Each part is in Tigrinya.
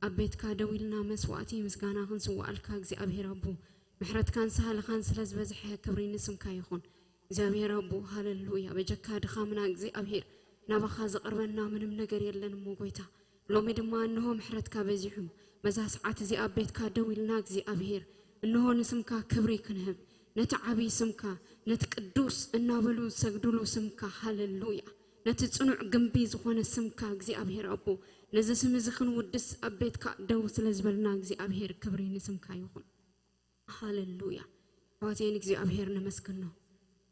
ኣብ ቤትካ ደው ኢልና መስዋእቲ ምስጋና ክንስዋኣልካ እግዚኣብሔር ኣቦ፣ ምሕረትካን ሳህልኻን ስለ ዝበዝሐ ክብሪ ንስምካ ይኹን። እግዚኣብሔር ኣቦ፣ ሃሌሉያ። በጀካ ድኻምና እግዚኣብሔር፣ ናባኻ ዘቕርበና ምንም ነገር የለን እሞ ጎይታ፣ ሎሚ ድማ እንሆ ምሕረትካ በዚሑ፣ በዛ ሰዓት እዚ ኣብ ቤትካ ደው ኢልና እግዚኣብሔር፣ እንሆ ንስምካ ክብሪ ክንህብ፣ ነቲ ዓብዪ ስምካ፣ ነቲ ቅዱስ እናበሉ ዝሰግድሉ ስምካ፣ ሃሌሉያ። ነቲ ጽኑዕ ግምቢ ዝኾነ ስምካ እግዚኣብሔር ኣቦ፣ ነዚ ስም እዚ ክንውድስ ኣብ ቤትካ ደው ስለ ዝበልና እግዚኣብሔር ክብሪ ንስምካ ይኹን። ሃሌሉያ። ኣሕዋተይ ንእግዚኣብሔር ነመስግኖ።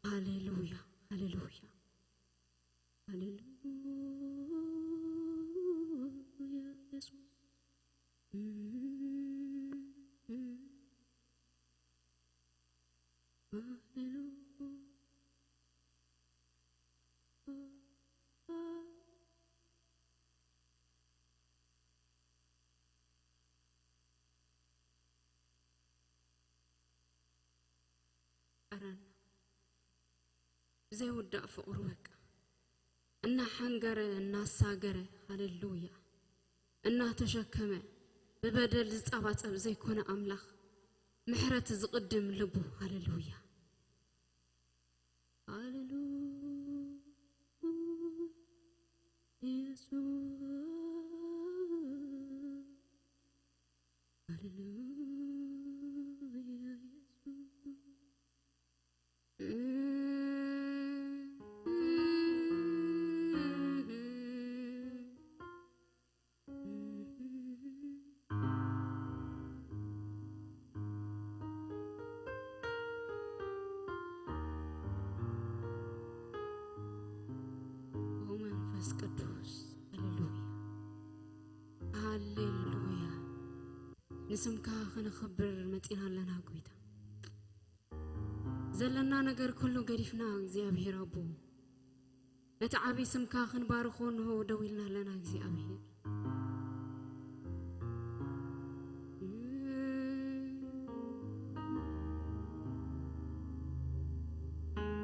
ሃሌሉያ፣ ሃሌሉያ፣ ሃሌሉያ የሱስ። ሃሌሉያ። ቀረና ብዘይውዳእ ፍቕሩ በቃ እናሓንገረ እናሳገረ፣ ሃሌሉያ፣ እናተሸከመ ብበደል ዝጸባጸብ ዘይኮነ ኣምላኽ፣ ምሕረት ዝቕድም ልቡ፣ ሃሌሉያ፣ ሃሌሉያ፣ ኢየሱስ፣ ሃሌሉያ፣ ኢየሱስ። ኦ መንፈስ ቅዱስ፣ ሃሌሉያ፣ ሃሌሉያ። ንስምካ ከነኽብር መጺና ኣለና ጎይታ። ዘለና ነገር ኩሉ ገዲፍና እግዚኣብሔር ኣቦ፣ ነቲ ዓብዪ ስምካ ክንባርኾ እንሆ ደው ኢልና ኣለና እግዚኣብሔር።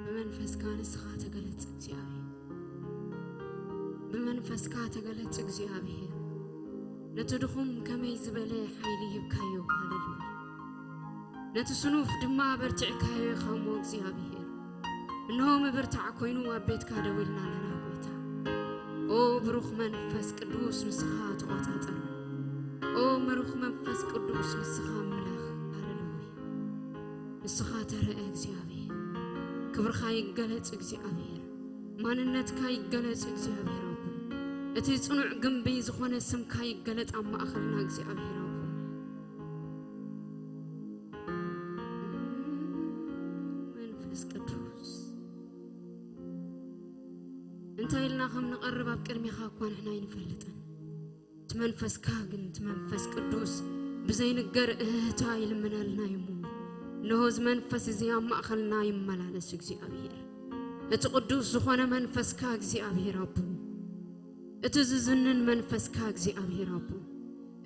ብመንፈስካ ንስኻ ተገለጽ እግዚኣብሔር። ብመንፈስካ ተገለጽ እግዚኣብሔር። ነቲ ድኹም ከመይ ዝበለ ሓይሊ ሂብካዮ። ሃሌሉያ። ነቲ ስኑፍ ድማ ኣበርቲዕካዮ ኢኻ እሞ እግዚኣብሔር። እንሆ ምብርታዕ ኮይኑ ኣብ ቤትካ ደው ኢልና ኣለና ጎይታ። ኦ ብሩኽ መንፈስ ቅዱስ ንስኻ ተቖጻጸር። ኦ ብሩኽ መንፈስ ቅዱስ ንስኻ ኣምላኽ። ሃሌሉያ። ንስኻ ተረአ እግዚኣብሔር። ክብርኻ ይገለጽ እግዚኣብሔር። ማንነትካ ይገለጽ እግዚኣብሔር ኣቦ። እቲ ጽኑዕ ግምቢ ዝኾነ ስምካ ይገለጽ ኣብ ማእኸልና እግዚኣብሔር ኣቦ። መንፈስ ቅዱስ እንታይ ኢልና ከም ንቐርብ ኣብ ቅድሜኻ እኳ ንሕና ኣይንፈልጥን። እቲ መንፈስካ ግን፣ እቲ መንፈስ ቅዱስ ብዘይንገር እህህታ ይልምነልና እዩ እሞ፣ እንሆ እዚ መንፈስ እዚ ኣብ ማእኸልና ይመላለስ እግዚኣብሔር። እቲ ቅዱስ ዝኾነ መንፈስካ እግዚኣብሔር ኣቦ፣ እቲ ዝዝንን መንፈስካ እግዚኣብሔር ኣቦ፣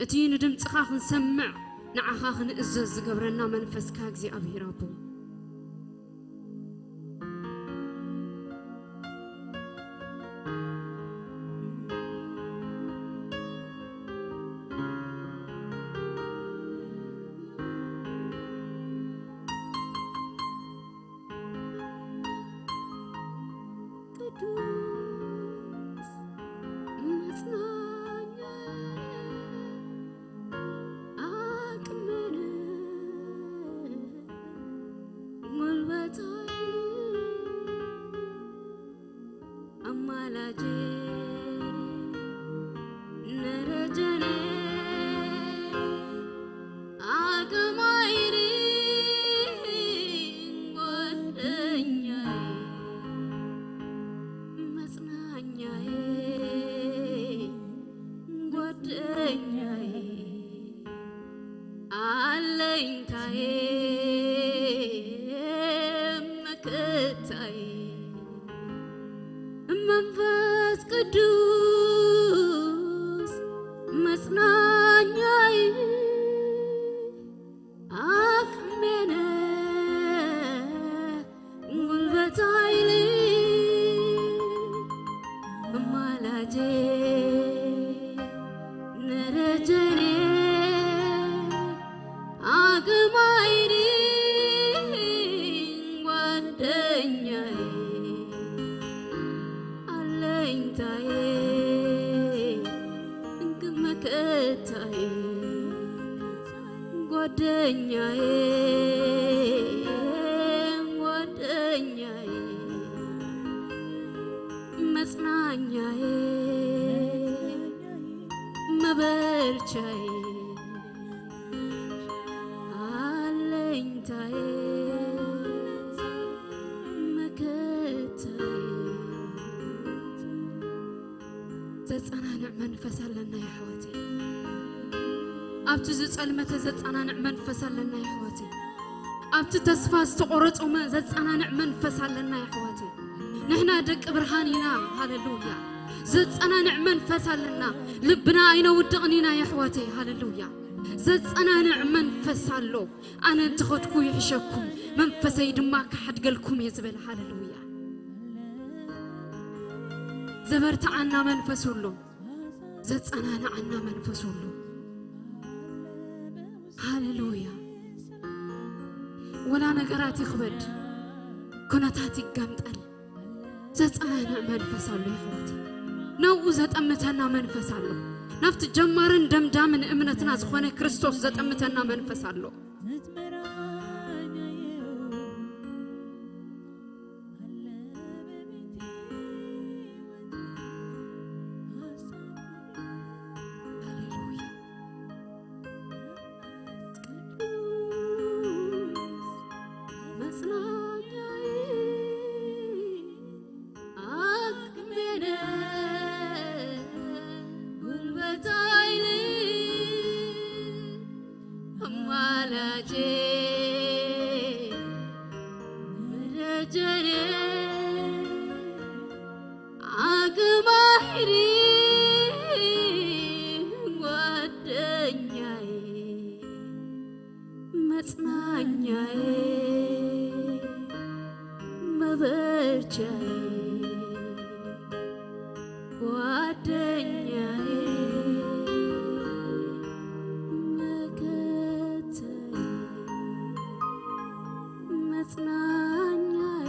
እቲ ንድምፅኻ ክንሰምዕ ንዓኻ ክንእዘዝ ዝገብረና መንፈስካ እግዚኣብሔር ኣቦ፣ ቅዱስ መጽናኛ ኣቅመነ ጉልበታይን ኣማላጄ ነረጀኔ ኣቅማይሪ ጓደኛዬ መጽናኛዬ ጓደኛዬ አለኝታዬ መከታዬ መንፈስ ቅዱስ መጽናኛዬ አቅሜነ ጉልበት ኃይሌ አማላጄ ነረጀኔ መከታዬ፣ ጓደኛዬ፣ ጓደኛዬ፣ መጽናኛዬ፣ መበርቻዬ፣ ኣለኝታዬ፣ መከታዬ። ዘጸናንዕ መንፈስ ኣለና የሕዋተይ። ኣብቲ ዝጸልመተ ዘጸናንዕ መንፈስ ኣለና የሕዋተይ። ኣብቲ ተስፋ ዝተቖረጹ መ-፣ ዘጸናንዕ መንፈስ ኣለና የሕዋተይ። ንሕና ደቂ ብርሃን ኢና። ሃሌሉያ። ዘጸናንዕ መንፈስ ኣለና። ልብና ኣይነውድቕን ኢና የሕዋተይ። ሃሌሉያ። ዘጸናንዕ መንፈስ ኣሎ። ኣነ እንትኸድኩ ይሕሸኩም፣ መንፈሰይ ድማ ክሓድገልኩም እየ ዝበለ። ሃሌሉያ። ዘበርትዓና መንፈስ ኣሎ። ዘጸናንዓና መንፈስ ኣሎ። ሃሌሉያ። ወላ ነገራት ይኽበድ፣ ኩነታት ይገምጠል፣ ዘጸናንዕ መንፈስ ኣሎ የሕዋት። ናብኡ ዘጠምተና መንፈስ ኣሎ። ናብቲ ጀማርን ደምዳምን እምነትና ዝኾነ ክርስቶስ ዘጠምተና መንፈስ ኣሎ። ሃሌሉያ። ቅዱስ መጽናኛዬ፣ አቅሜ ነህ፣ ጉልበት ኃይሌ፣ አማላጄ፣ መደጀኔ፣ አቅም ኃይሌ፣ ጓደኛዬ፣ መጽናኛዬ፣ መበርቻዬ፣ ጓደኛዬ፣ መከታዬ፣ መጽናኛዬ፣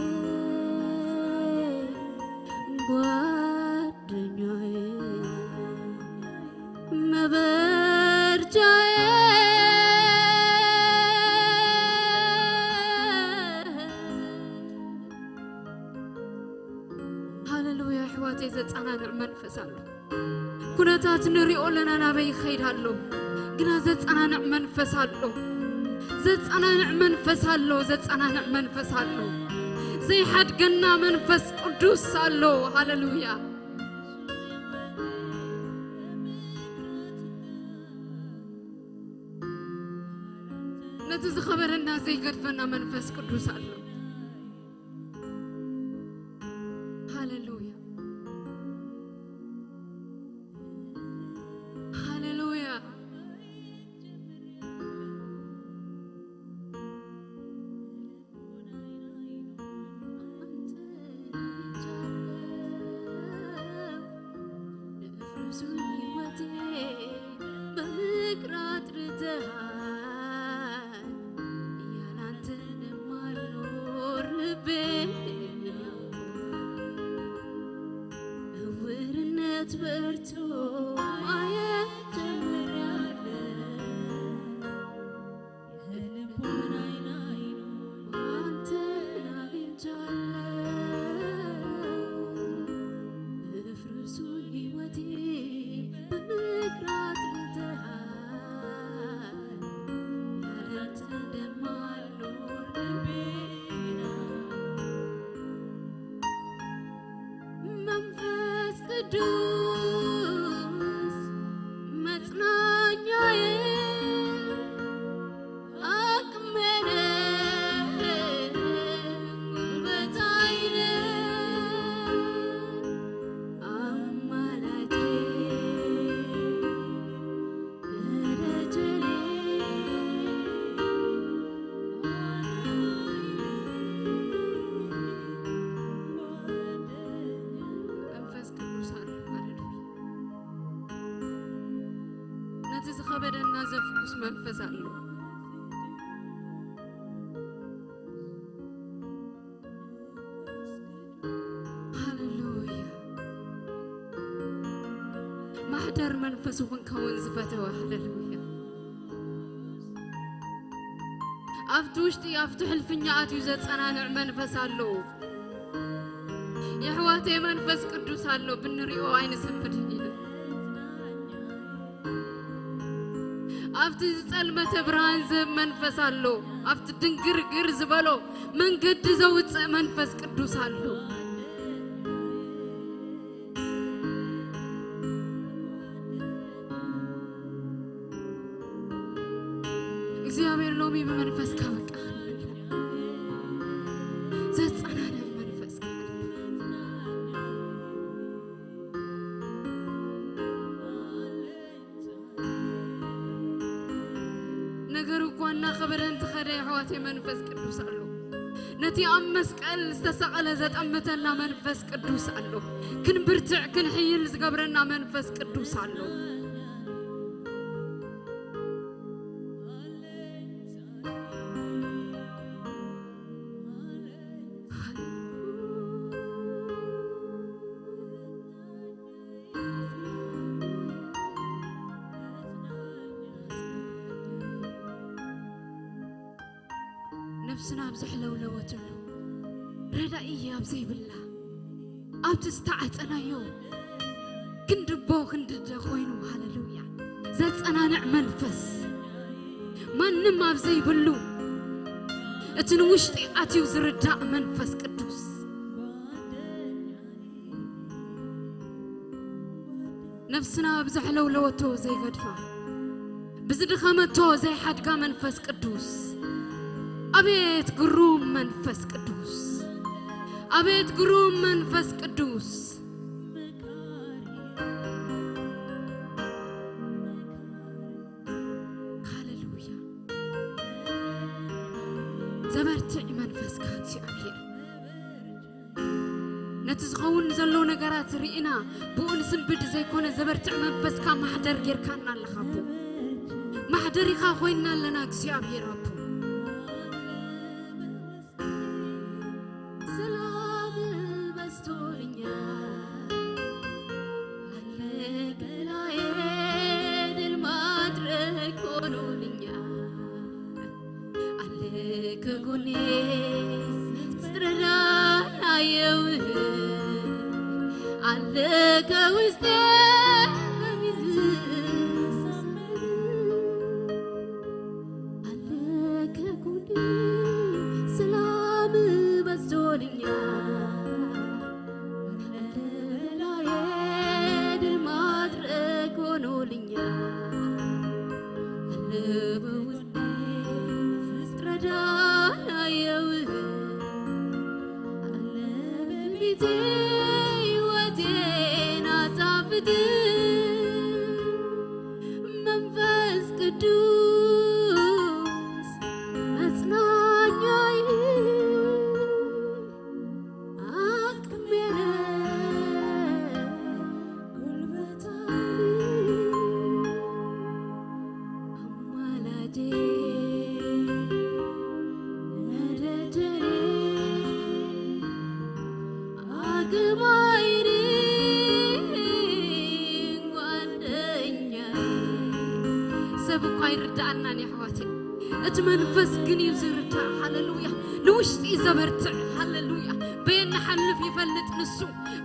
ጓደኛዬ፣ መበርቻዬ። ሃሌሉያ። ኣሕዋተይ፣ ዘጸናንዕ መንፈስ ኣሎ። ኩነታት ንሪኦ ኣለና ናበይ ይኸይድ ኣሎ፣ ግና ዘጸናንዕ መንፈስ ኣሎ። ዘጸናንዕ መንፈስ ኣሎ። ዘጸናንዕ መንፈስ ኣሎ። ዘይሓድገና መንፈስ ቅዱስ ኣሎ። ሃሌሉያ። ነቲ ዝኸበረና ዘይገድፈና መንፈስ ቅዱስ ኣሎ። ሃሌሉያ፣ ሃሌሉያ። ንእፍርሱ ህይወቴ በፍቅር አጥርተሃል። ያላንተ እንደማልኖር ልቤ እውርነት በርቶ ማየት ጀምሬያለሁ። የልቦና አይን አይኑ አንተን አግኝቻለሁ። እፍርሱን ህይወቴ በፍቅር አጥርተሃል። ያላንተ እንደማልኖር ልቤ ናፍቆ መንፈስ ቅዱስ መጽናኛዬ፣ አቅሜ ነህ፣ ጉልበት ኃይሌ፣ አማላጄ፣ መደጀኔ፣ መንፈስ ቅዱስ ኣሎ። ሃሌሉያ። ነቲ ዝኸበደና ዘፍኩስ መንፈስ ኣሎ። ሃሌሉያ። ማሕደር መንፈስ ንሱ ክንከውን ዝፈተወ። ሃሌሉያ። ኣብቲ ውሽጢ ኣብቲ ሕልፍኛ ኣትዩ ዘጸናንዕ መንፈስ ኣሎ። የሕዋተይ መንፈስ ቅዱስ ኣሎ፣ ብንሪኦ ኣይንሰንብድን ኢና። ኣብቲ ዝጸልመተ ብርሃን ዝህብ መንፈስ ኣሎ፣ ኣብቲ ድንግርግር ዝበሎ መንገዲ ዘውጽእ መንፈስ ቅዱስ ኣሎ። እግዚኣብሔር ሎሚ ብመንፈስካ በቃ ዘጸናንዕ መንፈስ ነገር እኳ እናኸበደ እንተኸደ፣ የሕዋተይ መንፈስ ቅዱስ ኣሎ። ነቲ ኣብ መስቀል ዝተሰቐለ ዘጠምተና መንፈስ ቅዱስ ኣሎ። ክንብርትዕ ክንሕይል ዝገብረና መንፈስ ቅዱስ ኣሎ። ነፍስና ኣብ ዘሕለውለወትሉ፣ ረዳኢ ኣብ ዘይብላ፣ ኣብቲ ዝተዓጸናዮ ክንድቦ ክንድደ ኮይኑ፣ ሃሌሉያ፣ ዘጸናንዕ መንፈስ፣ ማንም ኣብ ዘይብሉ፣ እቲ ንውሽጢ ኣትዩ ዝርዳእ መንፈስ ቅዱስ። ነፍስና ብዘሕለውለወቶ ዘይገድፋ፣ ብዝድኸመቶ ዘይሓድጋ መንፈስ ቅዱስ። ኣቤት ግሩም መንፈስ ቅዱስ! ኣቤት ግሩም መንፈስ ቅዱስ! ሃሌሉያ! ዘበርትዕ መንፈስካ እግዚኣብሔር። ነቲ ዝኸውን ዘሎ ነገራት ርኢና ብኡ ንስንብድ ዘይኮነ፣ ዘበርትዕ መንፈስካ ማሕደር ጌርካና ኣለኻ ኣቦ። ማሕደሪኻ ኮይንና ኣለና እግዚኣብሔር ኣቦ። ሰላም በዝቶልኛል፣ ኣለ ከላይ ድል ማድረግ ሆኖልኛል። ኣለ ከጎኔ ስትረዳናየው፣ ኣለ ከውስጤ በሚዝሳመ፣ ኣለ ከጎኔ ሰላም በዝቶልኛል። ድል ማድረግ ሆኖልኛል። አለ በውስጤ ስትረዳናየው፣ አለ በፊቴ ሕይወቴን አጣፍጥ። መንፈስ ቅዱስ መጽናኛዬ፣ አቅሜ ነህ፣ ጉልበቴ፣ አማላጄ፣ መደጀኔ፣ አግባይኔ፣ ጓደኛዬ። ሰብ እኳ ኣይርድኣናን፣ የሕዋተይ። እቲ መንፈስ ግን እዩ ዝርዳእ። ሃሌሉያ። ንውሽጢ ዘበርትዕ። ሃሌሉያ። በየን ንሓልፍ ይፈልጥ ንሱ።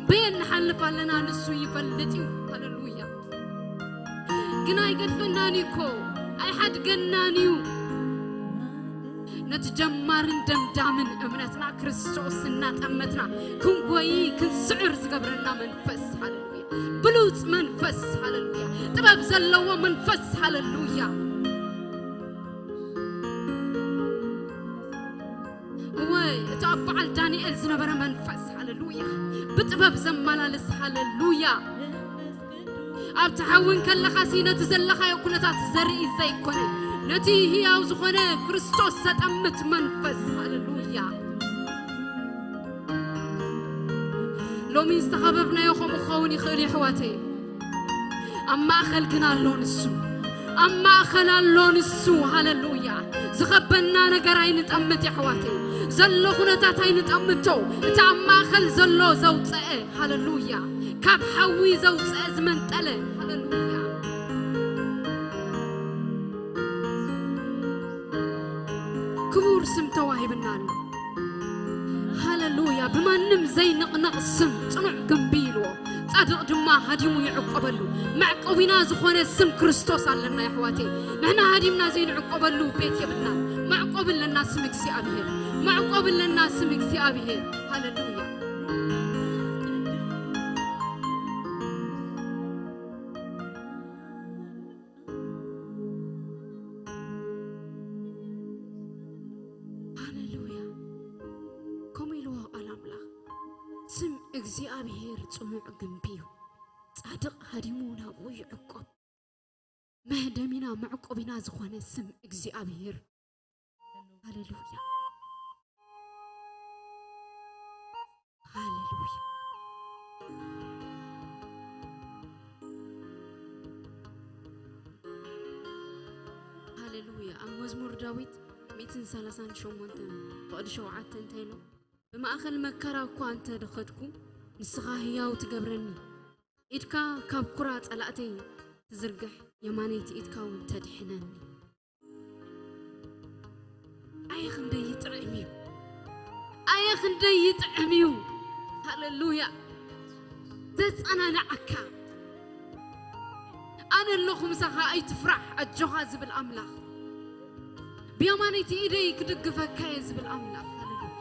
በየን ንሓልፍ ኣለና ንሱ ይፈልጥ እዩ። ሃሌሉያ። ግን ኣይገድፈናን እዩ እኮ። ኣይሓድገናን እዩ። ነቲ ጀማርን ደምዳምን እምነትና ክርስቶስ እናጠመትና ክንጎይ ክንስዕር ዝገብረና መንፈስ። ሃሌሉያ። ብሉጽ መንፈስ። ሃሌሉያ። ጥበብ ዘለዎ መንፈስ። ሃሌሉያ። ወይ እቲ ኣብ በዓል ዳንኤል ዝነበረ መንፈስ። ሃሌሉያ። ብጥበብ ዘመላልስ። ሃሌሉያ። ኣብቲ ሓዊ እንከለኻሲ ነቲ ዘለኻዮ ኩነታት ዘርኢ ዘይኮነ፣ ነቲ ህያው ዝኾነ ክርስቶስ ዘጠምት መንፈስ። ሃሌሉያ። ሎሚ ዝተኸበብናዮ ከምኡ ክኸውን ይኽእል፣ የሕዋተይ። ኣብ ማእከል ግን ኣሎ ንሱ። ኣብ ማእከል ኣሎ ንሱ። ሃሌሉያ። ዝኸበና ነገር ኣይንጠምት፣ የሕዋተይ። ዘሎ ኩነታት ኣይንጠምቶ። እቲ ኣብ ማእከል ዘሎ ዘውፀአ፣ ሃሌሉያ፣ ካብ ሓዊ ዘውፀአ ዝመንጠለ፣ ሃሌሉያ። ስም ተዋሂብና ኣሎ። ሃለሉያ። ብማንም ዘይንቕነቕ ስም ጽኑዕ ግንቢ ኢልዎ። ጻድቕ ድማ ሃዲሙ ይዕቆበሉ። መዕቆቢና ዝኾነ ስም ክርስቶስ ኣለና የሕዋተይ። ንሕና ሃዲምና ዘይንዕቆበሉ ቤት የብልና። መዕቆቢ ኣለና ስም እግዚኣብሔር። መዕቆቢ ኣለና ስም እግዚኣብሔር። ሃለሉያ። ሃለሉያ። ከምኡ ኢልዎ ቃል ኣምላኽ፣ ስም እግዚኣብሔር ጽኑዕ ግንቢ እዩ፣ ጻድቕ ሃዲሙ ናብኡ ይዕቆብ። መህደሚና መዕቆቢና ዝኾነ ስም እግዚኣብሔር። ሃለሉያ። ሃለሉያ። ሃለሉያ። ኣብ መዝሙር ዳዊት ሚእትን ሰላሳን ሸሞንተን ፍቕዲ ሸውዓተ እንታይ ኢሉ? ብማእከል መከራ እኳ እንተ ደኸድኩ፣ ንስኻ ህያው ትገብረኒ። ኢድካ ካብ ኩራ ጸላእተይ ትዝርግሕ፣ የማነይቲ ኢድካ እውን ተድሕነኒ። ኣየ ክንደይ ይጥዕም እዩ! ኣየ ክንደይ ይጥዕም እዩ! ሃለሉያ! ዘጸናንዓካ፣ ኣነ ኣለኹ ምሳኻ፣ ኣይትፍራሕ፣ ኣጆኻ ዝብል ኣምላኽ፣ ብየማነይቲ ኢደይ ክድግፈካ እየ ዝብል ኣምላኽ። ሃለሉያ።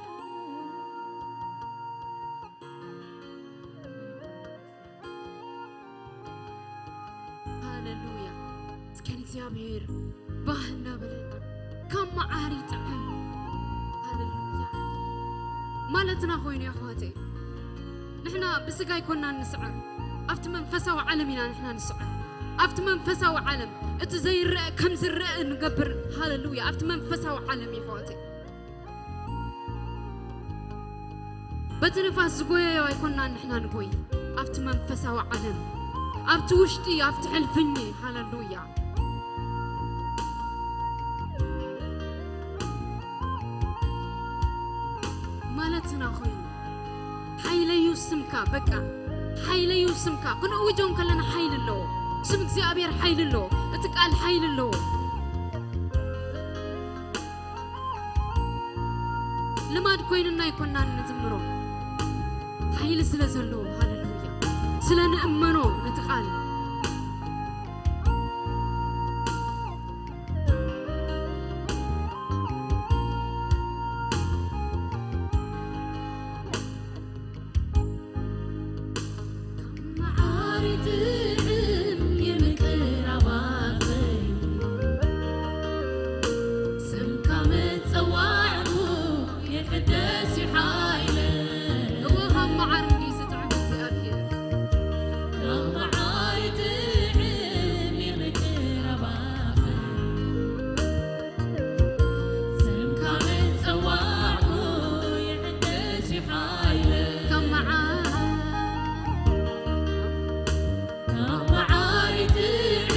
ሃለሉያ። እስከ ንእግዚኣብሔር ባህ እናበለና ካብ መዓር ይጥዕም። ሃለሉያ። ማለትና ኮይኑ፣ ኣሕዋተይ፣ ንሕና ብስጋ ኣይኮናን ንስዕር፣ ኣብቲ መንፈሳዊ ዓለም ኢና ንሕና ንስዕር። ኣብቲ መንፈሳዊ ዓለም እቲ ዘይረአ ከም ዝረአ ንገብር። ሃለሉያ። ኣብቲ መንፈሳዊ ዓለም እዩ፣ ኣሕዋተይ። በቲ ንፋስ ዝጎየዮ ኣይኮናን ንሕና ንጎይ፣ ኣብቲ መንፈሳዊ ዓለም፣ ኣብቲ ውሽጢ፣ ኣብቲ ሕልፍኝ። ሃለሉያ። ማለትና ኮይኑ፣ ሓይለዩ ስምካ፣ በቃ፣ ሓይለዩ ስምካ። ክንእውጆ ከለና ሓይሊ ኣለዎ። ስም እግዚኣብሔር ሓይሊ ኣለዎ። እቲ ቃል ሓይሊ ኣለዎ። ልማድ ኮይንና ኣይኮናን ንዝምሮ፣ ሓይሊ ስለ ዘለዎ። ሃለሉያ። ስለ ንእመኖ ነቲ ቃል። ካብ መዓር ይጥዕም ይምቅር ኣባተይ፣ ስምካ ምጽዋዕኩ ይሕደስ እዩ ሓይለይ። እወ፣ ካብ መዓር እንድዩ ዝጥዕም እግዚኣብሔር። ካብ መዓር ይጥዕም ይምቅር ኣባተይ፣ ስምካ ምጽዋዕኩ ይሕደስ እዩ ሓይለይ። ካብ መዓር፣ ካብ መዓር ይጥዕም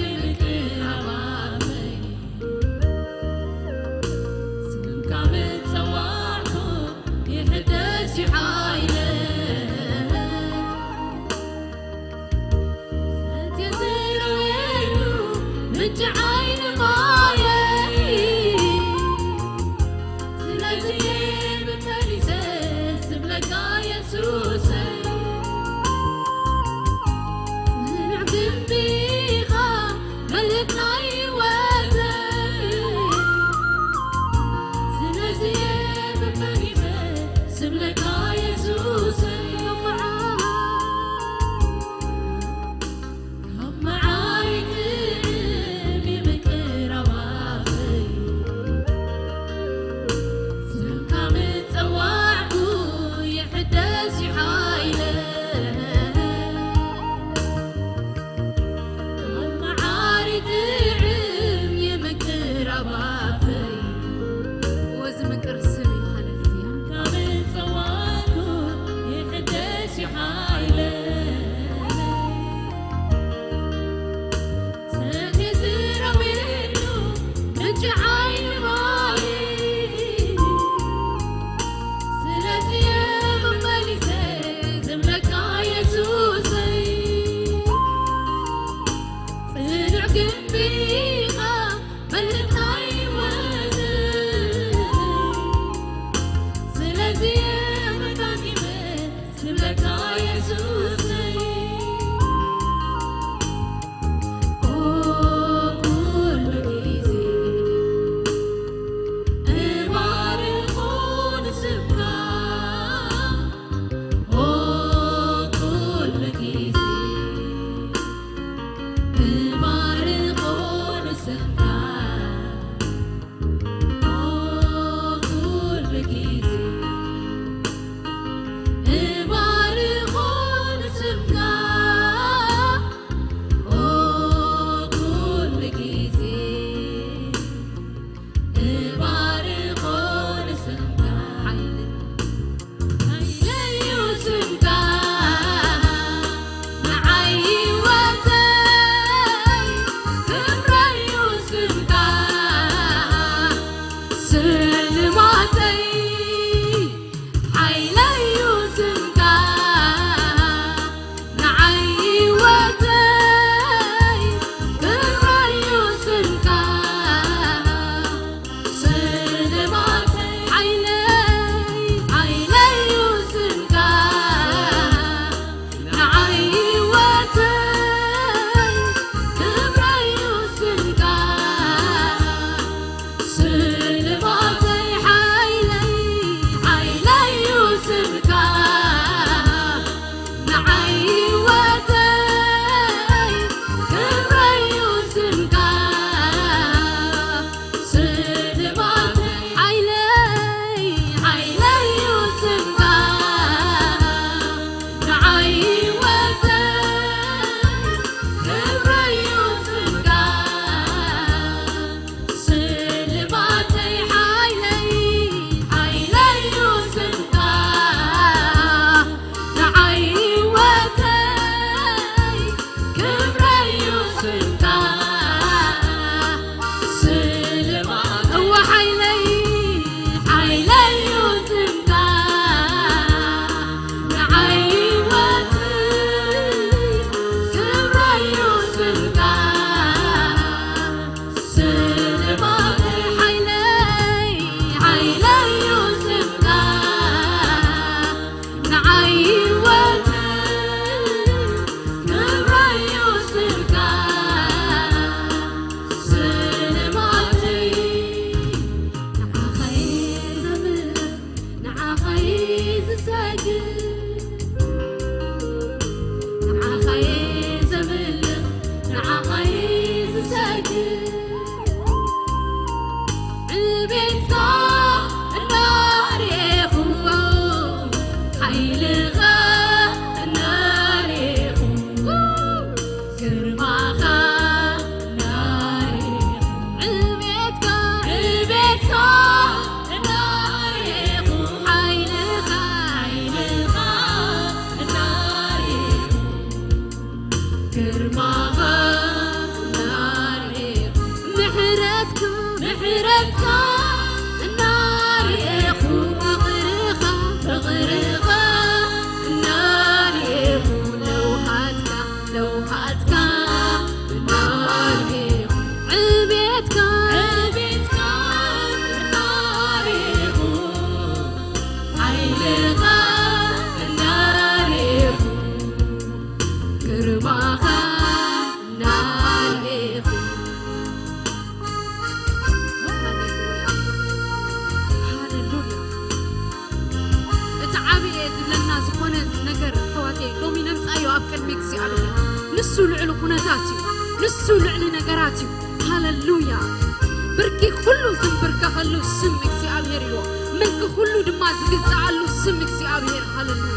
ይምቅር ኣባተይ፣ ስምካ ምጸዋዕኩ ይሕደስ እዩ ሓይለይ። ምንጪ ዓይኒ ማየይ፣ ስለዚ ብመሊሰ ስብለካ የሱሰይ። ጽኑዕ ግንቢ ኢኻ መልህቕ ናይ ህይወተይ፣ ስለዚ ብመሊሰ ስብለካ የሱሰይ። ካብ መዓር ይጥዕም ይምቅር ኣባተይ፣ ስምካ ምጸዋዕኩ ይሕደስ እዩ ሓይለይ። ካብ መዓር ይጥዕም ይምቅር ኣባተይ፣ እወ ዝምቅር ስም እዩ። ሃለሉያ። ካብ ጸዋዕኩ ይሕደስ እዩ ሓይለይ። ሰትየ ዝረውየሉ ምንጪ ዓይኒ ማይ፣ ስለዚ እየ መመሊሰ ዝብለካ የሱሰይ። ጽኑዕ ግንቢ ኢኻ መልህቕ ናይ ህይወተይ፣ ምሕረትካ እናርኤኹ፣ ፍቕርኻ፣ ፍቕርኻ እናርኤኹ፣ ለውሃትካ፣ ለውሃትካ እናርኤኹ፣ ዕቤትካ፣ ዕቤትካ እናርኤኹ፣ ሓይልኻ እናርኤኹ፣ ግርማኻ እናርኤኹ። ሃሌሉያ፣ ሃሌሉያ። እቲ ዓብየ ዝብለና ዝኾነ ነገር፣ ኣሕዋተይ፣ ሎሚ ነምጻዮ ኣብ ቅድሚ እግዚኣብሔር። ንሱ ልዕሊ ኩነታት እዩ፣ ንሱ ልዕሊ ነገራት እዩ። ሃሌሉያ። ብርኪ ኩሉ ዝንብርከኸሉ ስም እግዚኣብሔር እዩ፣ ምልኪ ኩሉ ድማ ዝግዛኣሉ ስም እግዚኣብሔር። ሃሌሉያ።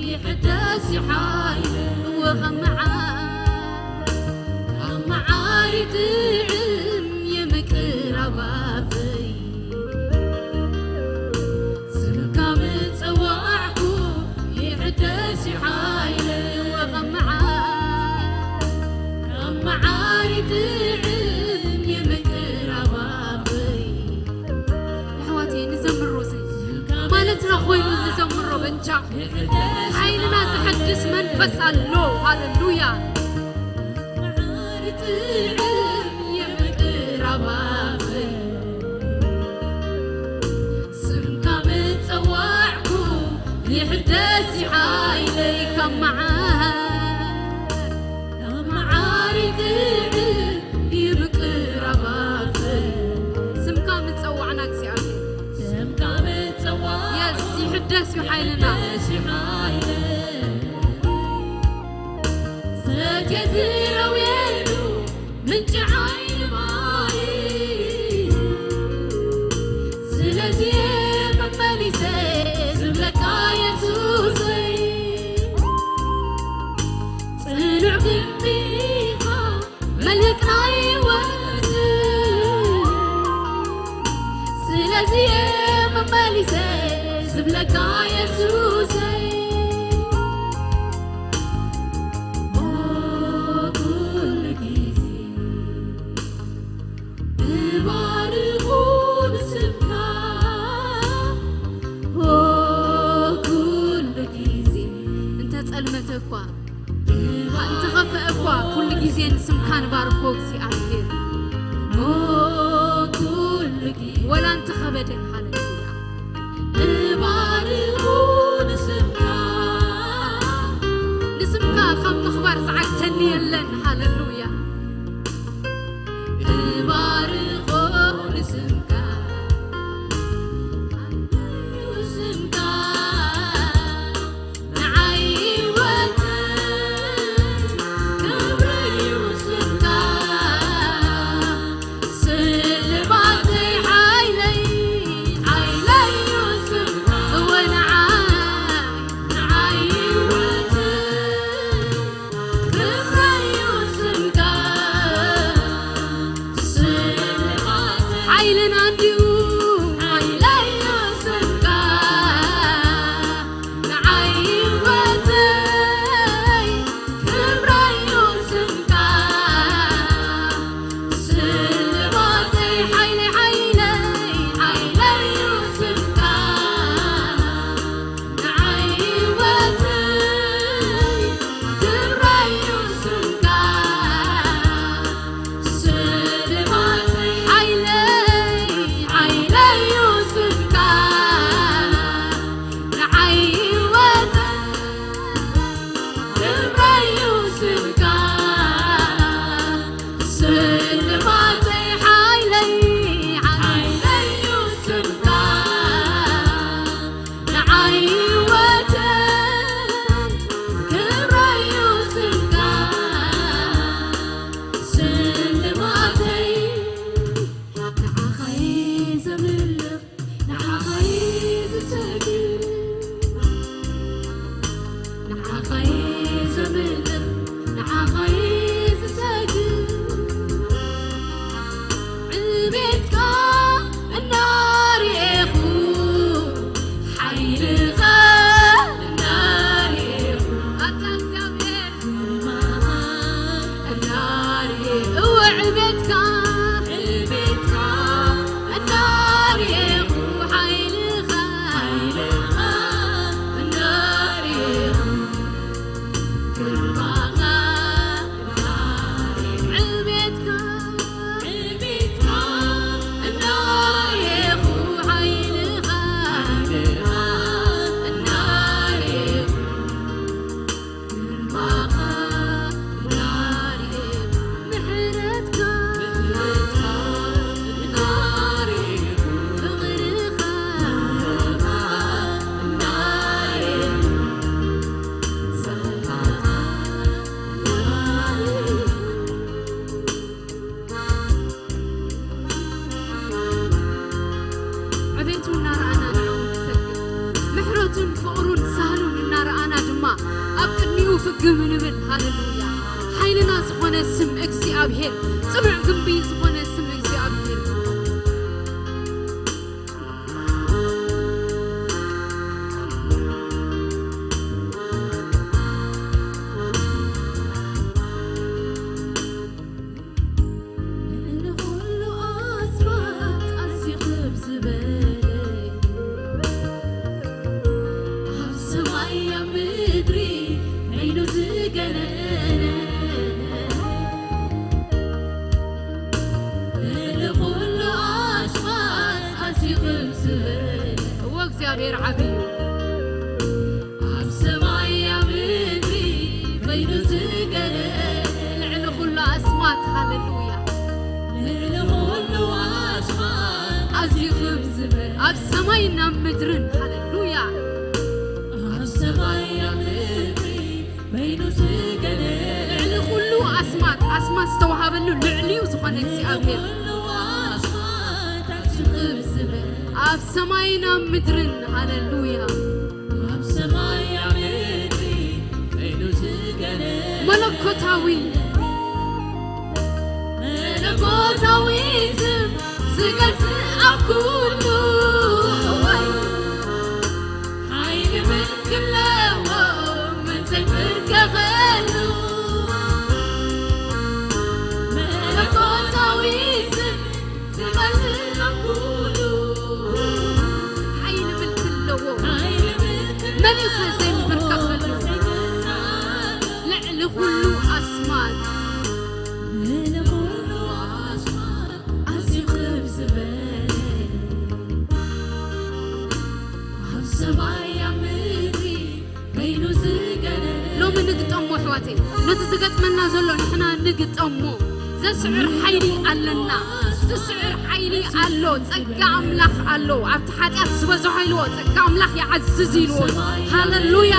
ይሕደስ ሓይለ ወኸመዓ ካብ መዓሪ ጥዕም የምቅር ኣባፈይ ስምካ ምጸዋዕኩ ይሕደስ ሓይለ ወኸመዓ ካብ መዓሪ ጥዕም የምቅር ኣባፈይ ኣሕዋተይ ንዘምሮ ማለት ና ኮይኑ ንዘምሮ በጃ ሓይልና ዘሐድስ መንፈስ ኣሎ። ሃሌሉያ። ስምካ ምጸዋዕኩ ይሕደስ ሓይለይ ካብ መዓር ካብ መዓር ይጥዕም ይምቅር ኣባፈይ ስምካ ምጸዋዕና እግዚኣብሔር ስምካ ምጸዋዕ የስ ይሕደስ እዩ ሓይልና ይሕደስ እዩ ሓይለይ ሰትየ ዝረውየሉ ምንጪ ዓይኒ ማይ ስለዚ መመሊሰ ዝብለካ የሱሰይ ጽኑዕ ግንቢ ኢኻ መልህቕ ናይ ህይወት ስለዚ መመሊሰ ዝብለካ የሱሰይ ኩሉ ግዜ እባርኹ ንስምካ ኩሉ ግዜ እንተ ጸልመተ እኳ እንተ ኸፍአ እኳ ኩሉ ግዜ ንስምካ ንባርኮ እግዚኣብሔር ኩሉ ግዜ ወላ እንተ ኸበደ ሃለሉያ እባርኹ ንስምካ ንስምካ ካብ ምኽባር ዝዓግተኒ የለን ሃለሉያ እባርኾ ንስምካ ስምካ ንዓይ ህይወት ክብሪ እዩ ስምካ ስልባተይ ሓይለይ ሓይለይ እዩ ስምካ ግም ንብል። ሃሌሉያ። ሓይልና ዝኾነ ስም እግዚኣብሔር፣ ጽኑዕ ግንቢ ዝኾነ ስም እግዚኣብሔር። ንኹሉ ኣስማት ኣዝዩ ክብ ዝበለ፣ ኣብ ሰማይ ኣብ ምድሪ ዓይኑ ዝገነነ፣ ንኹሉ ኣስማት ኣዝዩ ክብ ዝበለ። እዎ እግዚኣብሔር ዓብዩ። ኣብ ሰማይ ኣብ ምድሪ በይኑ ዝገነ፣ ልዕሊ ኩሉ ኣስማት፣ ሃሌሉያ። ልዕሊ ኩሉ ኣስማት ኣዝዩ ክብ ዝበለ። ኣብ ሰማይን ኣብ ምድርን፣ ሃሌሉያ። ኣብ ሰማይ ኣብ ምድሪ በይኑ ዝገነ፣ ልዕሊ ኩሉ ኣስማት፣ ኣስማት ዝተዋሃበሉ ልዕሊኡ ዝኾነ እግዚኣብሔር። ልዕሊ ኩሉ ኣስማት ኣዝዩ ክብ ዝበለ። ኣብ ሰማይን ኣብ ምድርን፣ ሃሌሉያ። ኣብ ሰማይ ኣብ ምድሪ በይኑ ዝገነ። መለኮታዊ፣ መለኮታዊ ስም ዝገልጽ ኣብ ኩሉ፣ ሓይሊ ምልኪ ኣለዎ መን ዘይምንከኸሉ። መለኮታዊ ስም ሓይሊ ምልኪ ኣለዎ። መን እዩ ከ ዘይምብርከኸሉ? ልዕሊ ኩሉ ኣስማት፣ ኣዝዩ ክብ ዝበለ፣ ኣብ ሰማይ ኣብ ምድሪ በይኑ ዝገነ። ሎሚ ንግጠሞ ኣሕዋተይ፣ ነቲ ዝገጥመና ዘሎ ንሕና ንግጠሞ። ዘስዕር ሓይሊ ኣለና። ዝስዕር ሓይሊ ኣሎ። ጸጋ ኣምላኽ ኣሎ። ኣብቲ ሓጢኣት ዝበዝሖ ኢልዎ፣ ጸጋ ኣምላኽ ይዓዝዝ ኢልዎ። ሃሌሉያ።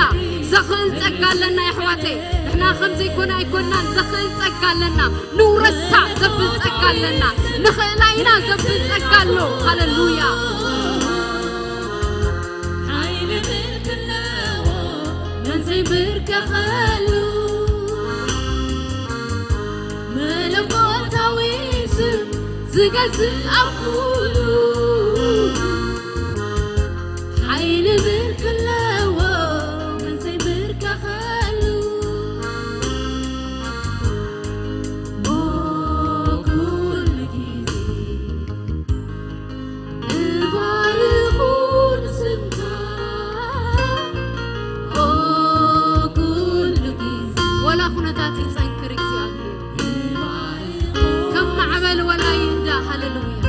ዘኽእል ጸጋ ኣለና የሕዋተይ። ንሕና ከም ዘይኮነ ኣይኮንናን። ዘኽእል ጸጋ ኣለና። ንውረሳ ዘብል ጸጋ ኣለና። ንኽእላ ኢና ዘብል ጸጋ ኣሎ። ሃሌሉያ። ሓይሊ ምልኪ ኣለዎ መን ዘይምብርከኸሉ። መለኮታዊ ስም ዝገዝእ ኣብ ኩሉ። ሓይሊ ምልኪ ኣለዎ መን ዘይምብርከኸሉ። ኦ ኩሉ ግዜ እባርኹ ንስምካ፣ ኦ ኩሉ ግዜ። ወላ ኩነታት ይጸንክር እግዚኣብሔር፣ ከም ማዕበል ወላ ይህዳ። ሃሌሉያ።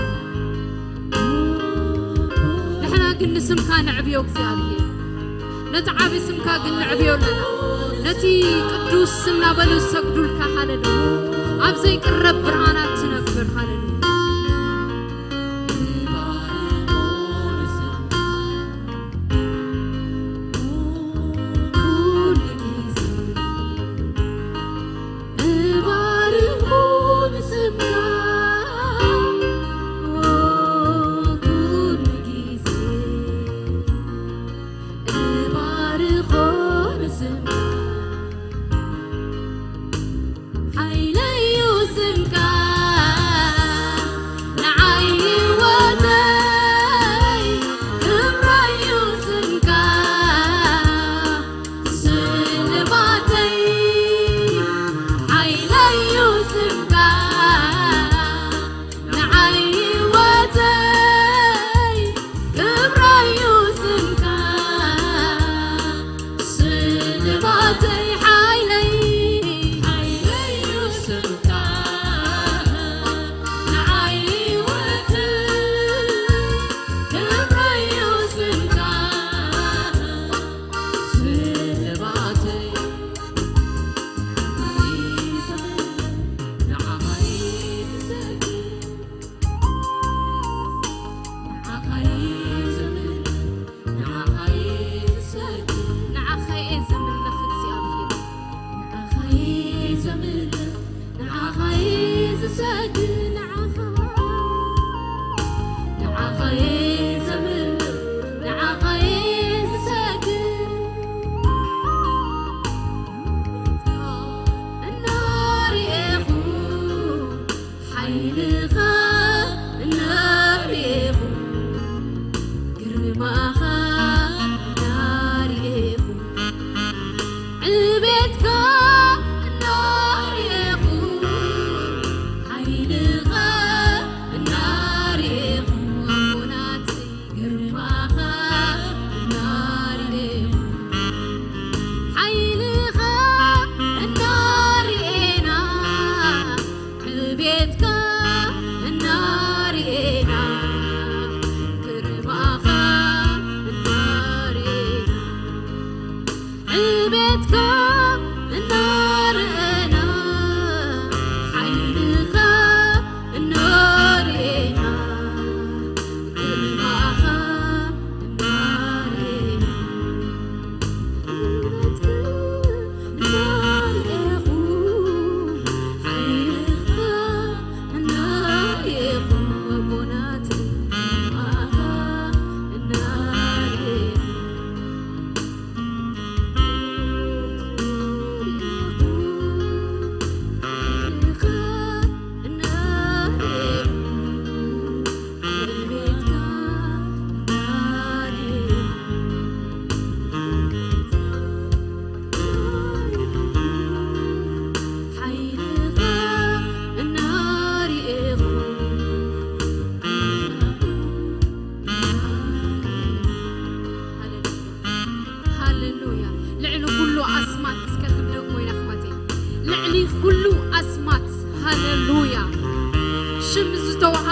ንሕና ግን ንስምካ ነዕብዮ እግዚኣብሔር። ነቲ ዓቢ ስምካ ግን ነዕብዮ ኣለና። ነቲ ቅዱስ ስም እናበሉ ዝሰግዱልካ፣ ሃሌሉያ። ኣብ ዘይቅረብ ብርሃናት ትነብር፣ ሃሌሉያ። ኩሉ ግዜ እባርኹ ንስምካ፣ ኩሉ ግዜ እባርኾ ንስምካ። ሓይለዩ ስምካ፣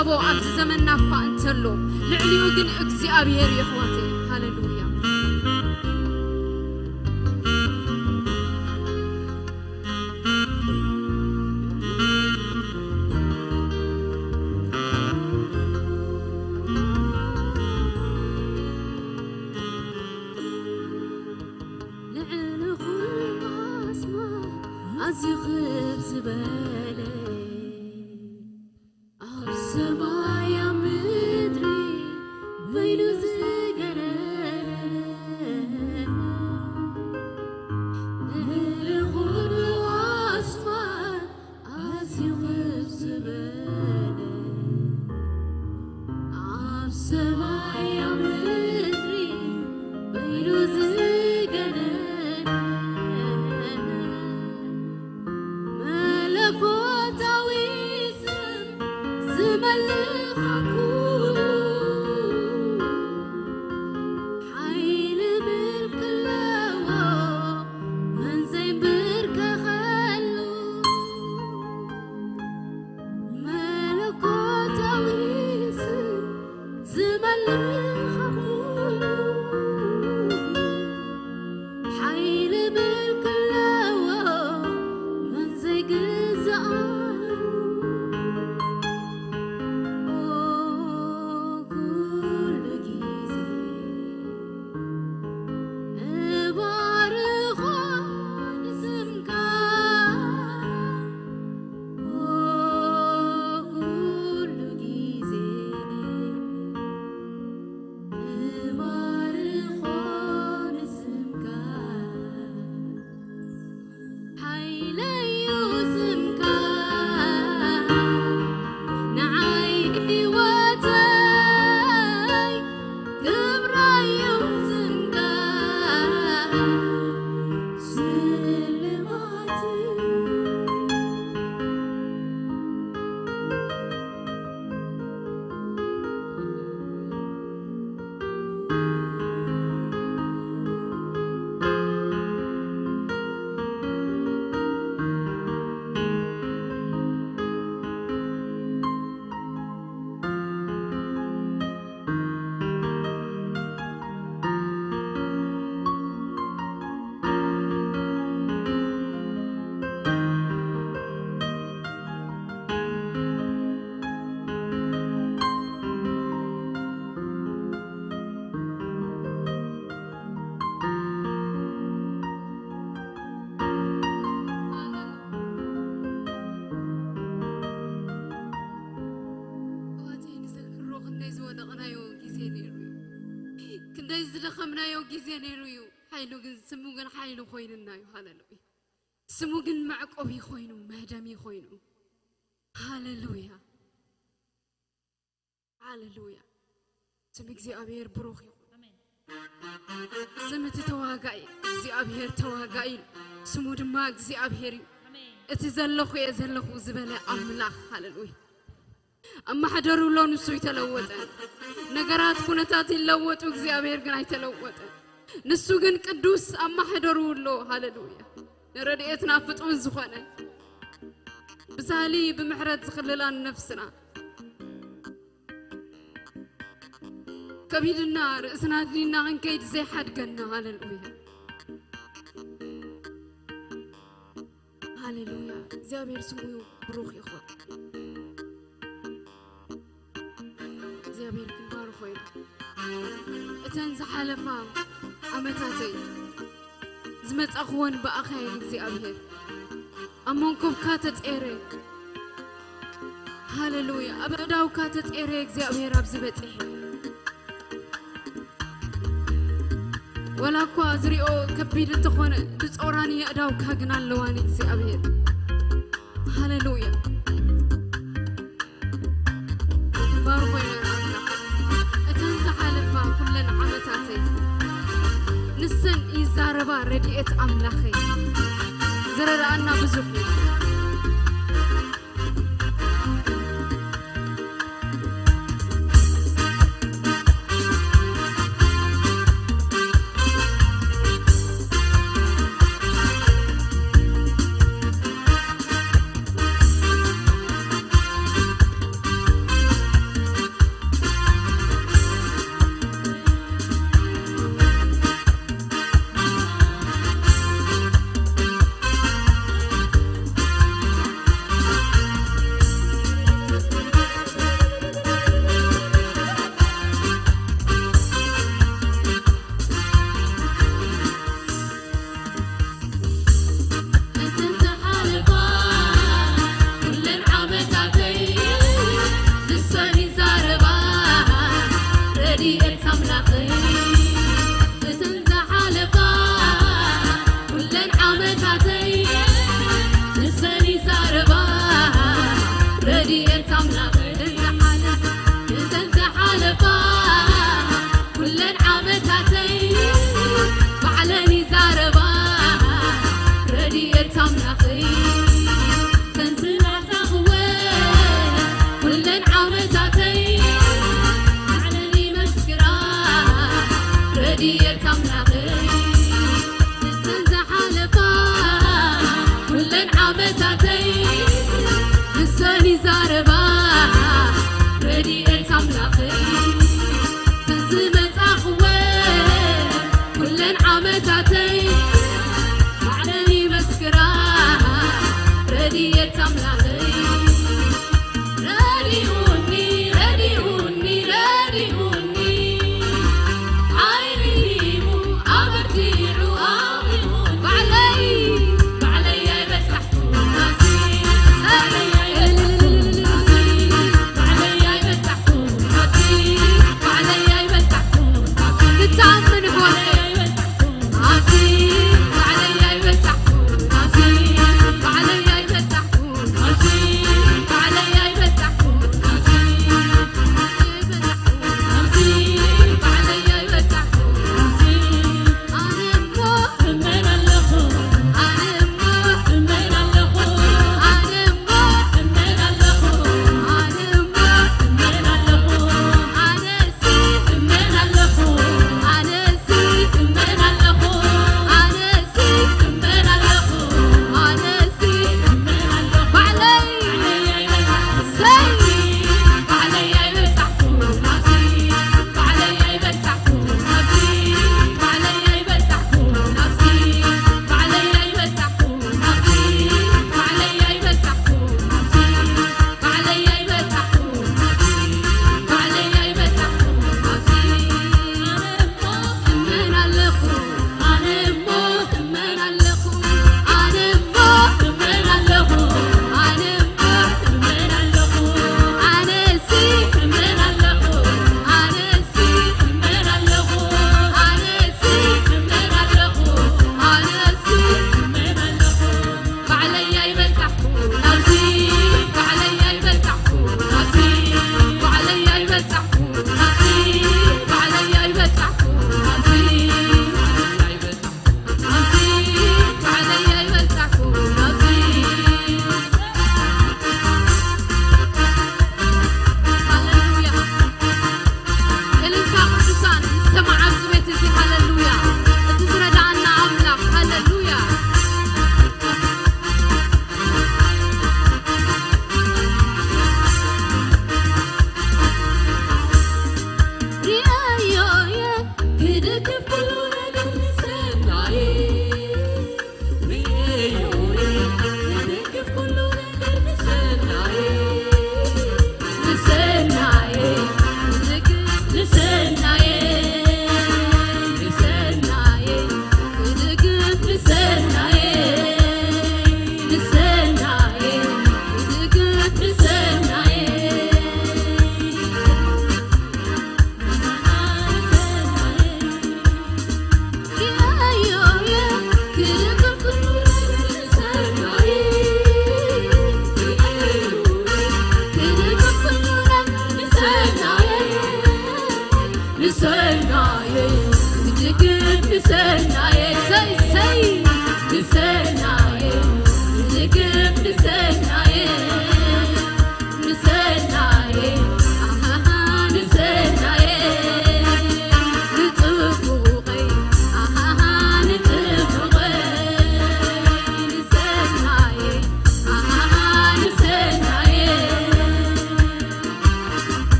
ኣቦ ኣብዚ ዘመንና እኳ እንተሎ፣ ልዕሊኡ ግን እግዚኣብሔር እዩ፣ ኣሕዋተይ። ሃሌሉያ። ልዕሊ ኩሉ ኣስማት ኣዝዩ ክብ ዝበለ፣ ኣብ ሰማይ ኣብ ምድሪ በይኑ ዝገነነ፣ ልዕሊ ኩሉ ኣስማት ኣዝዩ ክብ ዝበለ፣ ኣብ ሰማይ ኣብ ምድሪ በይኑ ዝገነነ፣ መለኮታዊ ስም ዝመልኽ ኩሉ፣ ሓይሊ ምልኪ ኣለዎ መን ዘይንብርከኸሉ። መለኮታዊ ስም ዝመልኽ ኩሉ፣ ሓይሊ ምልኪ ኣለዎ መን ዘይግዛኣሉ። ኦ ኩሉ ግዜ እባርኾ ንስምካ። ኦ ኩሉ ግዜ እባርኾ ንስምካ። ሓይለዩ ስምካ ንዓይ ህይወተይ፣ ክብራዩ ስምካ ስልማተይ። ኣሕዋተይ፣ ንዘክሮ ክንደይ ዝወደቕናዮ ግዜ ነይሩ እዩ። ክንደይ ዝደኸምናዮ ግዜ ነይሩ እዩ። ሓይሉ ግን፣ ስሙ ግን ሓይሉ ኮይኑና እዩ። ሃሌሉያ። ስሙ ግን መዕቆቢ ኮይኑ፣ መህደሚ ኮይኑ። ሃሌሉያ። ሃሌሉያ። ስም እግዚኣብሔር ብሩኽ ይኹን። ስም እቲ ተዋጋኢ እግዚኣብሔር ተዋጋኢ እዩ። ስሙ ድማ እግዚኣብሔር እዩ። እቲ ዘለኹ እየ ዘለኹ ዝበለ ኣምላኽ። ሃሌሉያ። ኣማሕደሩ ኣሎ፣ ንሱ ኣይተለወጠን። ነገራት ኩነታት ይለወጡ፣ እግዚኣብሔር ግን ኣይተለወጠን። ንሱ ግን ቅዱስ ኣማሕደሩ ኣሎ። ሃሌሉያ። ንረድኤትና ፍጡን ዝኾነ፣ ብሳሊ ብምሕረት ዝኽልላን ነፍስና፣ ከቢድና ርእስና ኣድኒና ክንከይድ ዘይሓድገና። ሃሌሉያ። ሃሌሉያ። እግዚኣብሔር ስሙ ብሩኽ ይኹን። እግዚኣብሔር ክንባርኾ ኢና። እተን ዝሓለፋ ዓመታተይ ዝመጻኹወን ብኣኻ እየን እግዚኣብሔር። ኣብ መንኮብካ ተጸይረ። ሃሌሉያ። ኣብ ኣእዳውካ ተጸይረ እግዚኣብሔር ኣብዚ በጺሐ። ወላ እኳ ዝሪኦ ከቢድ እንተኾነ፣ እቲ ጾራኒ ኣእዳውካ ግን ኣለዋኒ እግዚኣብሔር። ሃሌሉያ። ባርኾ ኢና ኣምላኽ። እተን ዝሓለፋ ኩለን ዓመታተይ ንሰን ይዛረባ ረድኤት ኣምላኸይ። ዝረዳኣና ብዙሕ እዩ። ኣምላኸይ ተንስላታኽወ ኩለን ዓመታተይ ባዕለን ይመስክራ ረድኤት ኣምላኸይ ተንዝሓለፋ ኩለን ዓመታተይ ንሰን ይዛረባ ረድኤት ኣምላኸይ ተንዝመጻኽወ ኩለን ዓመታተይ ባዕለን ይመስክራ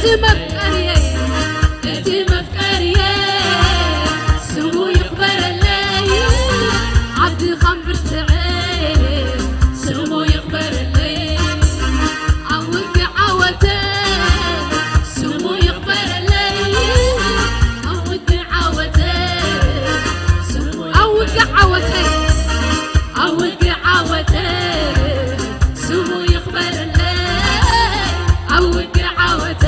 እቲ መፍቀርየ፣ እቲ መፍቀርየ፣ ስሙ ይኽበረለይ። ኣብ ድኻም ብርትዐ፣ ስሙ ይኽበረለይ። ኣብ ውግእ ዓወተ፣ ስሙ ይኽበረለይ። ኣብ ውግእ ዓወተ፣ ስሙ ኣብ ውግእ ዓወተ፣ ኣብ ውግእ ዓወተ፣ ስሙ ይኽበረለይ። ኣብ ውግእ ዓወተ፣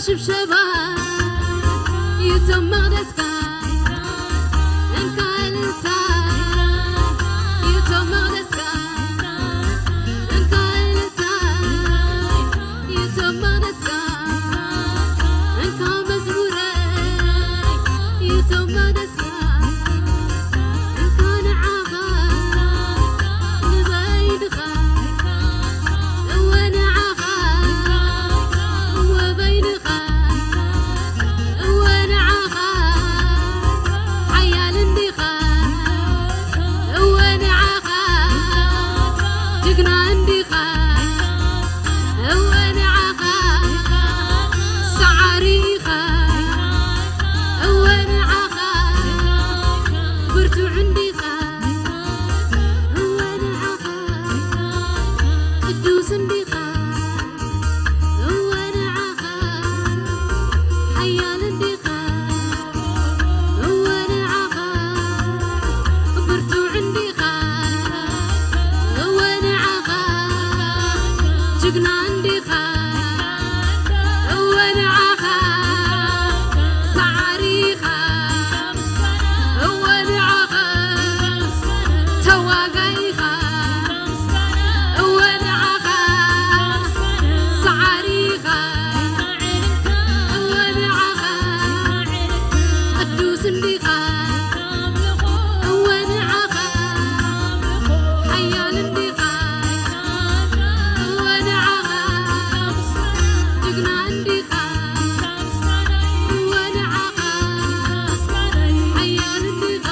ሽብሸባ ይቶም መቕደስካ፣ እንካ እልልታ ይቶም መቕደስካ፣ እንካ እልልታ ይቶም መቕደስካ፣ እንካ መዝሙረ ይቶም መቕደስካ፣ እንካ ንዓኻ ንበይንኻ፣ እወ ንዓኻ፣ እወ በይንኻ፣ እወ ንዓኻ፣ ሓያል እንዲኻ፣ እወ ንዓኻ፣ ጅግና እንዲኻ፣ እወ ንዓኻ፣ ሰዓሪ ኢኻ፣ እወ ንዓኻ፣ ብርቱዕ እንዲኻ፣ እወ ንዓኻ፣ ቅዱስ እንዲኻ፣ እወ ንዓኻ፣ ሓያል እንዲኻ፣ እወ ንዓኻ፣ ብርቱዕ እንዲኻ፣ እወ ንዓኻ፣ ጅግና እንዲኻ፣ እወ ንዓኻ፣ ሰዓሪ ኢኻ፣ እወ ንዓኻ፣ ተዋጋኢ ኢኻ፣ እወ ንዓኻ፣ ሰዓሪ ኢኻ፣ እወ ንዓኻ፣ ቅዱስ እንዲኻ፣ እወ ንዓኻ፣ ሓያል እንዲኻ፣ እወ ንዓኻ፣ ጅግና እንዲኻ፣ እወ ንዓኻ፣ ሓያል እንዲኻ፣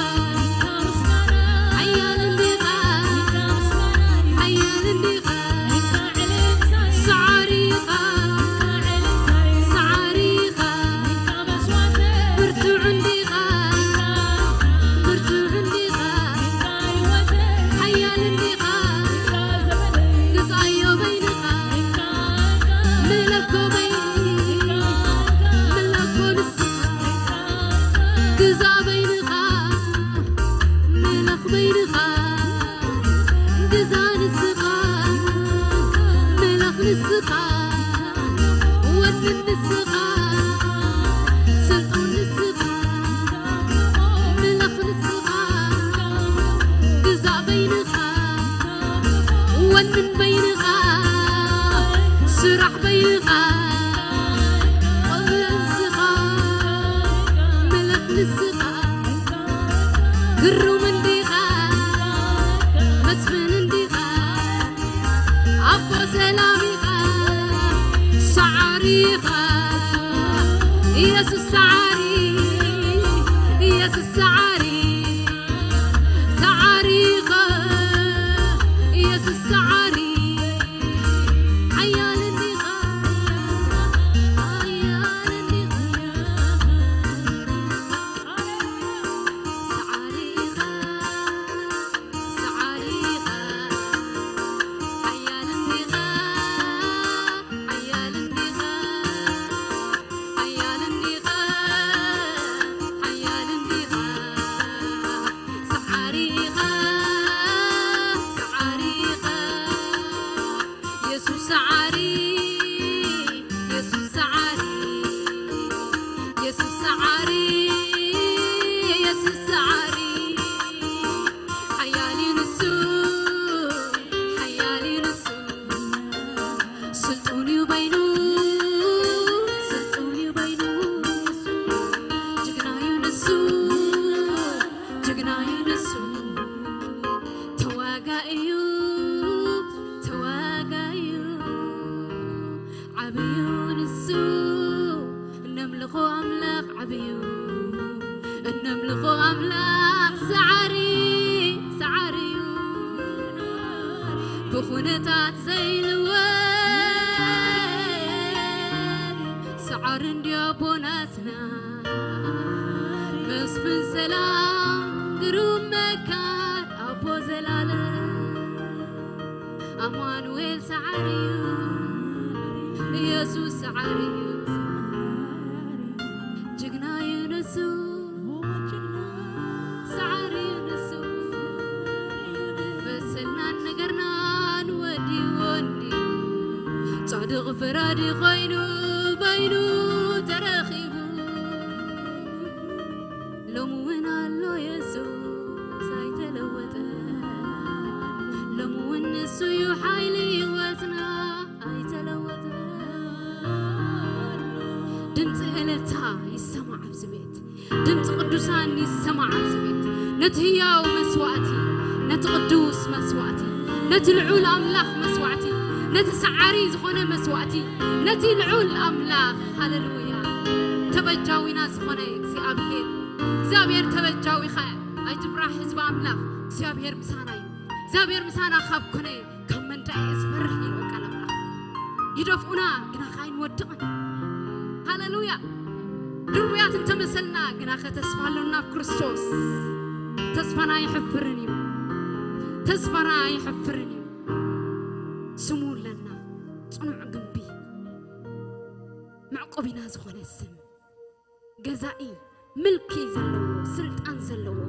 ሓያል እንዲኻ፣ ሓያል እንዲኻ፣ ሰዓሪ ኢኻ፣ ሰዓሪ ኢኻ፣ ብርቱዕ እንዲኻ፣ ብርቱዕ እንዲኻ፣ ሓያል እንዲኻ፣ ግዛዮ በይንኻ፣ ምለኮ በይንኻ፣ ምለኮ ንስኻ፣ ግዛ በይንኻ፣ ምለኽ በይንኻ፣ ግዛ ንስኻ፣ ምለኽ ንስኻ፣ ወንን ንስኻ፣ ስልጡን ንስኻ፣ ምለኽ ንስኻ፣ ግዛእ በይንኻ፣ ወንን በይንኻ፣ ስራሕ በይንኻ፣ ቆብዕ ንስኻ፣ ምለኽ ንስኻ፣ ግሩም እንዲኻ፣ መስፍን እንዲኻ፣ ኣቦ ሰላም ኢኻ፣ ሰዓሪ ኢኻ፣ ኢየሱስ ሰዓሪ፣ ኢየሱስ ሰዓሪ፣ ሰዓሪ ኢኻ፣ ኢየሱስ ሰዓሪ፣ ሓያል እንዲኻ፣ ሓያል እንዲኻ፣ ሰዓሪ ኢኻ። ሰዓሪ ኢኻ፣ ሓያል እንዲኻ፣ ሓያል እንዲኻ፣ ሓያል እንዲኻ፣ ሓያል እንዲኻ። ሰዓሪ ኢኻ፣ ሰዓሪ ኢኻ፣ የሱስ ሰዓሪ፣ የሱስ ሰዓሪ፣ የሱስ ሰዓሪ፣ የሱስ ሰዓሪ። ሓያል እዩ ንሱ፣ ሓያል እዩ ንሱ፣ ስልጡን እዩ በይኑ፣ ስልጡን እዩ በይኑ። ጅግና እዩ ንሱ፣ ጅግና እዩ ንሱ፣ ተዋጋኢ እዩ፣ ተዋጋኢ እዩ። ዓብዩ ንሱ፣ እነምልኾ ኣምላኽ ዓብዩ፣ እነምልኾ ኣምላኽ ሰዓሪ፣ ሰዓሪ እዩ። ብኹነታት ዘይልወጥ ሰዓሪ እንድዩ ኣቦናትና። መስፍን ሰላም ግሩም መካር ኣቦ ዘላለም። ኣማኑኤል ሰዓሪ እዩ፣ ኢየሱስ ሰዓሪ እዩ፣ ጅግና እዩ ንሱ፣ ሰዓሪ እዩ ንሱ። መሰልናን ነገርናን ወዲዎ እንድዩ፣ ጻድቕ ፈራዲ ኮይኑ በይኑ እልልታ ይሰማዕ ኣብዚ ቤት። ድምፂ ቅዱሳን ይሰማዕ ኣብዚ ቤት። ነቲ ህያው መስዋእቲ፣ ነቲ ቅዱስ መስዋእቲ፣ ነቲ ልዑል ኣምላኽ መስዋእቲ፣ ነቲ ሰዓሪ ዝኾነ መስዋእቲ፣ ነቲ ልዑል ኣምላኽ፣ ሃሌሉያ፣ ተበጃዊና ዝኾነ እግዚኣብሔር፣ እግዚኣብሔር ተበጃዊኻ። ኣይትፍራሕ ህዝቢ ኣምላኽ፣ እግዚኣብሔር ምሳና እዩ። እግዚኣብሔር ምሳና ካብ ኮነ ካብ መንደቕ እየ ዝፈርሕ ኢሉ ቃል ኣምላኽ። ይደፍኡና ግና ከኣ ኣይንወድቕን። ሃሌሉያ። ድሩያት እንተመሰልና ግና ከተስፋ ኣሎና ኣብ ክርስቶስ። ተስፋና ኣይሐፍርን እዩ። ተስፋና ኣይሐፍርን እዩ። ስሙ ኣለና ጽኑዕ ግንቢ፣ መዕቆቢና ዝኾነ ስም። ገዛኢ፣ ምልኪ ዘለዎ፣ ስልጣን ዘለዎ።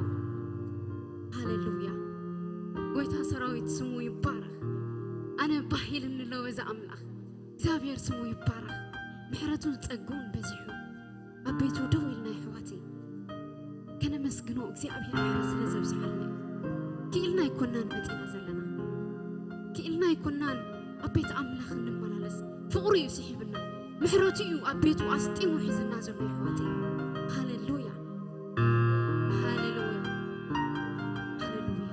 ሃሌሉያ። ጎይታ ሰራዊት ስሙ ይባረኽ። ኣነ ባህ ኢልኒ ኣሎ በዚ ኣምላኽ። እግዚኣብሔር ስሙ ይባረኽ። ምሕረቱን ጸግኡን በዚሑ ኣብ ቤቱ ደው ኢልና፣ የሕዋተይ፣ ከነመስግኖ እግዚኣብሔር ምሕረት ስለ ዘብዝሓልና እዩ። ክኢልና ኣይኮናን መጺና ዘለና። ክኢልና ኣይኮናን ኣብ ቤት ኣምላኽ እንመላለስ። ፍቕሩ እዩ ስሒብና። ምሕረቱ እዩ ኣብ ቤቱ ኣስጢሙ ሒዝና ዘሎ፣ የሕዋተይ። ሃሌሉያ። ሃሌሉያ። ሃሌሉያ።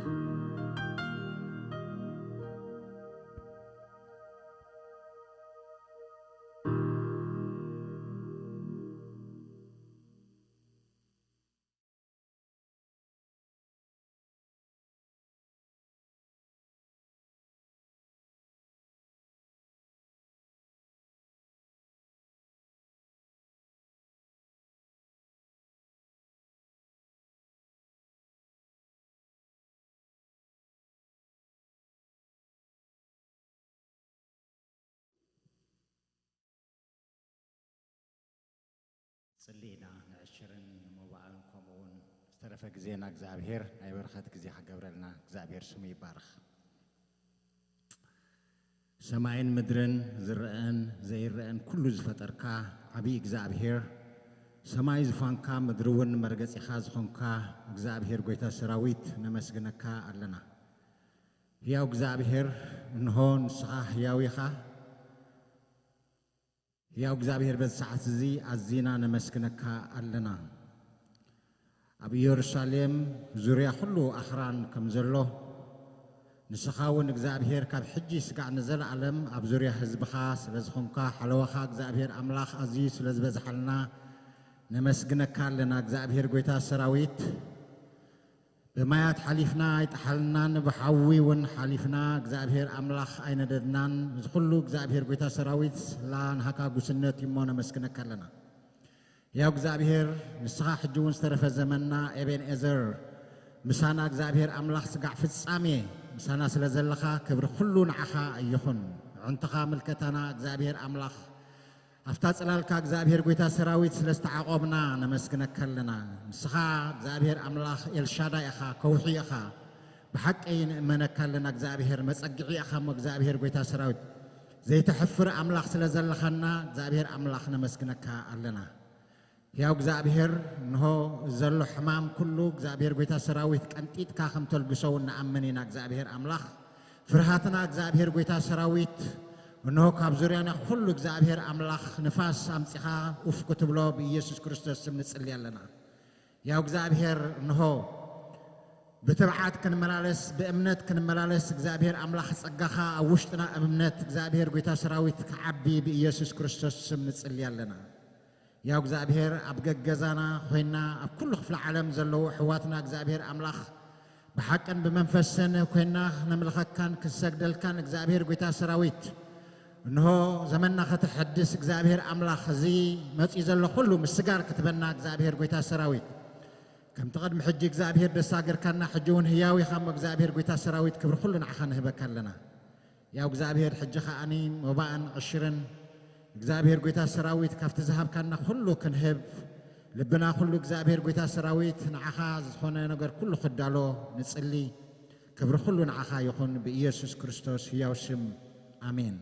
ጽሊእና ንዕሽርን ንሞባእን ከምኡ እውን ዝተረፈ ግዜና እግዚኣብሔር ናይ በረኸት ግዜ ክገብረልና እግዚኣብሔር ስሙ ይባረኽ። ሰማይን ምድርን ዝረአን ዘይረአን ኩሉ ዝፈጠርካ ዓብዪ እግዚኣብሔር፣ ሰማይ ዝፋንካ ምድሪ እውን መርገጺኻ ዝኾንካ እግዚኣብሔር ጎይታ ሰራዊት ነመስግነካ ኣለና። ህያው እግዚኣብሔር፣ እንሆ ንስኻ ህያው ኢኻ። ህያው እግዚኣብሔር፣ በዚ ሰዓት እዚ ኣዚና ነመስግነካ ኣለና። ኣብ ኢየሩሳሌም ዙርያ ኩሉ ኣኽራን ከም ዘሎ፣ ንስኻ እውን እግዚኣብሔር ካብ ሕጂ ስጋዕ ንዘለኣለም ኣብ ዙርያ ህዝብኻ ስለ ዝኾንካ፣ ሓለዋኻ እግዚኣብሔር ኣምላኽ ኣዝዩ ስለ ዝበዝሓልና ነመስግነካ ኣለና። እግዚኣብሔር ጎይታ ሰራዊት፣ ብማያት ሓሊፍና ኣይጠሓልናን፣ ብሓዊ እውን ሓሊፍና እግዚኣብሔር ኣምላኽ ኣይነደድናን። እዚ ኩሉ እግዚኣብሔር ጎይታ ሰራዊት ላንሃካ ጉስነት እዩሞ ነመስግነካ ኣለና። ያው እግዚኣብሔር ንስኻ ሕጂ እውን ዝተረፈ ዘመንና ኤቤንኤዘር ምሳና እግዚኣብሔር ኣምላኽ ስጋዕ ፍጻሜ ምሳና ስለ ዘለኻ ክብሪ ኩሉ ንዓኻ ይኹን። ኣዕንትኻ ምልከታና እግዚኣብሔር ኣምላኽ ኣብታ ጽላልካ እግዚኣብሔር ጎይታ ሰራዊት ስለ ዝተዓቖብና ነመስግነካ ኣለና። ንስኻ እግዚኣብሔር ኣምላኽ ኤልሻዳይ ኢኻ፣ ከውሒ ኢኻ። ብሓቂ ንእመነካ ኣለና እግዚኣብሔር መጸግዒ ኢኻ እሞ እግዚኣብሔር ጎይታ ሰራዊት ዘይተሕፍር ኣምላኽ ስለ ዘለኻና እግዚኣብሔር ኣምላኽ ነመስግነካ ኣለና። ያው እግዚኣብሔር እንሆ ዘሎ ሕማም ኩሉ እግዚኣብሔር ጎይታ ሰራዊት ቀንጢጥካ ከም ተልግሶ እውን ንኣምን ኢና። እግዚኣብሔር ኣምላኽ ፍርሃትና እግዚኣብሔር ጎይታ ሰራዊት እንሆ ካብ ዙርያና ኩሉ እግዚኣብሔር ኣምላኽ ንፋስ ኣምጺኻ ኡፍ ክትብሎ ብኢየሱስ ክርስቶስ ስም ንጽሊ ኣለና። ያው እግዚኣብሔር እንሆ ብትብዓት ክንመላለስ ብእምነት ክንመላለስ እግዚኣብሔር ኣምላኽ ጸጋኻ ኣብ ውሽጥና እምነት እግዚኣብሔር ጎይታ ሰራዊት ክዓቢ ብኢየሱስ ክርስቶስ ስም ንጽሊ ኣለና። ያው እግዚኣብሔር ኣብ ገገዛና ኮይና ኣብ ኩሉ ክፍለ ዓለም ዘለዉ ኣሕዋትና እግዚኣብሔር ኣምላኽ ብሓቅን ብመንፈስን ኮይና ክነምልኸካን ክንሰግደልካን እግዚኣብሔር ጎይታ ሰራዊት እንሆ ዘመንና ከተሐድስ እግዚኣብሔር ኣምላኽ እዚ መጺኡ ዘሎ ኩሉ ምስጋር ክትበና እግዚኣብሔር ጎይታ ሰራዊት ከምቲ ቅድሚ ሕጂ እግዚኣብሔር ደሳገርካና ሕጂ እውን ህያው ኢኻ እሞ እግዚኣብሔር ጎይታ ሰራዊት ክብሪ ኩሉ ንዓኻ ንህበካ ኣለና። ያው እግዚኣብሔር ሕጂ ከኣኒ መባእን ዕሽርን እግዚኣብሔር ጎይታ ሰራዊት ካብቲ ዝሃብካና ኩሉ ክንህብ ልብና ኩሉ እግዚኣብሔር ጎይታ ሰራዊት ንዓኻ ዝኾነ ነገር ኩሉ ክዳሎ ንጽሊ። ክብሪ ኩሉ ንዓኻ ይኹን ብኢየሱስ ክርስቶስ ህያው ስም ኣሜን።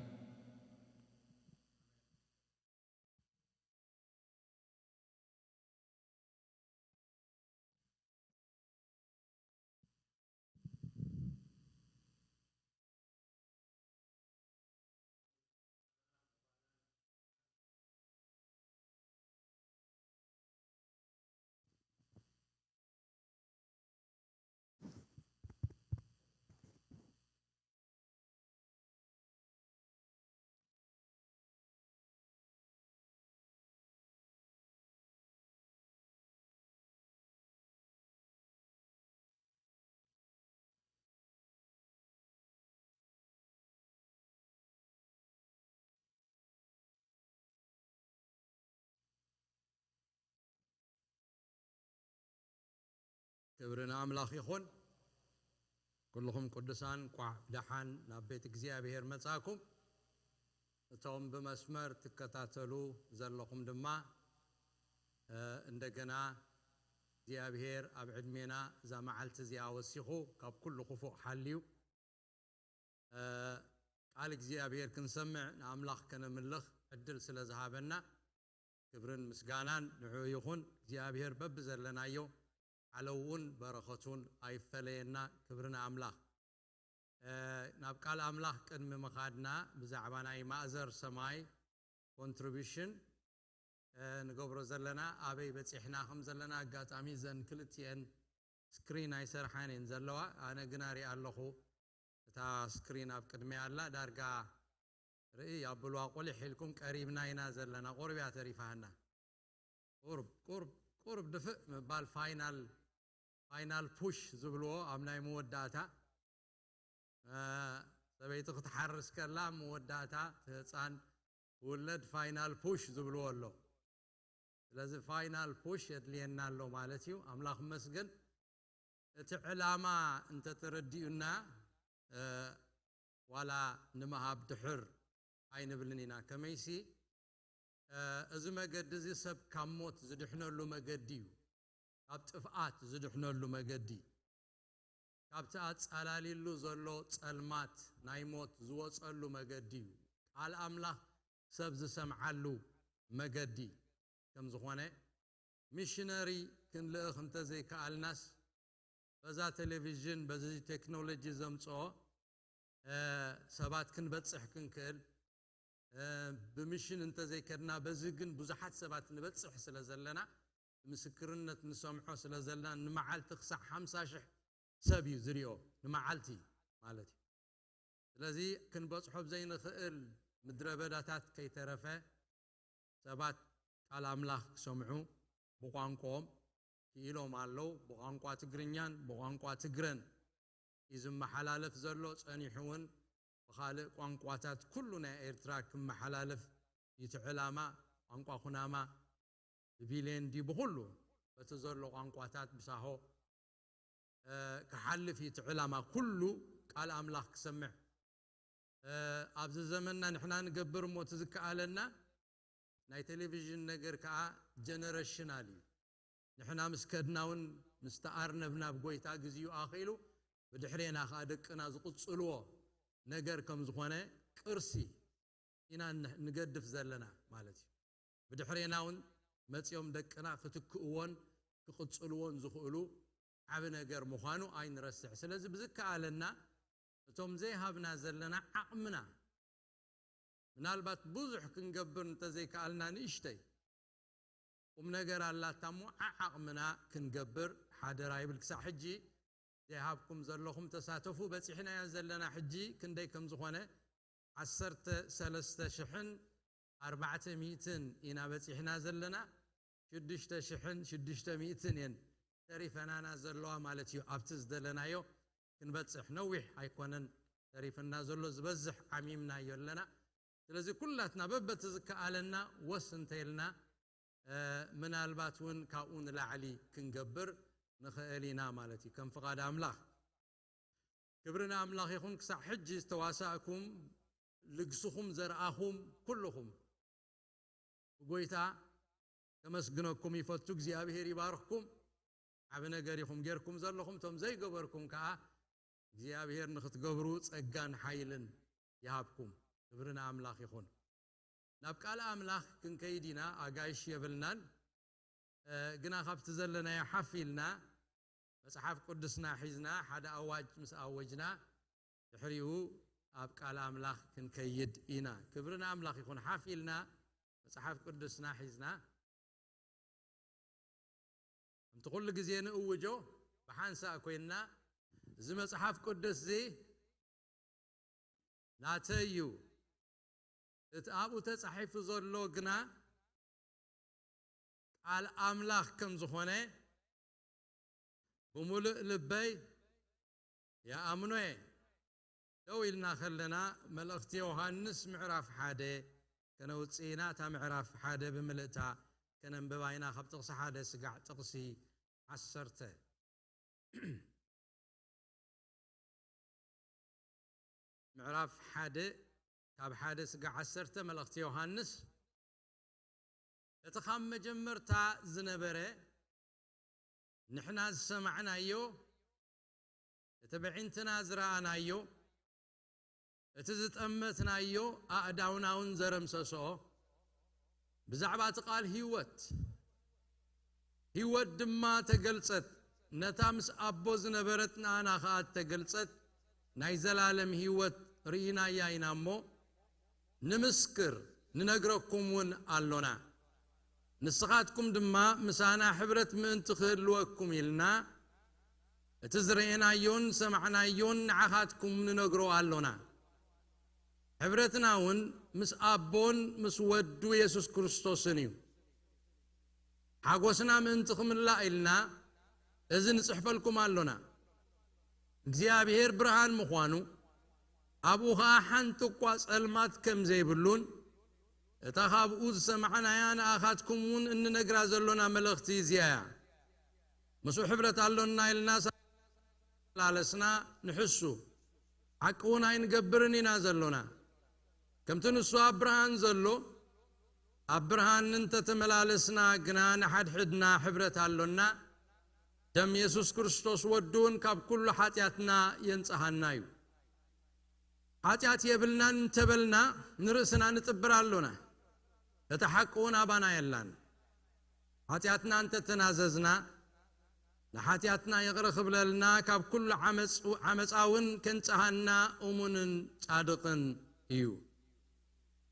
ክብሪ ንኣምላኽ ይኹን። ኩልኹም ቅዱሳን እንቋዕ ብደሓን ናብ ቤት እግዚኣብሔር መጻእኩም። እቶም ብመስመር ትከታተሉ ዘለኹም ድማ፣ እ፣ እንደገና እግዚኣብሔር ኣብ ዕድሜና እዛ መዓልቲ እዚኣ ወሲኹ ካብ ኩሉ ክፉእ ሓልዩ፣ እ፣ ቃል እግዚኣብሔር ክንሰምዕ ንኣምላኽ ከነምልኽ ዕድል ስለ ዝሃበና ክብርን ምስጋናን ንዕኡ ይኹን። እግዚኣብሔር በብዘለናዮ ዓለው እውን በረኸቱን ኣይፈለየና። ክብሪ ንኣምላኽ። እ፣ ናብ ቃል ኣምላኽ ቅድሚ ምኻድና ብዛዕባ ናይ ማእዘር ሰማይ ኮንትሪቢሽን፣ እ፣ ንገብሮ ዘለና ኣበይ በጺሕና ከም ዘለና ኣጋጣሚ እዘን ክልቲኤን ስክሪን ኣይሰርሓን እየን ዘለዋ። ኣነ ግና ሪኣ ኣለኹ። እታ ስክሪን ኣብ ቅድሚያ ኣላ። ዳርጋ ርኢ ኣብልዋ ቁሊሕ ኢልኩም ቀሪብና ኢና ዘለና። ቁርብ እያ ተሪፋና። ቁርብ፣ ቁርብ፣ ቁርብ ድፍእ ምባል ፋይናል፣ ፋይናል ፑሽ ዝብልዎ ኣብ ናይ መወዳእታ፣ እ፣ ሰበይቲ ክትሓርስ ከላ መወዳእታ እቲ ህፃን ክውለድ ፋይናል ፑሽ ዝብልዎ ኣሎ። ስለዚ ፋይናል ፑሽ የድልየና ኣሎ ማለት እዩ። ኣምላኽ መስገን። እቲ ዕላማ እንተተረዲኡና፣ እ፣ ዋላ ንምሃብ ድሕር ኣይንብልን ኢና። ከመይሲ፣ እ፣ እዚ መገዲ እዚ ሰብ ካብ ሞት ዝድሕነሉ መገዲ እዩ። ካብ ጥፍኣት ዝድሕነሉ መገዲ፣ ካብቲ ኣጻላሊሉ ዘሎ ጸልማት ናይ ሞት ዝወጸሉ መገዲ እዩ። ቃል ኣምላኽ ሰብ ዝሰምዓሉ መገዲ ከም ዝኾነ፣ ሚሽነሪ ክንልእኽ እንተዘይከኣልናስ፣ በዛ ቴሌቪዥን፣ በዚ ቴክኖሎጂ ዘምጽኦ፣ እ፣ ሰባት ክንበጽሕ ክንክእል፣ እ፣ ብሚሽን እንተዘይከድና፣ በዚ ግን ብዙሓት ሰባት ንበጽሕ ስለ ዘለና፣ ምስክርነት ንሰምዖ ስለ ዘለና፣ ንመዓልቲ ክሳዕ ሓምሳ ሽሕ ሰብ እዩ ዝሪኦ፣ ንመዓልቲ ማለት እዩ። ስለዚ ክንበጽሖ ብዘይንኽእል ምድረ በዳታት ከይተረፈ፣ ሰባት ቃል ኣምላኽ ክሰምዑ ብቋንቋኦም ክኢሎም ኣለዉ። ብቋንቋ ትግርኛን ብቋንቋ ትግረን እዩ ዝመሓላለፍ ዘሎ። ጸኒሑ እውን ብኻልእ ቋንቋታት ኩሉ ናይ ኤርትራ ክመሓላለፍ እዩ እቲ ዕላማ። ቋንቋ ኩናማ ብቢሌን ድዩ ብኹሉ፣ በቲ ዘሎ ቋንቋታት ብሳሆ፣ እ፣ ክሓልፍ እዩ እቲ ዕላማ። ኩሉ ቃል ኣምላኽ ክሰምዕ፣ እ፣ ኣብዚ ዘመንና ንሕና ንገብር እሞ እቲ ዝከኣለና ናይ ቴሌቪዥን ነገር ከኣ ጀነሬሽናል እዩ። ንሕና ምስ ከድና እውን ምስ ተኣርነብና፣ ኣብ ጎይታ ግዜኡ ኣኺሉ ብድሕሬና ከኣ ደቅና ዝቕጽልዎ ነገር ከም ዝኾነ ቅርሲ ኢና ን-፣ ንገድፍ ዘለና ማለት እዩ። ብድሕሬና እውን መጺኦም ደቅና ክትክእዎን ክቕጽልዎን ዝኽእሉ ዓቢ ነገር ምዃኑ ኣይንረስዕ። ስለዚ ብዝከኣለና እቶም ዘይሃብና ዘለና ዓቕምና፣ ምናልባት ብዙሕ ክንገብር እንተዘይከኣልና፣ ንእሽተይ ቁም ነገር ኣላታ እሞ ዓዓቕምና ክንገብር ሓደራ ይብል። ክሳብ ሕጂ ዘይሃብኩም ዘለኹም ተሳተፉ። በጺሕናዮ ዘለና ሕጂ ክንደይ ከም ዝኾነ፣ ዓሰርተ ሰለስተ ሽሕን ኣርባዕተ ሚእትን ኢና በጺሕና ዘለና። ሽዱሽተ ሽሕን ሽዱሽተ ሚእትን እየን ተሪፈናና ዘለዋ ማለት እዩ። ኣብቲ ዝደለናዮ ክንበጽሕ ነዊሕ ኣይኮነን ተሪፍና ዘሎ፣ ዝበዝሕ ዓሚምናዮ ኣለና። ስለዚ ኩላትና በበቲ ዝከኣለና ወስ እንተኢልና፣ እ፣ ምናልባት እውን ካብኡ ንላዕሊ ክንገብር ንኽእል ኢና ማለት እዩ፣ ከም ፍቓድ ኣምላኽ። ክብሪ ንኣምላኽ ይኹን። ክሳዕ ሕጂ ዝተዋሳእኩም፣ ልግስኹም ዘርኣኹም ኩልኹም፣ ብጎይታ ከመስግነኩም ይፈቱ። እግዚኣብሔር ይባርኽኩም። ዓቢ ነገር ኢኹም ጌርኩም ዘለኹም። እቶም ዘይገበርኩም ከኣ እግዚኣብሔር ንኽትገብሩ ጸጋን ሓይልን ይሃብኩም። ክብሪ ንኣምላኽ ይኹን። ናብ ቃል ኣምላኽ ክንከይድ ኢና፣ ኣጋይሽ የብልናን። እ፣ ግና ካብቲ ዘለናዮ ሓፍ ኢልና መጽሓፍ ቅዱስና ሒዝና ሓደ ኣዋጅ ምስ ኣወጅና፣ ድሕሪኡ ኣብ ቃል ኣምላኽ ክንከይድ ኢና። ክብሪ ንኣምላኽ ይኹን። ሓፍ ኢልና መጽሓፍ ቅዱስና ሒዝና፣ ከምቲ ኩሉ ግዜ ንእውጆ፣ ብሓንሳእ ኮይንና፣ እዚ መጽሓፍ ቅዱስ እዚ ናተይ እዩ፣ እቲ ኣብኡ ተጻሒፉ ዘሎ ግና ቃል ኣምላኽ ከም ዝኾነ ብምሉእ ልበይ ይኣምኖ እየ። ደው ኢልና ከለና፣ መልእኽቲ ዮሃንስ ምዕራፍ ሓደ ከነውጽእ ኢና። እታ ምዕራፍ ሓደ ብምልእታ ከነንብባ ኢና፣ ካብ ጥቕሲ ሓደ ስጋዕ ጥቕሲ ዓሰርተ። ምዕራፍ ሓደ ካብ ሓደ ስጋ ዓሰርተ መልእኽቲ ዮሃንስ። እቲ ካብ መጀመርታ ዝነበረ፣ ንሕና ዝሰማዕናዮ፣ እቲ ብዒንትና ዝረኣናዮ፣ እቲ ዝጠመትናዮ ኣእዳውና እውን ዘረምሰሶ፣ ብዛዕባ እቲ ቃል ህይወት፣ ህይወት ድማ ተገልጸት፣ ነታ ምስ ኣቦ ዝነበረት ንኣና ኸኣ እተገልጸት ናይ ዘላለም ህይወት ርኢናያ ኢና እሞ፣ ንምስክር፣ ንነግረኩም እውን ኣሎና። ንስኻትኩም ድማ ምሳና ሕብረት ምእንቲ ክህልወኩም ኢልና፣ እቲ ዝረኤናዮን ሰማዕናዮን ንዓኻትኩም ንነግሮ ኣሎና። ሕብረትና እውን ምስ ኣቦን ምስ ወዱ የሱስ ክርስቶስን እዩ። ሓጎስና ምእንቲ ክምላእ ኢልና እዚ ንጽሕፈልኩም ኣሎና። እግዚኣብሔር ብርሃን ምዃኑ፣ ኣብኡ ኸኣ ሓንቲ እኳ ጸልማት ከም ዘይብሉን፣ እታ ካብኡ ዝሰማዕናያ ንኣኻትኩም እውን እንነግራ ዘሎና መልእኽቲ እዚኣ እያ። ምስኡ ሕብረት ኣሎና ኢልና ሳ-፣ ላለስና ንሕሱ፣ ሓቂ እውን ኣይንገብርን ኢና ዘሎና። ከምቲ ንሱ ኣብ ብርሃን ዘሎ፣ ኣብ ብርሃን እንተተመላለስና ግና ንሓድሕድና ሕብረት ኣሎና። ደም የሱስ ክርስቶስ ወዱ እውን ካብ ኩሉ ሓጢኣትና የንጽሃና እዩ። ሓጢኣት የብልናን እንተበልና ንርእስና ንጥብር ኣሎና። እቲ ሓቂ እውን ኣባና የላን። ሓጢኣትና እንተተናዘዝና፣ ንሓጢኣትና ይቕረ ክብለልና፣ ካብ ኩሉ ዓመጽ-፣ ዓመጻ እውን ከንጽሃና እሙንን ጻድቕን እዩ።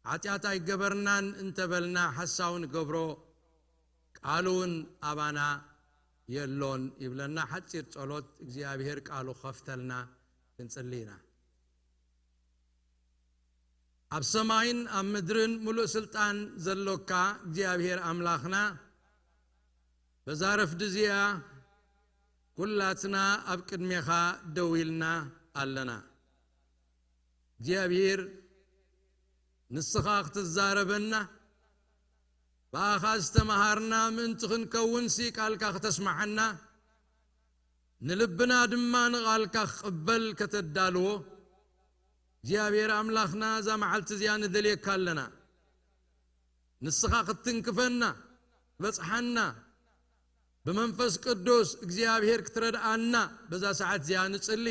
ሓጢኣት ኣይገበርናን እንተበልና ሓሳዊ ንገብሮ፣ ቃሉ እውን ኣባና የሎን ይብለና። ሓጺር ጸሎት፣ እግዚኣብሔር ቃሉ ክኸፍተልና ክንጽሊ ኢና። ኣብ ሰማይን ኣብ ምድርን ምሉእ ስልጣን ዘሎካ እግዚኣብሔር ኣምላኽና፣ በዛ ረፍዲ እዚኣ ኩላትና ኣብ ቅድሜኻ ደው ኢልና ኣለና። እግዚኣብሔር ንስኻ ክትዛረበና፣ ብኣኻ ዝተመሃርና ምእንቲ ክንከውንሲ ቃልካ ክተስምዓና፣ ንልብና ድማ ንቓልካ ክቕበል ከተዳልዎ፣ እግዚኣብሔር ኣምላኽና እዛ መዓልቲ እዚኣ ንደልየካ ኣለና። ንስኻ ክትትንክፈና፣ ክትበጽሓና፣ ብመንፈስ ቅዱስ እግዚኣብሔር ክትረድኣና በዛ ሰዓት እዚኣ ንጽሊ።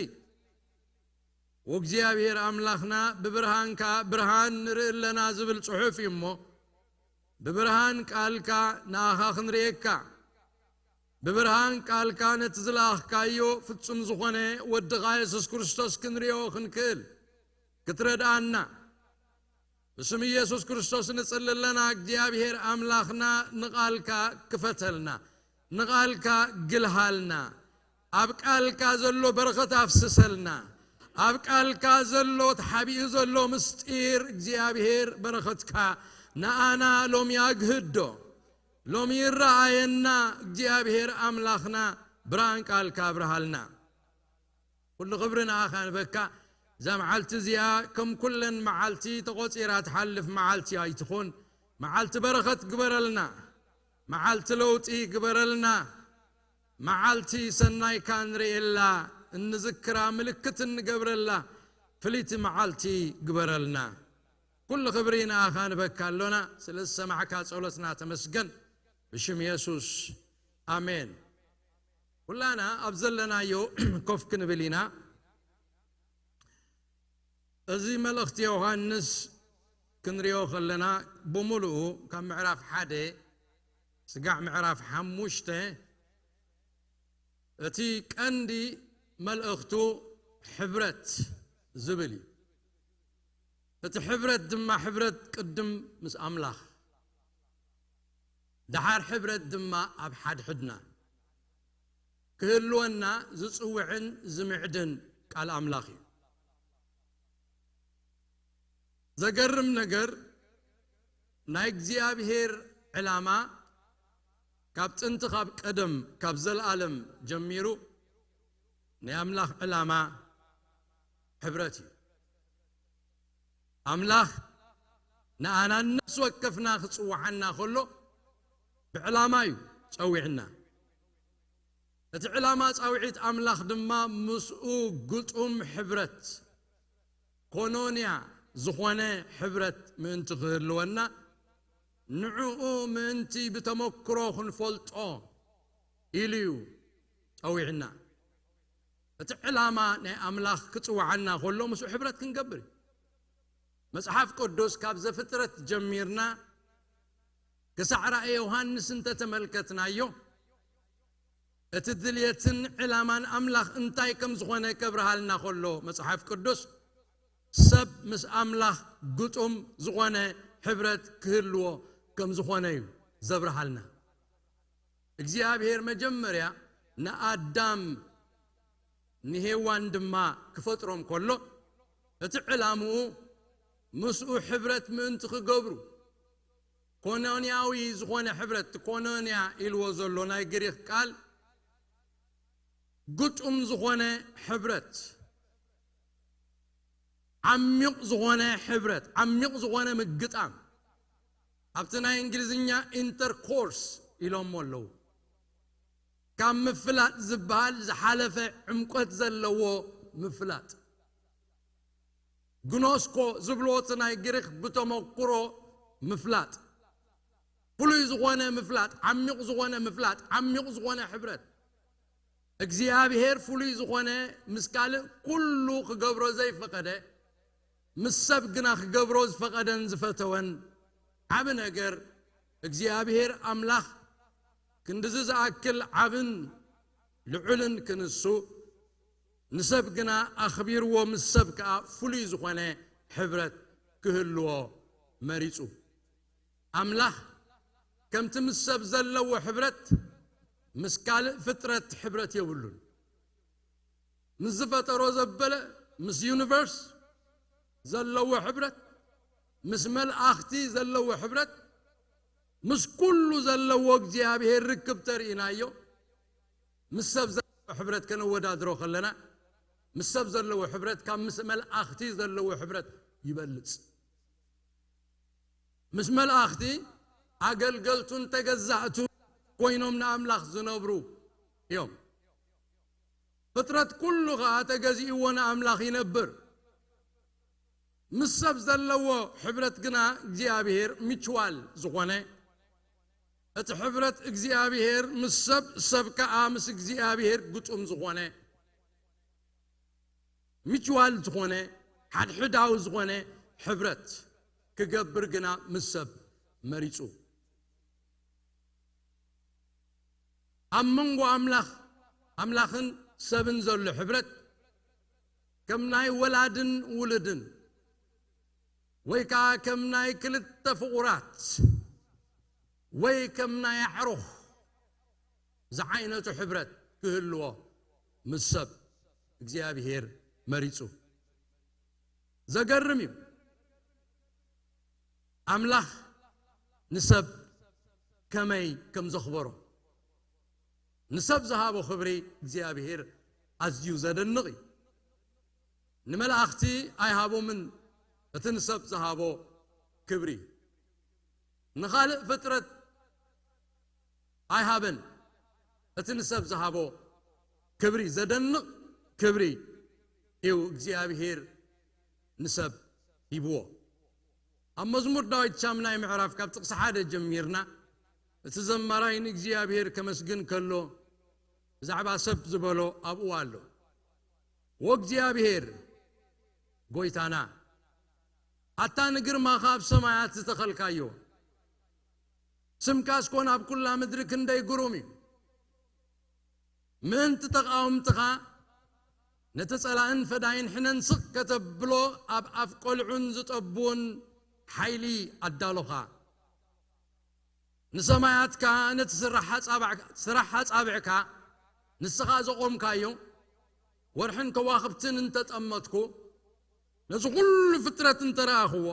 ወእግዚኣብሔር ኣምላኽና ብብርሃንካ ብርሃን ንርኢ ኣለና ዝብል ጽሑፍ እዩ እሞ፣ ብብርሃን ቃልካ ንኣኻ ክንርእየካ፣ ብብርሃን ቃልካ ነቲ ዝለኣኽካዮ ፍጹም ዝኾነ ወድኻ የሱስ ክርስቶስ ክንርእዮ ክንክእል ክትረድኣና፣ ብስም ኢየሱስ ክርስቶስ ንጽሊ ኣለና። እግዚኣብሔር ኣምላኽና ንቓልካ ክፈተልና፣ ንቓልካ ግልሃልና፣ ኣብ ቃልካ ዘሎ በረኸት ኣፍስሰልና፣ ኣብ ቃልካ ዘሎ ተሓቢኡ ዘሎ ምስጢር እግዚኣብሔር በረኸትካ ንኣና ሎሚ ኣግህዶ፣ ሎሚ ይረኣየና። እግዚኣብሔር ኣምላኽና ብርሃን ቃልካ ኣብርሃልና። ኩሉ ክብሪ ንኣኻ ንበካ። እዛ መዓልቲ እዚኣ ከም ኩለን መዓልቲ ተቖጺራ ትሓልፍ መዓልቲ ኣይትኹን። መዓልቲ በረኸት ግበረልና፣ መዓልቲ ለውጢ ግበረልና፣ መዓልቲ ሰናይካ ንርእየላ፣ እንዝክራ ምልክት እንገብረላ ፍልይቲ መዓልቲ ግበረልና። ኩሉ ክብሪ ንኣኻ ንበካ ኣሎና። ስለ ዝሰማዕካ ጸሎትና ተመስገን። ብሽም የሱስ ኣሜን። ኩላና ኣብ ዘለናዮ ኮፍ ክንብል ኢና። እዚ መልእኽቲ ዮሃንስ ክንሪኦ ከለና ብምሉኡ ካብ ምዕራፍ ሓደ ስጋዕ ምዕራፍ ሓሙሽተ እቲ ቀንዲ መልእኽቱ ሕብረት ዝብል እዩ። እቲ ሕብረት ድማ ሕብረት ቅድም ምስ ኣምላኽ፣ ደሓር ሕብረት ድማ ኣብ ሓድሕድና ክህልወና ዝጽውዕን ዝምዕድን ቃል ኣምላኽ እዩ። ዘገርም ነገር፣ ናይ እግዚኣብሔር ዕላማ ካብ ጥንቲ፣ ካብ ቀደም፣ ካብ ዘለኣለም ጀሚሩ ናይ ኣምላኽ ዕላማ ሕብረት እዩ። ኣምላኽ ንኣና ነፍሲ ወከፍና ክጽውዓና ከሎ ብዕላማ እዩ ጸዊዕና። እቲ ዕላማ ጻውዒት ኣምላኽ ድማ ምስኡ ግጡም ሕብረት፣ ኮኖንያ ዝኾነ ሕብረት ምእንቲ ክህልወና፣ ንዕኡ ምእንቲ ብተመክሮ ክንፈልጦ ኢሉ እዩ ጸዊዕና። እቲ ዕላማ ናይ ኣምላኽ ክጽውዓና ከሎ ምስኡ ሕብረት ክንገብር እዩ። መጽሓፍ ቅዱስ ካብ ዘፍጥረት ጀሚርና ክሳዕ ራእየ ዮሃንስ እንተተመልከትናዮ፣ እቲ ድልየትን ዕላማን ኣምላኽ እንታይ ከም ዝኾነ ከብርሃልና ከሎ መጽሓፍ ቅዱስ፣ ሰብ ምስ ኣምላኽ ግጡም ዝኾነ ሕብረት ክህልዎ ከም ዝኾነ እዩ ዘብርሃልና። እግዚኣብሔር መጀመርያ ንኣዳም ንሄዋን ድማ ክፈጥሮም ከሎ፣ እቲ ዕላምኡ ምስኡ ሕብረት ምእንቲ ክገብሩ፣ ኮኖንያዊ ዝኾነ ሕብረት፣ ኮኖንያ ኢልዎ ዘሎ ናይ ግሪኽ ቃል ግጡም ዝኾነ ሕብረት፣ ዓሚቕ ዝኾነ ሕብረት፣ ዓሚቕ ዝኾነ ምግጣም፣ ኣብቲ ናይ እንግሊዝኛ ኢንተርኮርስ ኢሎሞ ኣለዉ። ካብ ምፍላጥ ዝበሃል ዝሓለፈ ዕምቆት ዘለዎ ምፍላጥ። ግኖስኮ ዝብልዎ እቲ ናይ ግሪኽ ብተመክሮ ምፍላጥ፣ ፍሉይ ዝኾነ ምፍላጥ፣ ዓሚቕ ዝኾነ ምፍላጥ፣ ዓሚቕ ዝኾነ ሕብረት። እግዚኣብሔር ፍሉይ ዝኾነ ምስ ካልእ ኩሉ ክገብሮ ዘይፈቐደ፣ ምስ ሰብ ግና ክገብሮ ዝፈቐደን ዝፈተወን ዓቢ ነገር፣ እግዚኣብሔር ኣምላኽ ክንድዚ ዝኣክል ዓብን ልዑልን ክንሱ፣ ንሰብ ግና ኣኽቢርዎ፣ ምስ ሰብ ከኣ ፍሉይ ዝኾነ ሕብረት ክህልዎ መሪጹ። ኣምላኽ ከምቲ ምስ ሰብ ዘለዎ ሕብረት ምስ ካልእ ፍጥረት ሕብረት የብሉን። ምስ ዝፈጠሮ ዘበለ፣ ምስ ዩኒቨርስ ዘለዎ ሕብረት፣ ምስ መላእኽቲ ዘለዎ ሕብረት፣ ምስ ኩሉ ዘለዎ እግዚኣብሔር ርክብ ተርኢናዮ። ምስ ሰብ ዘለዎ ሕብረት ከነወዳድሮ ከለና፣ ምስ ሰብ ዘለዎ ሕብረት ካብ ምስ መላእኽቲ ዘለዎ ሕብረት ይበልጽ። ምስ መላእኽቲ ኣገልገልቱን ተገዛእቱን ኮይኖም ንኣምላኽ ዝነብሩ እዮም። ፍጥረት ኩሉ ኸኣ ተገዚእዎ ንኣምላኽ ይነብር። ምስ ሰብ ዘለዎ ሕብረት ግና እግዚኣብሔር ሚችዋል ዝኾነ፣ እቲ ሕብረት እግዚኣብሔር ምስ ሰብ፣ ሰብ ከኣ ምስ እግዚኣብሔር ግጡም ዝኾነ፣ ሚችዋል ዝኾነ፣ ሓድሕዳዊ ዝኾነ ሕብረት ክገብር ግና ምስ ሰብ መሪጹ። ኣብ መንጎ ኣምላኽ፣ ኣምላኽን ሰብን ዘሎ ሕብረት ከም ናይ ወላድን ውሉድን፣ ወይ ከኣ ከም ናይ ክልተ ፍቑራት፣ ወይ ከም ናይ ኣዕሩኽ ዝዓይነቱ ሕብረት ክህልዎ ምስ ሰብ እግዚኣብሔር መሪጹ። ዘገርም እዩ። ኣምላኽ ንሰብ ከመይ ከም ዘኽበሮ፣ ንሰብ ዝሃቦ ክብሪ እግዚኣብሔር ኣዝዩ ዘደንቕ እዩ። ንመላእኽቲ ኣይሃቦምን እቲ ንሰብ ዝሃቦ ክብሪ። ንኻልእ ፍጥረት ኣይሃበን። እቲ ንሰብ ዝሃቦ ክብሪ፣ ዘደንቕ ክብሪ እዩ እግዚኣብሔር ንሰብ ሂብዎ። ኣብ መዝሙር ዳዊት ሻምናይ ምዕራፍ ካብ ጥቕሲ ሓደ ጀሚርና፣ እቲ ዘማራይ ንእግዚኣብሔር ከመስግን ከሎ ብዛዕባ ሰብ ዝበሎ ኣብኡ ኣሎ። "ወእግዚኣብሔር ጎይታና፣ ኣታ ንግርማኻ ኣብ ሰማያት ዝተኸልካዮ፣ ስምካስ ኮን ኣብ ኩላ ምድሪ ክንደይ ግሩም እዩ። ምእንቲ ተቓወምትኻ፣ ነቲ ጸላእን ፈዳይን ሕነን ስቕ ከተብሎ፣ ኣብ ኣፍ ቆልዑን ዝጠቡን ሓይሊ ኣዳሎኻ። ንሰማያትካ፣ ነቲ ስራሕ ኣጻብዕ-፣ ስራሕ ኣጻብዕካ ንስኻ ዘቖምካዮ፣ ወርሕን ከዋኽብትን እንተጠመትኩ፣ ነዚ ኩሉ ፍጥረት እንተረኣኽዎ፣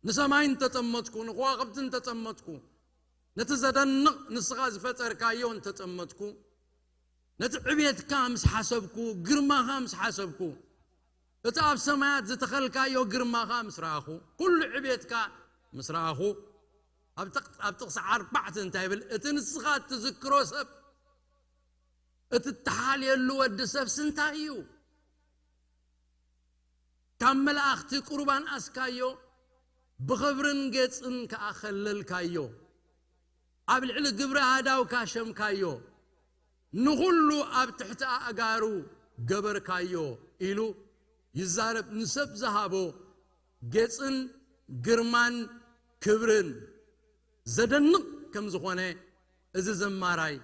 ንሰማይ እንተጠመትኩ፣ ንከዋኽብቲ እንተጠመትኩ፣ ነቲ ዘደንቕ ንስኻ ዝፈጠርካዮ እንተጠመትኩ፣ ነቲ ዕቤትካ ምስ ሓሰብኩ፣ ግርማኻ ምስ ሓሰብኩ፣ እቲ ኣብ ሰማያት ዝተኸልካዮ ግርማኻ ምስ ረኣኹ፣ ኩሉ ዕቤትካ ምስ ረኣኹ፣ ኣብ ጥቕ-፣ ኣብ ጥቕሲ ኣርባዕተ እንታይ ይብል? እቲ ንስኻ እትዝክሮ ሰብ እቲ እተሓልየሉ ወዲ ሰብሲ እንታይ እዩ? ካብ መላእኽቲ ቁሩብ ኣንኣስካዮ፣ ብኽብርን ጌጽን ከኣ ኸለልካዮ። ኣብ ልዕሊ ግብሪ ኣእዳውካ ሸምካዮ፣ ንኹሉ ኣብ ትሕቲ ኣእጋሩ ገበርካዮ ኢሉ ይዛረብ። ንሰብ ዝሃቦ ጌጽን ግርማን ክብርን ዘደንቕ ከም ዝኾነ እዚ ዘማራይ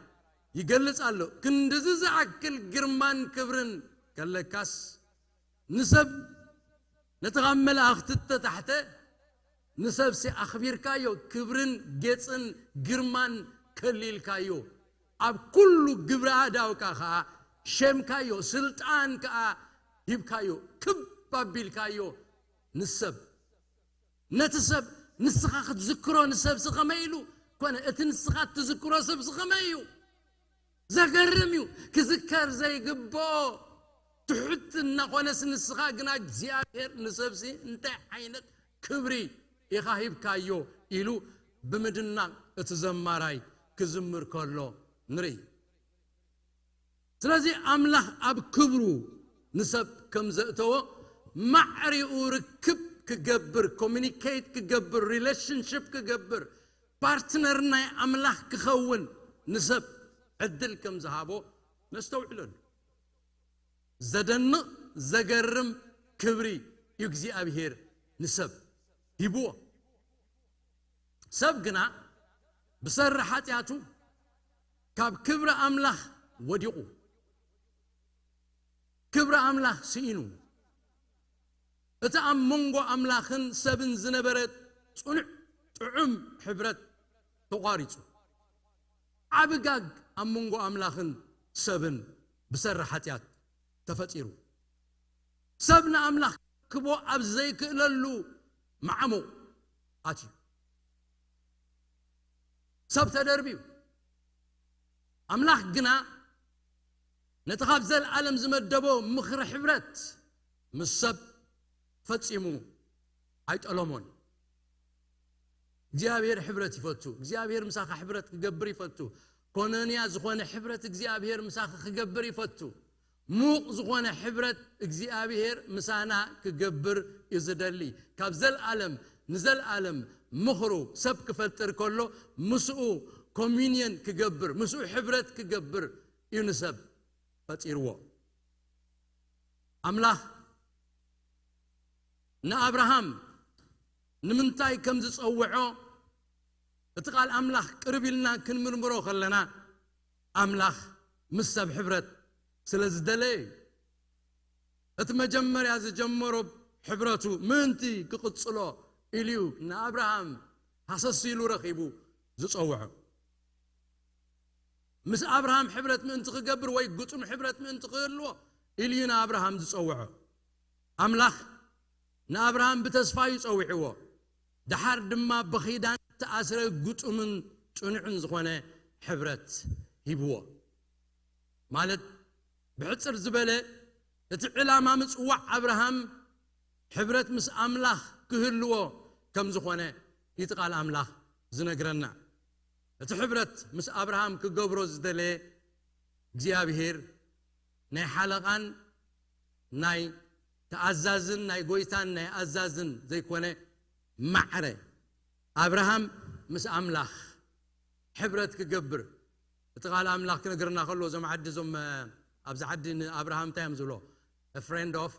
ይገልጽ ኣሎ። ክንድዚ ዝኣክል ግርማን ክብርን ከለካስ፣ ንሰብ፣ ነቲ ካብ መላእኽቲ እተታሕተ ንሰብሲ ኣኽቢርካዮ፣ ክብርን ጌጽን ግርማን ከሊልካዮ፣ ኣብ ኩሉ ግብረ ኣእዳውካ ኸኣ ሸምካዮ፣ ስልጣን ከኣ ሂብካዮ፣ ክብ ኣቢልካዮ ንሰብ። ነቲ ሰብ ንስኻ ክትዝክሮ ንሰብሲ ከመይ ኢሉ ኮነ? እቲ ንስኻ እትዝክሮ ሰብሲ ከመይ እዩ? ዘገርም እዩ። ክዝከር ዘይግብኦ ትሑት እናኾነስ፣ ንስኻ ግና እግዚኣብሔር ንሰብሲ እንታይ ዓይነት ክብሪ ኢኻ ሂብካዮ ኢሉ ብምድናቕ እቲ ዘማራይ ክዝምር ከሎ ንርኢ። ስለዚ ኣምላኽ ኣብ ክብሩ ንሰብ ከም ዘእተዎ፣ ማዕሪኡ ርክብ ክገብር፣ ኮሚኒኬት ክገብር፣ ሪሌሽንሽፕ ክገብር፣ ፓርትነር ናይ ኣምላኽ ክኸውን ንሰብ ዕድል ከም ዝሃቦ ነስተውዕለሉ። ዘደንቕ፣ ዘገርም ክብሪ እዩ እግዚኣብሔር ንሰብ ሂብዎ። ሰብ ግና ብሰሪ ሓጢኣቱ ካብ ክብሪ ኣምላኽ ወዲቑ፣ ክብሪ ኣምላኽ ስኢኑ፣ እቲ ኣብ መንጎ ኣምላኽን ሰብን ዝነበረ ጽኑዕ ጥዑም ሕብረት ተቋሪጹ። ዓቢ ጋግ ኣብ መንጎ ኣምላኽን ሰብን ብሰሪ ሓጢኣት ተፈጢሩ። ሰብ ንኣምላኽ ክቦ ኣብ ዘይክእለሉ ማዕሙቕ ኣትዩ። ሰብ ተደርብዩ። ኣምላኽ ግና ነቲ ካብ ዘለኣለም ዝመደቦ ምኽሪ ሕብረት ምስ ሰብ ፈጺሙ ኣይጠለሞን። እግዚኣብሔር ሕብረት ይፈቱ። እግዚኣብሔር ምሳኻ ሕብረት ክገብር ይፈቱ። ኮነንያ ዝኾነ ሕብረት እግዚኣብሔር ምሳኻ ክገብር ይፈቱ። ሙቕ ዝኾነ ሕብረት እግዚኣብሔር ምሳና ክገብር እዩ ዝደሊ። ካብ ዘለኣለም ንዘለኣለም ምኽሩ ሰብ ክፈጥር ከሎ ምስኡ ኮሚኒየን ክገብር፣ ምስኡ ሕብረት ክገብር እዩ ንሰብ ፈጢርዎ። ኣምላኽ ንኣብርሃም ንምንታይ ከም ዝጸውዖ እቲ ቃል ኣምላኽ ቅርብ ኢልና ክንምርምሮ ከለና፣ ኣምላኽ ምስ ሰብ ሕብረት ስለ ዝደለየ እዩ። እቲ መጀመርያ ዝጀመሮ ሕብረቱ ምእንቲ ክቕጽሎ ኢሉ እዩ ንኣብርሃም ሃሰስ ኢሉ ረኺቡ ዝጸውዖ። ምስ ኣብርሃም ሕብረት ምእንቲ ክገብር ወይ ግጡም ሕብረት ምእንቲ ክህልዎ ኢሉ እዩ ንኣብርሃም ዝጸውዖ። ኣምላኽ ንኣብርሃም ብተስፋ እዩ ጸዊዕዎ። ደሓር ድማ ብኺዳን እተኣስረ ግጡምን ጽኑዕን ዝኾነ ሕብረት ሂብዎ። ማለት ብሕጽር ዝበለ እቲ ዕላማ ምጽዋዕ ኣብርሃም ሕብረት ምስ ኣምላኽ ክህልዎ ከም ዝኾነ እቲ ቃል ኣምላኽ ዝነግረና። እቲ ሕብረት ምስ ኣብርሃም ክገብሮ ዝደለየ እግዚኣብሔር ናይ ሓለቓን ናይ ተኣዛዝን ናይ ጎይታን ናይ ኣዛዝን ዘይኮነ ማዕረ ኣብርሃም ምስ ኣምላኽ ሕብረት ክገብር እቲ ቃል ኣምላኽ ክነግርና ከሎ እዞም ዓዲ እዞም ኣብዚ ዓዲ ንኣብርሃም እንታይ እዮም ዝብሎ? Friend of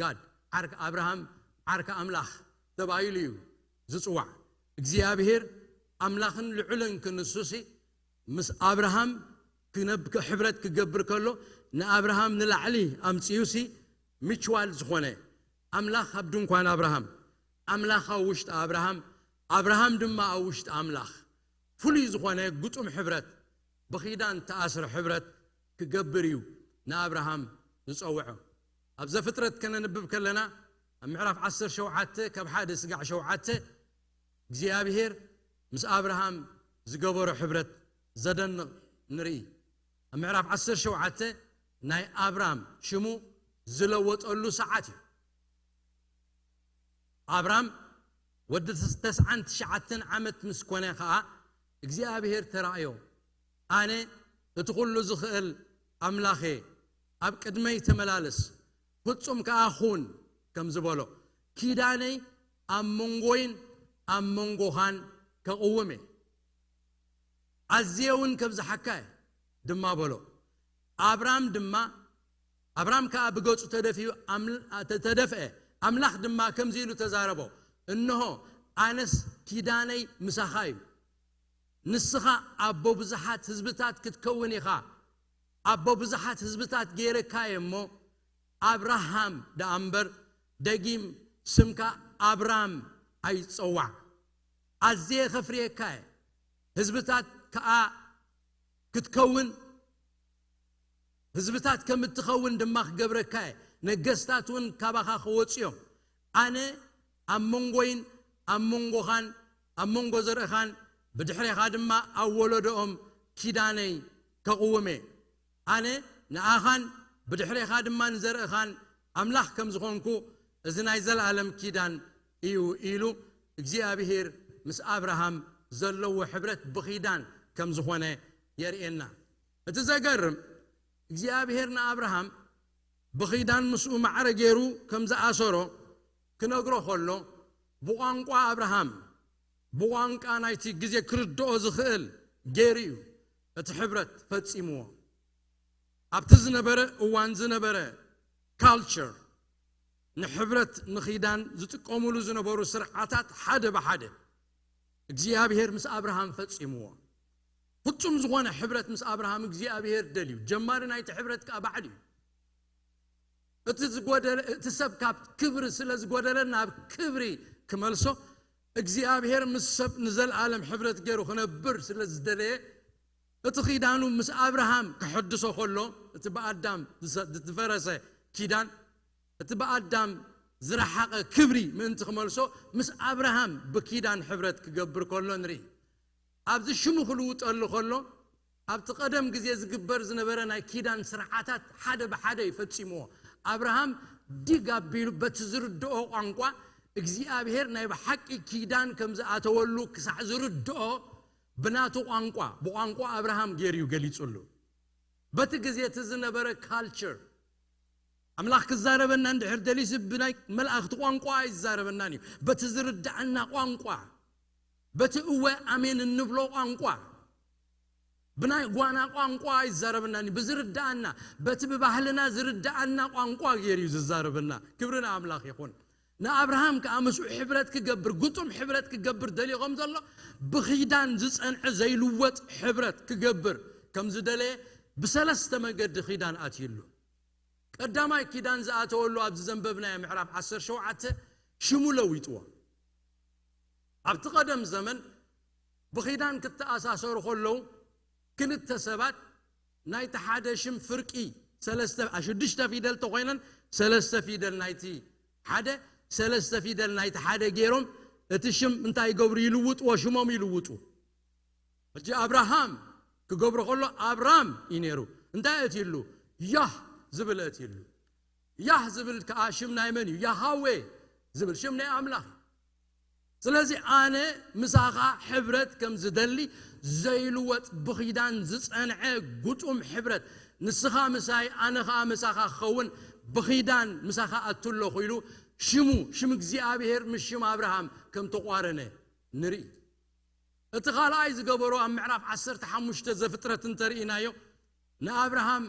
God፣ ዓርክ ኣብርሃም ዓርክ ኣምላኽ ተባሂሉ እዩ ዝጽዋዕ። እግዚኣብሔር ኣምላኽን ልዑልን ክንሱሲ ምስ ኣብርሃም ክነብ- ሕብረት ክገብር ከሎ ንኣብርሃም ንላዕሊ ኣምጽዩሲ ሚችዋል ዝኾነ ኣምላኽ ኣብ ድንኳን ኣብርሃም፣ ኣምላኽ ኣብ ውሽጢ ኣብርሃም፣ ኣብርሃም ድማ ኣብ ውሽጢ ኣምላኽ ፍሉይ ዝኾነ ግጡም ሕብረት ብኺዳን ተኣስረ ሕብረት ክገብር እዩ ንኣብርሃም ዝጸውዖ። ኣብ ዘፍጥረት ከነንብብ ከለና ኣብ ምዕራፍ ዓሰርተ ሸውዓተ ካብ ሓደ ስጋዕ ሸውዓተ እግዚኣብሔር ምስ ኣብርሃም ዝገበሮ ሕብረት ዘደንቕ ንርኢ። ኣብ ምዕራፍ ዓሰርተ ሸውዓተ ናይ ኣብራም ሽሙ ዝለወጠሉ ሰዓት እዩ። ኣብራም ወዲ ተስዓን ትሽዓተን ዓመት ምስ ኮነ ኸኣ እግዚኣብሔር ተራእዮ። ኣነ እቲ ኩሉ ዝኽእል ኣምላኸ፣ ኣብ ቅድመይ ተመላለስ፣ ፍጹም ከኣ ኹን፣ ከም ዝበሎ፣ ኪዳነይ ኣብ መንጎይን ኣብ መንጎኻን ከቕውም እየ። ኣዝየ እውን ከብዝሓካ እየ ድማ በሎ። ኣብራም ድማ ኣብራም ከኣ ብገጹ ተደፊኡ ኣምል- ተ- ተደፍአ። ኣምላኽ ድማ ከምዚ ኢሉ ተዛረቦ፣ እንሆ፣ ኣነስ ኪዳነይ ምሳኻ እዩ። ንስኻ ኣቦ ብዙሓት ህዝብታት ክትከውን ኢኻ። ኣቦ ብዙሓት ህዝብታት ገይረካ እየ እሞ ኣብርሃም ደኣ እምበር ደጊም ስምካ ኣብራም ኣይጸዋዕ። ኣዝየ ከፍርየካ እየ። ህዝብታት ከኣ ክትከውን ህዝብታት ከም እትኸውን ድማ ክገብረካ እየ። ነገስታት እውን ካባኻ ክወጽኡ እዮም። ኣነ ኣብ መንጎይን ኣብ መንጎኻን ኣብ መንጎ ዘርእኻን ብድሕሬኻ ድማ ኣብ ወለዶኦም ኪዳነይ ከቕውም እየ። ኣነ ንኣኻን ብድሕሬኻ ድማ ንዘርእኻን ኣምላኽ ከም ዝኾንኩ እዚ ናይ ዘለኣለም ኪዳን እዩ ኢሉ እግዚኣብሄር ምስ ኣብርሃም ዘለዎ ሕብረት ብኺዳን ከም ዝኾነ የርእየና። እቲ ዘገርም እግዚኣብሄር ንኣብርሃም ብኺዳን ምስኡ ማዕረ ገይሩ ከም ዝኣሰሮ ክነግሮ ከሎ ብቋንቋ ኣብርሃም ብቋንቋ ናይቲ ግዜ ክርድኦ ዝኽእል ገይሩ እዩ እቲ ሕብረት ፈጺምዎ። ኣብቲ ዝነበረ እዋን ዝነበረ ካልቸር ንሕብረት ንኺዳን ዝጥቀሙሉ ዝነበሩ ስርዓታት ሓደ ብሓደ እግዚኣብሄር ምስ ኣብርሃም ፈጺምዎ። ፍጹም ዝኾነ ሕብረት ምስ ኣብርሃም እግዚኣብሄር ደልዩ። ጀማሪ ናይቲ ሕብረት ከኣ ባዕሉ እዩ። እቲ ዝጎደለ እቲ ሰብ ካብ ክብሪ ስለ ዝጎደለ ናብ ክብሪ ክመልሶ እግዚኣብሄር ምስ ሰብ ንዘለኣለም ሕብረት ገይሩ ክነብር ስለ ዝደለየ እቲ ኺዳኑ ምስ ኣብርሃም ክሕድሶ ከሎ እቲ ብኣዳም ዝፈረሰ ኪዳን እቲ ብኣዳም ዝረሓቐ ክብሪ ምእንቲ ክመልሶ ምስ ኣብርሃም ብኪዳን ሕብረት ክገብር ከሎ ንርኢ። ኣብዚ ሽሙ ክልውጠሉ ከሎ ኣብቲ ቀደም ግዜ ዝግበር ዝነበረ ናይ ኪዳን ስርዓታት ሓደ ብሓደ ይፈጺምዎ። ኣብርሃም ዲግ ኣቢሉ በቲ ዝርድኦ ቋንቋ እግዚኣብሔር ናይ ብሓቂ ኪዳን ከም ዝኣተወሉ ክሳዕ ዝርድኦ ብናቱ ቋንቋ ብቋንቋ ኣብርሃም ገይሩ እዩ ገሊጹሉ። በቲ ግዜ እቲ ዝነበረ ካልቸር ኣምላኽ ክዛረበና እንድሕር ደሊሲ ብናይ መላእኽቲ ቋንቋ ኣይዛረበናን እዩ። በቲ ዝርድኣና ቋንቋ በቲ እወ ኣሜን እንብሎ ቋንቋ ብናይ ጓና ቋንቋ ኣይዛረበናን እዩ። ብዝርድኣና በቲ ብባህልና ዝርድኣና ቋንቋ ገይሩ እዩ ዝዛረበና። ክብሪ ንኣምላኽ ይኹን። ንኣብርሃም ከኣ ምስኡ ሕብረት ክገብር ግጡም ሕብረት ክገብር ደልዮ ከም ዘሎ ብኺዳን ዝጸንዐ ዘይልወጥ ሕብረት ክገብር ከም ዝደለየ ብሰለስተ መገዲ ኺዳን ኣትዩሉ። ቀዳማይ ኪዳን ዝኣተወሉ ኣብዚ ዘንበብናዮ ምዕራፍ ዓሰርተ ሸውዓተ ሽሙ ለዊጥዎ። ኣብቲ ቀደም ዘመን ብኺዳን ክተኣሳሰሩ ከለዉ ክልተ ሰባት ናይቲ ሓደ ሽም ፍርቂ ሰለስተ ሽዱሽተ ፊደል ተኮይነን ሰለስተ ፊደል ናይቲ ሓደ ሰለስተ ፊደል ናይቲ ሓደ ገይሮም እቲ ሽም እንታይ ይገብሩ? ይልውጥዎ፣ ሽሞም ይልውጡ። ሕጂ ኣብርሃም ክገብሮ ከሎ ኣብራም እዩ ነይሩ። እንታይ እትይሉ? ያህ ዝብል እትይሉ። ያህ ዝብል ከዓ ሽም ናይ መን እዩ? ያሃዌ ዝብል ሽም ናይ ኣምላኽ እዩ። ስለዚ ኣነ ምሳኻ ሕብረት ከም ዝደሊ ዘይልወጥ ብኺዳን ዝጸንዐ ጉጡም ሕብረት ንስኻ ምሳይ ኣነ ኸዓ ምሳኻ ክኸውን ብኺዳን ምሳኻ ኣቱ ኣለኹ ኢሉ ሽሙ ሽም እግዚኣብሔር ምስ ሽም ኣብርሃም ከም ተቋረነ ንርኢ። እቲ ካልኣይ ዝገበሮ ኣብ ምዕራፍ ዓሰርተ ሓሙሽተ ዘፍጥረት እንተርኢናዮ ንኣብርሃም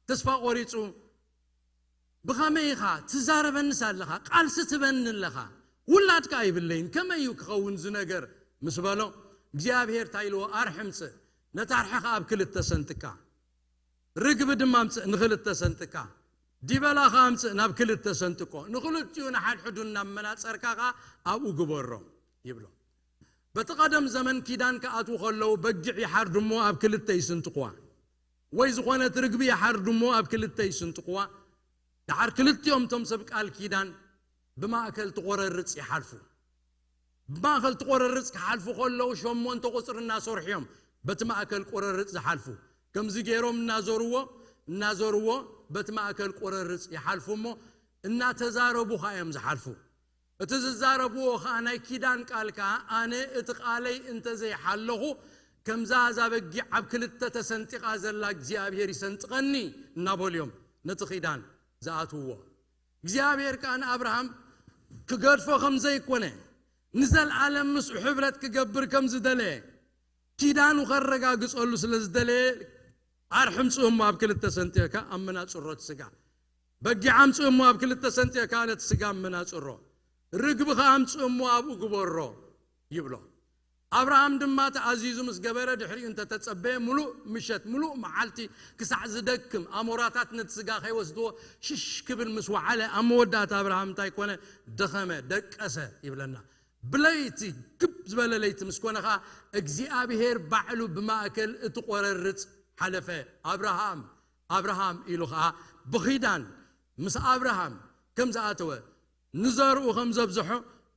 ተስፋ ቆሪጹ ብኸመይ ኢኻ ትዛረበንስ ኣለኻ ቃልሲ ትበኒ ኣለኻ ውላድካ ኣይብለይን ከመይ እዩ ክኸውን ዝነገር ምስ በሎ እግዚኣብሔር እንታይ ኢልዎ ኣርሒ ምጽእ ነታ ኣርሒ ኸዓ ኣብ ክልተ ሰንጥቃ ርግቢ ድማ ምጽእ ንኽልተ ሰንጥቃ ዲበላ ኸዓ ምጽእ ናብ ክልተ ሰንጥቆ ንኽልቲኡ ንሓድሕዱ እናመናጸርካ ኸዓ ኣብኡ ግበሮ ይብሎ። በቲ ቀደም ዘመን ኪዳን ክኣትዉ ከለዉ በጊዕ ይሓርዱ እሞ ኣብ ክልተ ይስንጥቑዋ ወይ ዝኾነት ርግቢ ይሓርዱ እሞ ኣብ ክልተ ይስንጥቑዋ። ደሓር ክልቲኦም እቶም ሰብ ቃል ኪዳን ብማእከል ትቆረርጽ ይሓልፉ። ብማእከል ትቆረርጽ ክሓልፉ ከለዉ ሸሞንተ ቁጽሪ እናሰርሑ እዮም በቲ ማእከል ቆረርጽ ዝሓልፉ። ከምዚ ገይሮም እናዞርዎ እናዞርዎ በቲ ማእከል ቆረርጽ ይሓልፉ እሞ እናተዛረቡ ኸዓ እዮም ዝሓልፉ። እቲ ዝዛረብዎ ኸዓ ናይ ኪዳን ቃል ከኣ ኣነ እቲ ቃለይ እንተዘይሓለኹ ከምዛ እዛ በጊዕ ኣብ ክልተ ተሰንጢቓ ዘላ እግዚኣብሔር ይሰንጥቀኒ እናበሉ እዮም ነቲ ኺዳን ዝኣትውዎ። እግዚኣብሔር ከኣ ንኣብርሃም ክገድፎ ከም ዘይኮነ፣ ንዘለኣለም ምስኡ ሕብረት ክገብር ከም ዝደለየ፣ ኪዳኑ ከረጋግጸሉ ስለ ዝደለየ፣ ኣርሒ ምጽእሞ ኣብ ክልተ ሰንጢቕካ ኣብ መናጽሮት ስጋ፣ በጊዕ ኣምጽእሞ ኣብ ክልተ ሰንጢቕካ ነቲ ስጋ ኣብ መናጽሮ፣ ርግቢ ከኣ ኣምጽእሞ ኣብኡ ግበሮ ይብሎ። ኣብርሃም ድማ ተኣዚዙ ምስ ገበረ፣ ድሕሪኡ እንተተጸበየ፣ ምሉእ ምሸት፣ ምሉእ መዓልቲ ክሳዕ ዝደክም፣ ኣሞራታት ነቲ ስጋ ከይወስድዎ ሽሽ ክብል ምስ ወዓለ፣ ኣብ መወዳእታ ኣብርሃም እንታይ ኮነ? ደኸመ፣ ደቀሰ ይብለና። ብለይቲ፣ ክብ ዝበለ ለይቲ ምስ ኮነ ኸኣ፣ እግዚኣብሔር ባዕሉ ብማእከል እቲ ቆረርጽ ሓለፈ። ኣብርሃም፣ ኣብርሃም ኢሉ ኸኣ ብኺዳን ምስ ኣብርሃም ከም ዝኣተወ፣ ንዘርኡ ከም ዘብዝሖ፣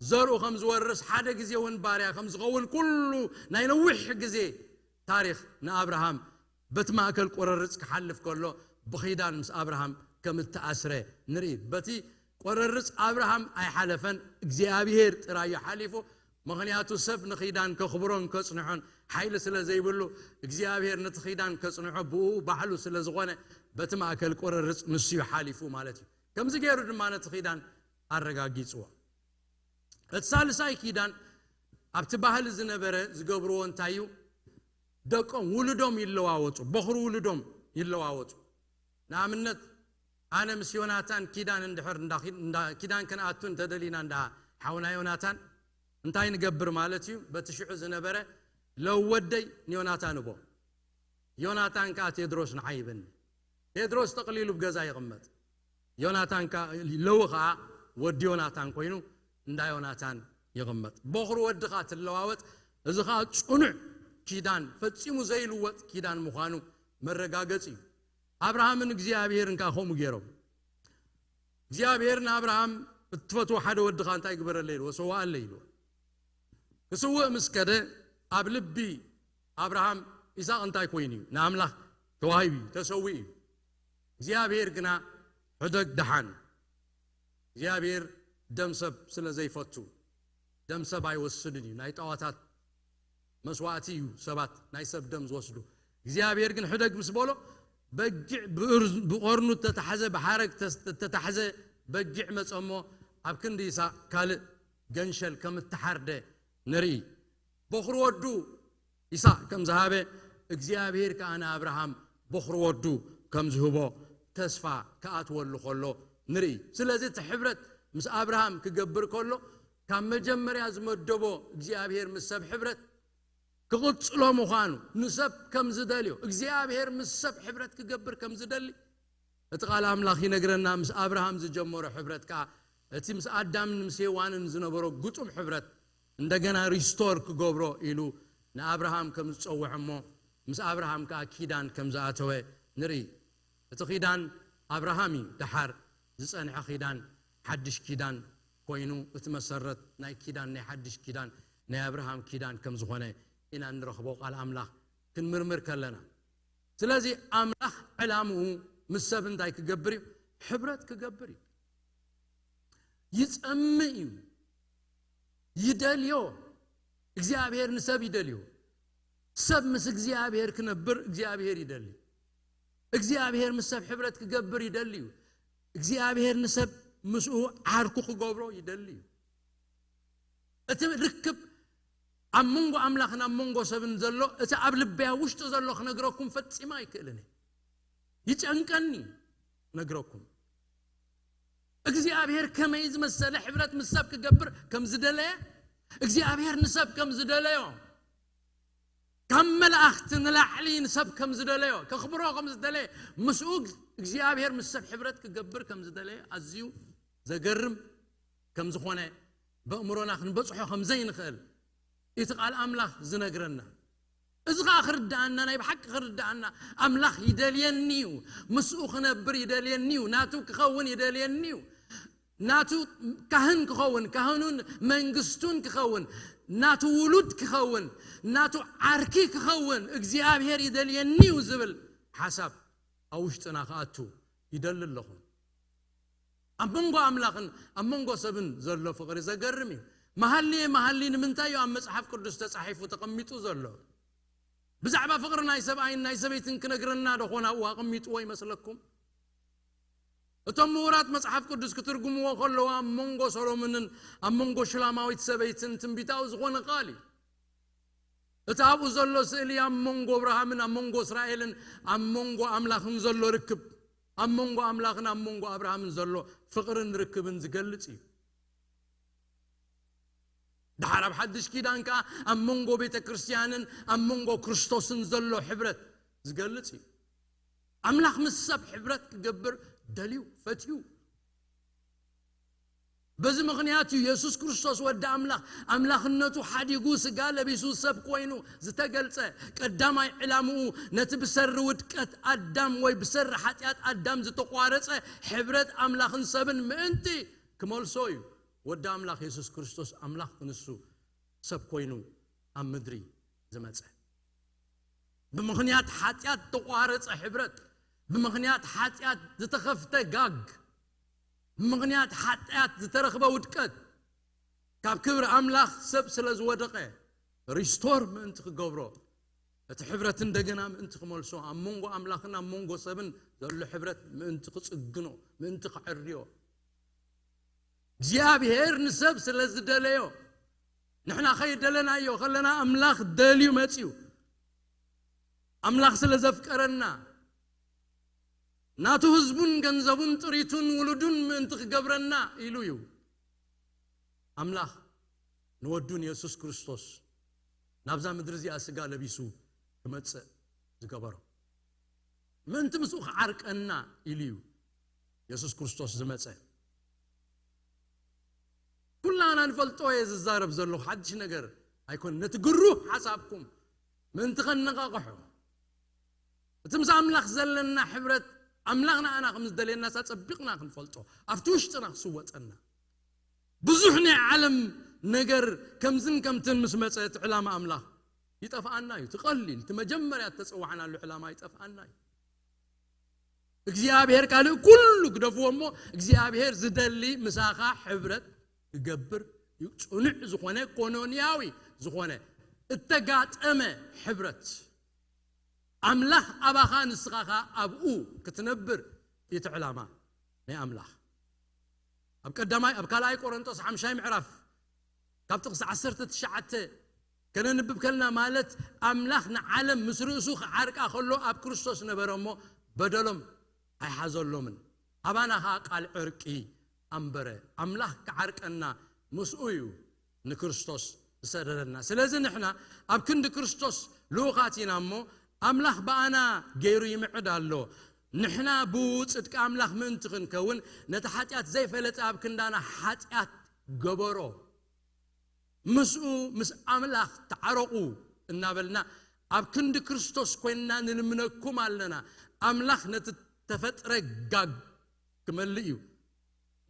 ዘርኡ ከም ዝወርስ፣ ሓደ ግዜ እውን ባርያ ከም ዝኸውን፣ ኩሉ ናይ ነዊሕ ግዜ ታሪኽ ንኣብርሃም በቲ ማእከል ቆረርጽ ክሓልፍ ከሎ ብኺዳን ምስ ኣብርሃም ከም እተኣስረ ንርኢ። በቲ ቆረርጽ ኣብርሃም ኣይሓለፈን፣ እግዚኣብሔር ጥራይ እዩ ሓሊፉ። ምኽንያቱ ሰብ ንኺዳን ከኽብሮን ከጽንሖን ሓይሊ ስለ ዘይብሉ፣ እግዚኣብሔር ነቲ ኺዳን ከጽንሖ ብኡ ባዕሉ ስለ ዝኾነ በቲ ማእከል ቆረርጽ ንሱ እዩ ሓሊፉ ማለት እዩ። ከምዚ ገይሩ ድማ ነቲ ኺዳን ኣረጋጊጽዎ። እቲ ሳልሳይ ኪዳን ኣብቲ ባህሊ ዝነበረ ዝገብርዎ እንታይ እዩ? ደቆም ውሉዶም ይለዋወጡ፣ በኹሪ ውሉዶም ይለዋወጡ። ንኣብነት ኣነ ምስ ዮናታን ኪዳን እንድሕር እንዳ ኪ-፣ እንዳ ኪዳን ክንኣቱ እንተደሊና እንዳ ሓውና ዮናታን እንታይ ንገብር ማለት እዩ? በቲ ሽዑ ዝነበረ ለወደይ ንዮናታን እቦ። ዮናታን ከኣ ቴድሮስ ንዓይ ይበኒ። ቴድሮስ ጠቕሊሉ ብገዛ ይቕመጥ። ዮናታን ከኣ ለዊ ከኣ ወዲ ዮናታን ኮይኑ እንዳ ዮናታን ይቕመጥ። በኹሪ ወድኻ ትለዋወጥ። እዚ ከኣ ጽኑዕ ኪዳን፣ ፈጺሙ ዘይልወጥ ኪዳን ምዃኑ መረጋገጺ እዩ። ኣብርሃምን እግዚኣብሔርን ከኣ ከምኡ ገይሮም። እግዚኣብሔር ንኣብርሃም እትፈትዎ ሓደ ወድኻ እንታይ ግበረለይ ኢልዎ፣ ሰዋኣለይ ኢልዎ። ክስውእ ምስ ከደ ኣብ ልቢ ኣብርሃም ይስሐቅ እንታይ ኮይኑ እዩ? ንኣምላኽ ተዋሂቡ እዩ፣ ተሰዊኡ እዩ። እግዚኣብሔር ግና ሕደግ ደሓን እዩ። እግዚኣብሔር ደም ሰብ ስለ ዘይፈቱ ደም ሰብ ኣይወስድን እዩ። ናይ ጣዋታት መስዋእቲ እዩ ሰባት ናይ ሰብ ደም ዝወስዱ። እግዚኣብሔር ግን ሕደግ ምስ በሎ በጊዕ ብእር-፣ ብቆርኑ እተታሕዘ ብሓረግ ተስ-፣ እተታሕዘ በጊዕ መጸሞ ኣብ ክንዲ ይስሐቅ ካልእ ገንሸል ከም እተሓርደ ንርኢ። በኹሪ ወዱ ይስሐቅ ከም ዝሃበ እግዚኣብሔር ከኣ ንኣብርሃም በኹሪ ወዱ ከም ዝህቦ ተስፋ ክኣትወሉ ከሎ ንርኢ። ስለዚ እቲ ሕብረት ምስ ኣብርሃም ክገብር ከሎ ካብ መጀመርያ ዝመደቦ እግዚኣብሔር ምስ ሰብ ሕብረት ክቕጽሎ ምዃኑ፣ ንሰብ ከም ዝደልዮ፣ እግዚኣብሔር ምስ ሰብ ሕብረት ክገብር ከም ዝደሊ እቲ ቃል ኣምላኽ ይነግረና። ምስ ኣብርሃም ዝጀመሮ ሕብረት ከኣ እቲ ምስ ኣዳምን ምስ ሄዋንን ዝነበሮ ግጡም ሕብረት እንደገና ሪስቶር ክገብሮ ኢሉ ንኣብርሃም ከም ዝጸውዖ እሞ ምስ ኣብርሃም ከኣ ኪዳን ከም ዝኣተወ ንርኢ። እቲ ኪዳን ኣብርሃም እዩ ደሓር ዝጸንሐ ኪዳን፣ ሓድሽ ኪዳን ኮይኑ እቲ መሰረት ናይ ኪዳን፣ ናይ ሓድሽ ኪዳን፣ ናይ ኣብርሃም ኪዳን ከም ዝኾነ ኢና እንረኽቦ ቃል ኣምላኽ ክንምርምር ከለና። ስለዚ ኣምላኽ ዕላምኡ ምስ ሰብ እንታይ ክገብር እዩ? ሕብረት ክገብር እዩ። ይጸምእ እዩ። ይደልዮ። እግዚኣብሔር ንሰብ ይደልዮ። ሰብ ምስ እግዚኣብሔር ክነብር እግዚኣብሔር ይደሊ። እግዚኣብሔር ምስ ሰብ ሕብረት ክገብር ይደሊ እዩ። እግዚኣብሔር ንሰብ ምስኡ ዓርኩ ክገብሮ ይደሊ እዩ። እቲ ርክብ ኣብ መንጎ ኣምላኽን ኣብ መንጎ ሰብን ዘሎ፣ እቲ ኣብ ልበይ ኣብ ውሽጢ ዘሎ ክነግረኩም ፈጺመ ኣይክእልን እየ። ይጨንቀኒ ክነግረኩም። እግዚኣብሔር ከመይ ዝመሰለ ሕብረት ምስ ሰብ ክገብር ከም ዝደለየ፣ እግዚኣብሔር ንሰብ ከም ዝደለዮ፣ ካብ መላእኽቲ ንላዕሊ ንሰብ ከም ዝደለዮ፣ ከኽብሮ ከም ዝደለየ፣ ምስኡ እግዚኣብሔር ምስ ሰብ ሕብረት ክገብር ከም ዝደለየ ኣዝዩ ዘገርም ከም ዝኾነ፣ በእምሮና ክንበጽሖ ከም ዘይንኽእል እቲ ቃል ኣምላኽ ዝነግረና። እዚ ኸኣ ክርድኣና፣ ናይ ብሓቂ ክርድኣና፣ ኣምላኽ ይደልየኒ እዩ፣ ምስኡ ክነብር ይደልየኒ እዩ፣ ናቱ ክኸውን ይደልየኒ እዩ። ናቱ ካህን ክኸውን፣ ካህኑን መንግስቱን ክኸውን፣ ናቱ ውሉድ ክኸውን፣ ናቱ ዓርኪ ክኸውን እግዚኣብሔር ይደልየኒ እዩ ዝብል ሓሳብ ኣብ ውሽጥና ክኣቱ ይደሊ ኣለኹ። ኣብ መንጎ ኣምላኽን ኣብ መንጎ ሰብን ዘሎ ፍቕሪ ዘገርም እዩ። መሃልየ መሃሊ ንምንታይ እዩ ኣብ መጽሓፍ ቅዱስ ተጻሒፉ ተቐሚጡ ዘሎ? ብዛዕባ ፍቕሪ ናይ ሰብኣይን ናይ ሰበይትን ክነግረና ዶ ኾን ኣብኡ ኣቐሚጥዎ ይመስለኩም? እቶም ምሁራት መጽሓፍ ቅዱስ ክትርጉምዎ ከለዉ ኣብ መንጎ ሰሎሞንን ኣብ መንጎ ሽላማዊት ሰበይትን ትንቢታዊ ዝኾነ ቃል እዩ። እቲ ኣብኡ ዘሎ ስእሊ ኣብ መንጎ ኣብርሃምን ኣብ መንጎ እስራኤልን ኣብ መንጎ ኣምላኽን ዘሎ ርክብ፣ ኣብ መንጎ ኣምላኽን ኣብ መንጎ ኣብርሃምን ዘሎ ፍቕርን ርክብን ዝገልጽ እዩ። ድሓር ኣብ ሓድሽ ኪዳን ከኣ ኣብ መንጎ ቤተ ክርስቲያንን ኣብ መንጎ ክርስቶስን ዘሎ ሕብረት ዝገልጽ እዩ። ኣምላኽ ምስ ሰብ ሕብረት ክገብር ደልዩ፣ ፈትዩ። በዚ ምኽንያት እዩ የሱስ ክርስቶስ ወዲ ኣምላኽ፣ ኣምላኽነቱ ሓዲጉ ስጋ ለቢሱ ሰብ ኮይኑ ዝተገልጸ። ቀዳማይ ዕላምኡ ነቲ ብሰሪ ውድቀት ኣዳም ወይ ብሰሪ ሓጢኣት ኣዳም ዝተቋረጸ ሕብረት ኣምላኽን ሰብን ምእንቲ ክመልሶ እዩ። ወዲ ኣምላኽ የሱስ ክርስቶስ ኣምላኽ ክንሱ ሰብ ኮይኑ ኣብ ምድሪ ዝመጸ። ብምኽንያት ሓጢኣት ዝተቋረጸ ሕብረት፣ ብምኽንያት ሓጢኣት ዝተኸፍተ ጋግ፣ ብምኽንያት ሓጢኣት ዝተረኽበ ውድቀት፣ ካብ ክብሪ ኣምላኽ ሰብ ስለ ዝወደቐ፣ ሪስቶር ምእንቲ ክገብሮ፣ እቲ ሕብረት እንደገና ምእንቲ ክመልሶ፣ ኣብ መንጎ ኣምላኽን ኣብ መንጎ ሰብን ዘሎ ሕብረት ምእንቲ ክጽግኖ፣ ምእንቲ ከዐርዮ፣ እግዚኣብሔር ንሰብ ስለ ዝደለዮ፣ ንሕና ከይደለናዮ ከለና ኣምላኽ ደልዩ መጺኡ። ኣምላኽ ስለ ዘፍቀረና፣ ናቱ ህዝቡን ገንዘቡን ጥሪቱን ውሉዱን ምእንቲ ክገብረና ኢሉ እዩ። ኣምላኽ ንወዱን የሱስ ክርስቶስ ናብዛ ምድሪ እዚኣ ስጋ ለቢሱ ክመጽእ ዝገበሮ። ምእንቲ ምስኡ ክዓርቀና ኢሉ እዩ የሱስ ክርስቶስ ዝመጸ። ኩላና ንፈልጦ እየ ዝዛረብ ዘለኹ፣ ሓድሽ ነገር ኣይኮን። ነቲ ግሩህ ሓሳብኩም ምእንቲ ከነቓቕሖ፣ እቲ ምስ ኣምላኽ ዘለና ሕብረት፣ ኣምላኽ ንኣና ከም ዝደልየና ኣጸቢቕና ክንፈልጦ፣ ኣብቲ ውሽጥና ክስወጠና። ብዙሕ ናይ ዓለም ነገር ከምዝን ከምትን ምስ መጸ፣ እቲ ዕላማ ኣምላኽ ይጠፍኣና እዩ። እቲ ቀሊል፣ እቲ መጀመርያ እተጸዋዕናሉ ዕላማ ይጠፍኣና እዩ። እግዚኣብሔር ካልእ ኩሉ ግደፍዎ እሞ፣ እግዚኣብሔር ዝደሊ ምሳኻ ሕብረት ክገብር እዩ። ጽኑዕ ዝኾነ፣ ኮኖንያዊ ዝኾነ፣ እተጋጠመ ሕብረት። ኣምላኽ ኣባኻ፣ ንስኻ ኸኣ ኣብኡ ክትነብር እዩ እቲ ዕላማ ናይ ኣምላኽ። ኣብ ቀዳማይ፣ ኣብ ካልኣይ ቆሮንቶስ ሓምሻይ ምዕራፍ ካብ ጥቕሲ ዓሰርተ ትሽዓተ ከነንብብ ከልና፣ ማለት ኣምላኽ ንዓለም ምስ ርእሱ ክዓርቃ ከሎ ኣብ ክርስቶስ ነበረ እሞ በደሎም ኣይሓዘሎምን። ኣባና ኸኣ ቃል ዕርቂ ኣንበረ። ኣምላኽ ክዓርቀና ምስኡ እዩ ንክርስቶስ ዝሰደደና። ስለዚ ንሕና ኣብ ክንዲ ክርስቶስ ልኡኻት ኢና እሞ፣ ኣምላኽ ብኣና ገይሩ ይምዕድ ኣሎ። ንሕና ብጽድቂ ኣምላኽ ምእንቲ ክንከውን፣ ነቲ ሓጢኣት ዘይፈለጠ ኣብ ክንዳና ሓጢኣት ገበሮ። ምስኡ፣ ምስ ኣምላኽ ተዓረቑ እናበልና ኣብ ክንዲ ክርስቶስ ኮይንና ንልምነኩም ኣለና። ኣምላኽ ነቲ ተፈጥረ ጋግ ክመልእ እዩ።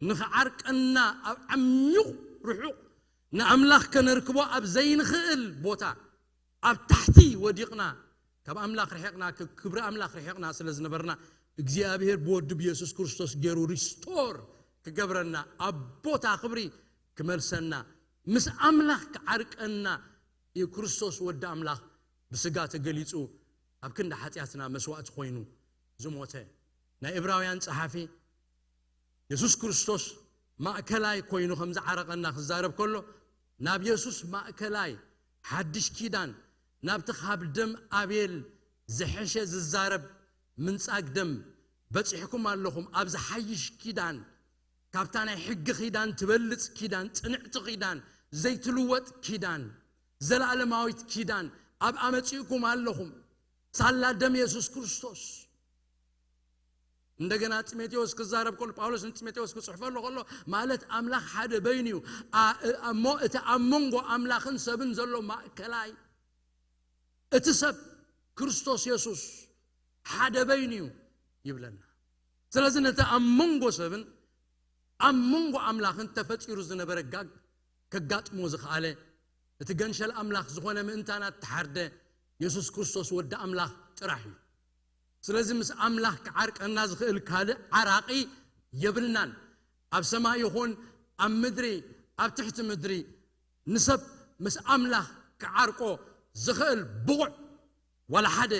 ንኽዓርቀና ኣብ ዓሚቕ ርሑቕ ንኣምላኽ ከነርክቦ ኣብ ዘይንኽእል ቦታ ኣብ ታሕቲ ወዲቕና፣ ካብ ኣምላኽ ርሒቕና፣ ካብ ክብሪ ኣምላኽ ርሒቕና ስለ ዝነበርና፣ እግዚኣብሔር ብወዱ ብየሱስ ክርስቶስ ገይሩ ሪስቶር ክገብረና፣ ኣብ ቦታ ክብሪ ክመልሰና፣ ምስ ኣምላኽ ክዓርቀና እዩ ክርስቶስ ወዲ ኣምላኽ ብስጋ ተገሊጹ ኣብ ክንዲ ሓጢኣትና መስዋእቲ ኮይኑ ዝሞተ። ናይ ዕብራውያን ጸሓፊ የሱስ ክርስቶስ ማእከላይ ኮይኑ ከም ዝዓረቐና ክዛረብ ከሎ፣ ናብ የሱስ ማእከላይ ሓድሽ ኪዳን፣ ናብቲ ካብ ደም ኣቤል ዝሐሸ ዝዛረብ ምንጻግ ደም በጺሕኩም ኣለኹም፣ ኣብ ዝሓይሽ ኪዳን፣ ካብታ ናይ ሕጊ ኪዳን ትበልጽ ኪዳን፣ ጽንዕቲ ኪዳን፣ ዘይትልወጥ ኪዳን፣ ዘለኣለማዊት ኪዳን ኣብ ኣመጺእኩም ኣለኹም፣ ሳላ ደም የሱስ ክርስቶስ። እንደገና ጢሞቴዎስ ክዛረብ ከሎ፣ ጳውሎስ ንጢሞቴዎስ ክጽሕፈሉ ከሎ፣ ማለት ኣምላኽ ሓደ በይኑ እዩ። ኣ-፣ እ-፣ እሞ እቲ ኣብ መንጎ ኣምላኽን ሰብን ዘሎ ማእከላይ፣ እቲ ሰብ ክርስቶስ የሱስ ሓደ በይኑ እዩ ይብለና። ስለዚ ነቲ ኣብ መንጎ ሰብን ኣብ መንጎ ኣምላኽን ተፈጢሩ ዝነበረ ጋግ ከጋጥሞ ዝኸኣለ፣ እቲ ገንሸል ኣምላኽ ዝኾነ ምእንታና እተሓርደ የሱስ ክርስቶስ ወዲ ኣምላኽ ጥራሕ እዩ። ስለዚ ምስ ኣምላኽ ክዓርቀና ዝኽእል ካልእ ዓራቒ የብልናን። ኣብ ሰማይ ይኹን ኣብ ምድሪ፣ ኣብ ትሕቲ ምድሪ፣ ንሰብ ምስ ኣምላኽ ክዓርቆ ዝኽእል ብቑዕ ዋላ ሓደ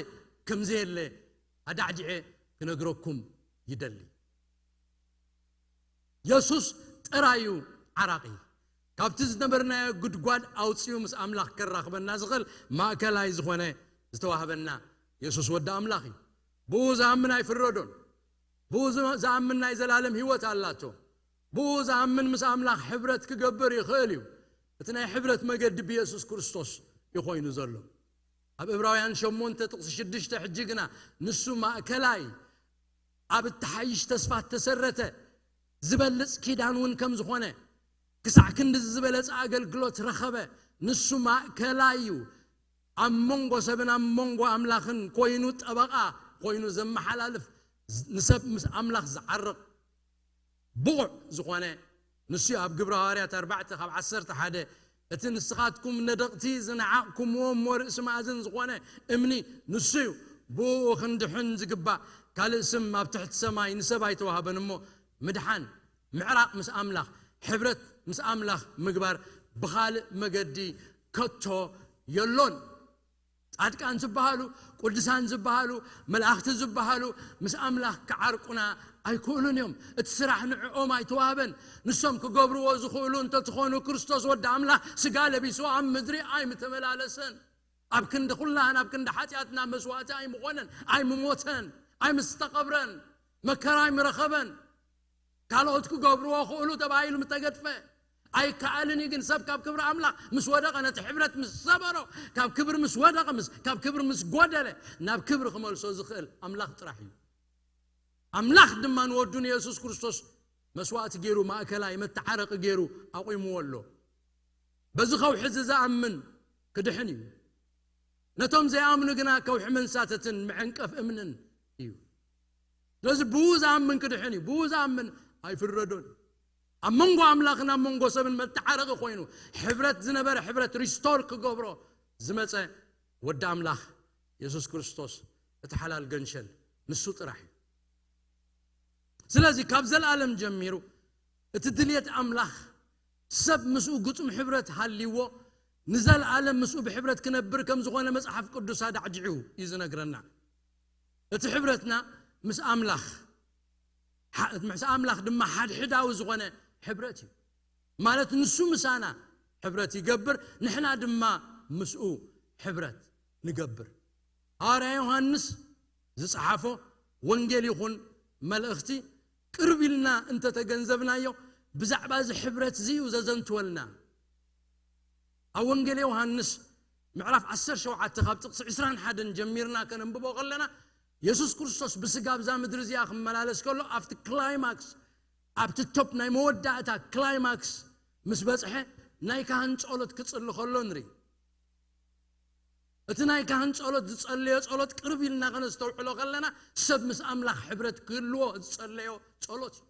ከም ዘየለ ኣዳዕዲዐ ክነግረኩም ይደሊ። የሱስ ጥራዩ ዓራቒ። ካብቲ ዝነበርናዮ ጉድጓድ ኣውፅኡ ምስ ኣምላኽ ከራኽበና ዝኽእል ማእከላይ ዝኾነ ዝተዋህበና የሱስ ወዲ ኣምላኽ እዩ። ብኡ ዝኣምን ኣይፍረዶን። ብኡ ዝ- ዝኣምን ናይ ዘላለም ህይወት ኣላቶ። ብኡ ዝኣምን ምስ ኣምላኽ ሕብረት ክገብር ይኽእል እዩ። እቲ ናይ ሕብረት መገዲ ብየሱስ ክርስቶስ እዩ ኮይኑ ዘሎ። ኣብ ዕብራውያን ሸሞንተ ጥቕሲ ሽዱሽተ ሕጂ ግና ንሱ ማእከላይ ኣብ እተሓይሽ ተስፋ እተሰረተ ዝበልጽ ኪዳን እውን ከም ዝኾነ ክሳዕ ክንድዚ ዝበለጸ ኣገልግሎት ረኸበ። ንሱ ማእከላይ እዩ። ኣብ መንጎ ሰብን ኣብ መንጎ ኣምላኽን ኮይኑ ጠበቓ ኮይኑ ዘመሓላልፍ ንሰብ ምስ ኣምላኽ ዝዓርቕ ብቑዕ ዝኾነ ንሱ ኣብ ግብረ ሃዋርያት ኣርባዕተ ካብ ዓሰርተ ሓደ እቲ ንስኻትኩም ነደቕቲ ዝነዓቕኩምዎ እሞ ርእሲ ማእዝን ዝኾነ እምኒ ንሱ እዩ። ብኡ ክንድሕን ዝግባእ ካልእ ስም ኣብ ትሕቲ ሰማይ ንሰብ ኣይተዋህበን እሞ ምድሓን ምዕራቕ ምስ ኣምላኽ ሕብረት ምስ ኣምላኽ ምግባር ብኻልእ መገዲ ከቶ የሎን። ጻድቃን ዝበሃሉ ቅዱሳን ዝበሃሉ መላእኽቲ ዝበሃሉ ምስ ኣምላኽ ክዓርቁና ኣይክእሉን እዮም። እቲ ስራሕ ንዕኦም ኣይተዋህበን። ንሶም ክገብርዎ ዝኽእሉ እንተትኾኑ ክርስቶስ ወዲ ኣምላኽ ስጋ ለቢሱ ኣብ ምድሪ ኣይምተመላለሰን። ኣብ ክንዲ ኩላህን ኣብ ክንዲ ሓጢኣትና መስዋእቲ ኣይምኾነን ኣይምሞተን ኣይምስተቐብረን መከራ ኣይምረኸበን። ካልኦት ክገብርዎ ክእሉ ተባሂሉ ምተገድፈ ኣይከኣልን እዩ። ግን ሰብ ካብ ክብሪ ኣምላኽ ምስ ወደቐ ነቲ ሕብረት ምስ ሰበሮ ካብ ክብሪ ምስ ወደቐ ምስ ካብ ክብሪ ምስ ጎደለ ናብ ክብሪ ክመልሶ ዝኽእል ኣምላኽ ጥራሕ እዩ። ኣምላኽ ድማ ንወዱ ንየሱስ ክርስቶስ መስዋእቲ ገይሩ ማእከላይ መተዓረቂ ገይሩ ኣቑምዎ ኣሎ። በዚ ከውሒ እዚ ዝኣምን ክድሕን እዩ። ነቶም ዘይኣምኑ ግና ከውሒ መንሳተትን መዐንቀፍ እምንን እዩ። ስለዚ ብኡ ዝኣምን ክድሕን እዩ። ብኡ ዝኣምን ኣይፍረዶን። ኣብ መንጎ ኣምላኽን ኣብ መንጎ ሰብን መተዓረቂ ኮይኑ ሕብረት ዝነበረ ሕብረት ሪስቶር ክገብሮ ዝመፀ ወዲ ኣምላኽ የሱስ ክርስቶስ እቲ ሓላል ገንሸል ንሱ ጥራሕ እዩ። ስለዚ ካብ ዘለኣለም ጀሚሩ እቲ ድልየት ኣምላኽ ሰብ ምስኡ ግጹም ሕብረት ሃልይዎ ንዘለኣለም ምስኡ ብሕብረት ክነብር ከም ዝኾነ መጽሓፍ ቅዱስ ኣዳዕዲዑ እዩ ዝነግረና። እቲ ሕብረትና ምስ ኣምላኽ ምስ ኣምላኽ ድማ ሓድሕዳዊ ዝኾነ ሕብረት እዩ። ማለት ንሱ ምሳና ሕብረት ይገብር፣ ንሕና ድማ ምስኡ ሕብረት ንገብር። ሃዋርያ ዮሃንስ ዝጸሓፎ ወንጌል ይኹን መልእኽቲ ቅርብ ኢልና እንተተገንዘብናዮ ብዛዕባ እዚ ሕብረት እዚ እዩ ዘዘንትወልና። ኣብ ወንጌል ዮሃንስ ምዕራፍ ዓሰርተ ሸውዓተ ካብ ጥቕሲ ዕስራን ሓደን ጀሚርና ከነንብቦ ከለና የሱስ ክርስቶስ ብስጋ ኣብዛ ምድሪ እዚኣ ክመላለስ ከሎ ኣብቲ ክላይማክስ ኣብቲ ቶፕ ናይ መወዳእታ ክላይማክስ ምስ በጽሐ ናይ ካህን ጸሎት ክጽሊ ከሎ ንርኢ። እቲ ናይ ካህን ጸሎት ዝጸለዮ ጸሎት ቅርብ ኢልና ከነስተውዕሎ ከለና ሰብ ምስ ኣምላኽ ሕብረት ክህልዎ ዝጸለዮ ጸሎት እዩ።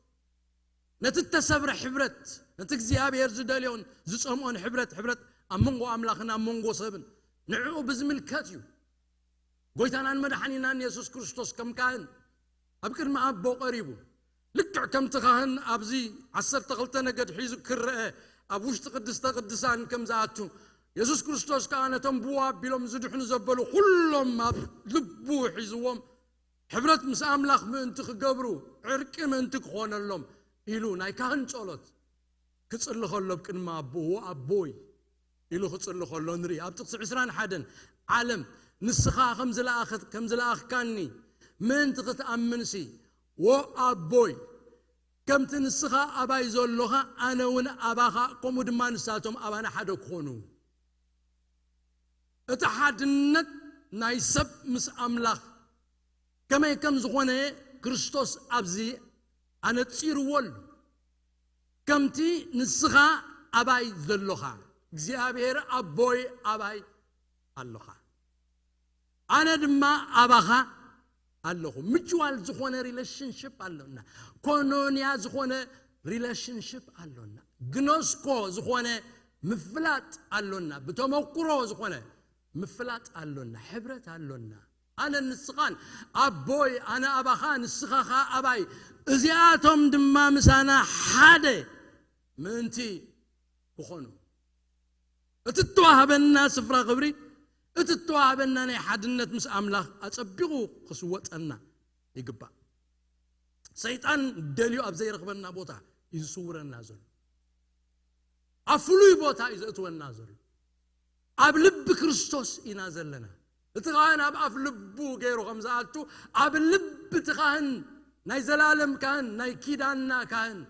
ነቲ እተሰብረ ሕብረት ነቲ እግዚኣብሔር ዝደልዮን ዝጸምኦን ሕብረት ሕብረት ኣብ መንጎ ኣምላኽን ኣብ መንጎ ሰብን ንዕኡ ብዝምልከት እዩ። ጎይታናን መድሓኒናን የሱስ ክርስቶስ ከም ካህን ኣብ ቅድሚ ኣቦ ቀሪቡ ልክዕ ከምቲ ካህን ኣብዚ ዓሰርተ ክልተ ነገድ ሒዙ ክረአ ኣብ ውሽጢ ቅድስተ ቅድሳን ከም ዝኣቱ የሱስ ክርስቶስ ከኣ ነቶም ብኡ ኣቢሎም ዝድሕኑ ዘበሉ ኩሎም ኣብ ልቡ ሒዝዎም ሕብረት ምስ ኣምላኽ ምእንቲ ክገብሩ ዕርቂ ምእንቲ ክኾነሎም ኢሉ ናይ ካህን ጸሎት ክጽሊ ከሎ ኣብ ቅድሚ ኣቦኡ ኣቦይ ኢሉ ክጽሊ ከሎ ንርኢ። ኣብ ጥቕሲ ዕስራን ሓደን ዓለም ንስኻ ከም ዝለኣኸት ከም ዝለኣኽካኒ ምእንቲ ክትኣምንሲ ዎ ኣቦይ ከምቲ ንስኻ ኣባይ ዘሎኻ ኣነ እውን ኣባኻ ከምኡ ድማ ንሳቶም ኣባና ሓደ ክኾኑ። እቲ ሓድነት ናይ ሰብ ምስ ኣምላኽ ከመይ ከም ዝኾነ ክርስቶስ ኣብዚ ኣነጺርዎ ኣሎ። ከምቲ ንስኻ ኣባይ ዘሎኻ እግዚኣብሔር ኣቦይ ኣባይ ኣሎኻ ኣነ ድማ ኣባኻ ኣለኹ። ምችዋል ዝኾነ ሪሌሽንሽፕ ኣሎና። ኮኖንያ ዝኾነ ሪሌሽንሽፕ ኣሎና። ግኖስኮ ዝኾነ ምፍላጥ ኣሎና። ብተመኩሮ ዝኾነ ምፍላጥ ኣሎና። ሕብረት ኣሎና። ኣነ ንስኻን ኣቦይ ኣነ ኣባኻ ንስኻኻ ኣባይ እዚኣቶም ድማ ምሳና ሓደ ምእንቲ ክኾኑ እቲ እተዋህበና ስፍራ ክብሪ እቲ እተዋህበና ናይ ሓድነት ምስ ኣምላኽ ኣጸቢቑ ክስወጠና ይግባእ። ሰይጣን ደልዩ ኣብ ዘይረኽበና ቦታ እዩ ዝስውረና ዘሎ። ኣብ ፍሉይ ቦታ እዩ ዘእትወና ዘሎ። ኣብ ልቢ ክርስቶስ ኢና ዘለና። እቲ ካህን ኣብ ኣፍ ልቡ ገይሩ ከም ዝኣቱ፣ ኣብ ልቢ እቲ ካህን፣ ናይ ዘላለም ካህን፣ ናይ ኪዳንና ካህን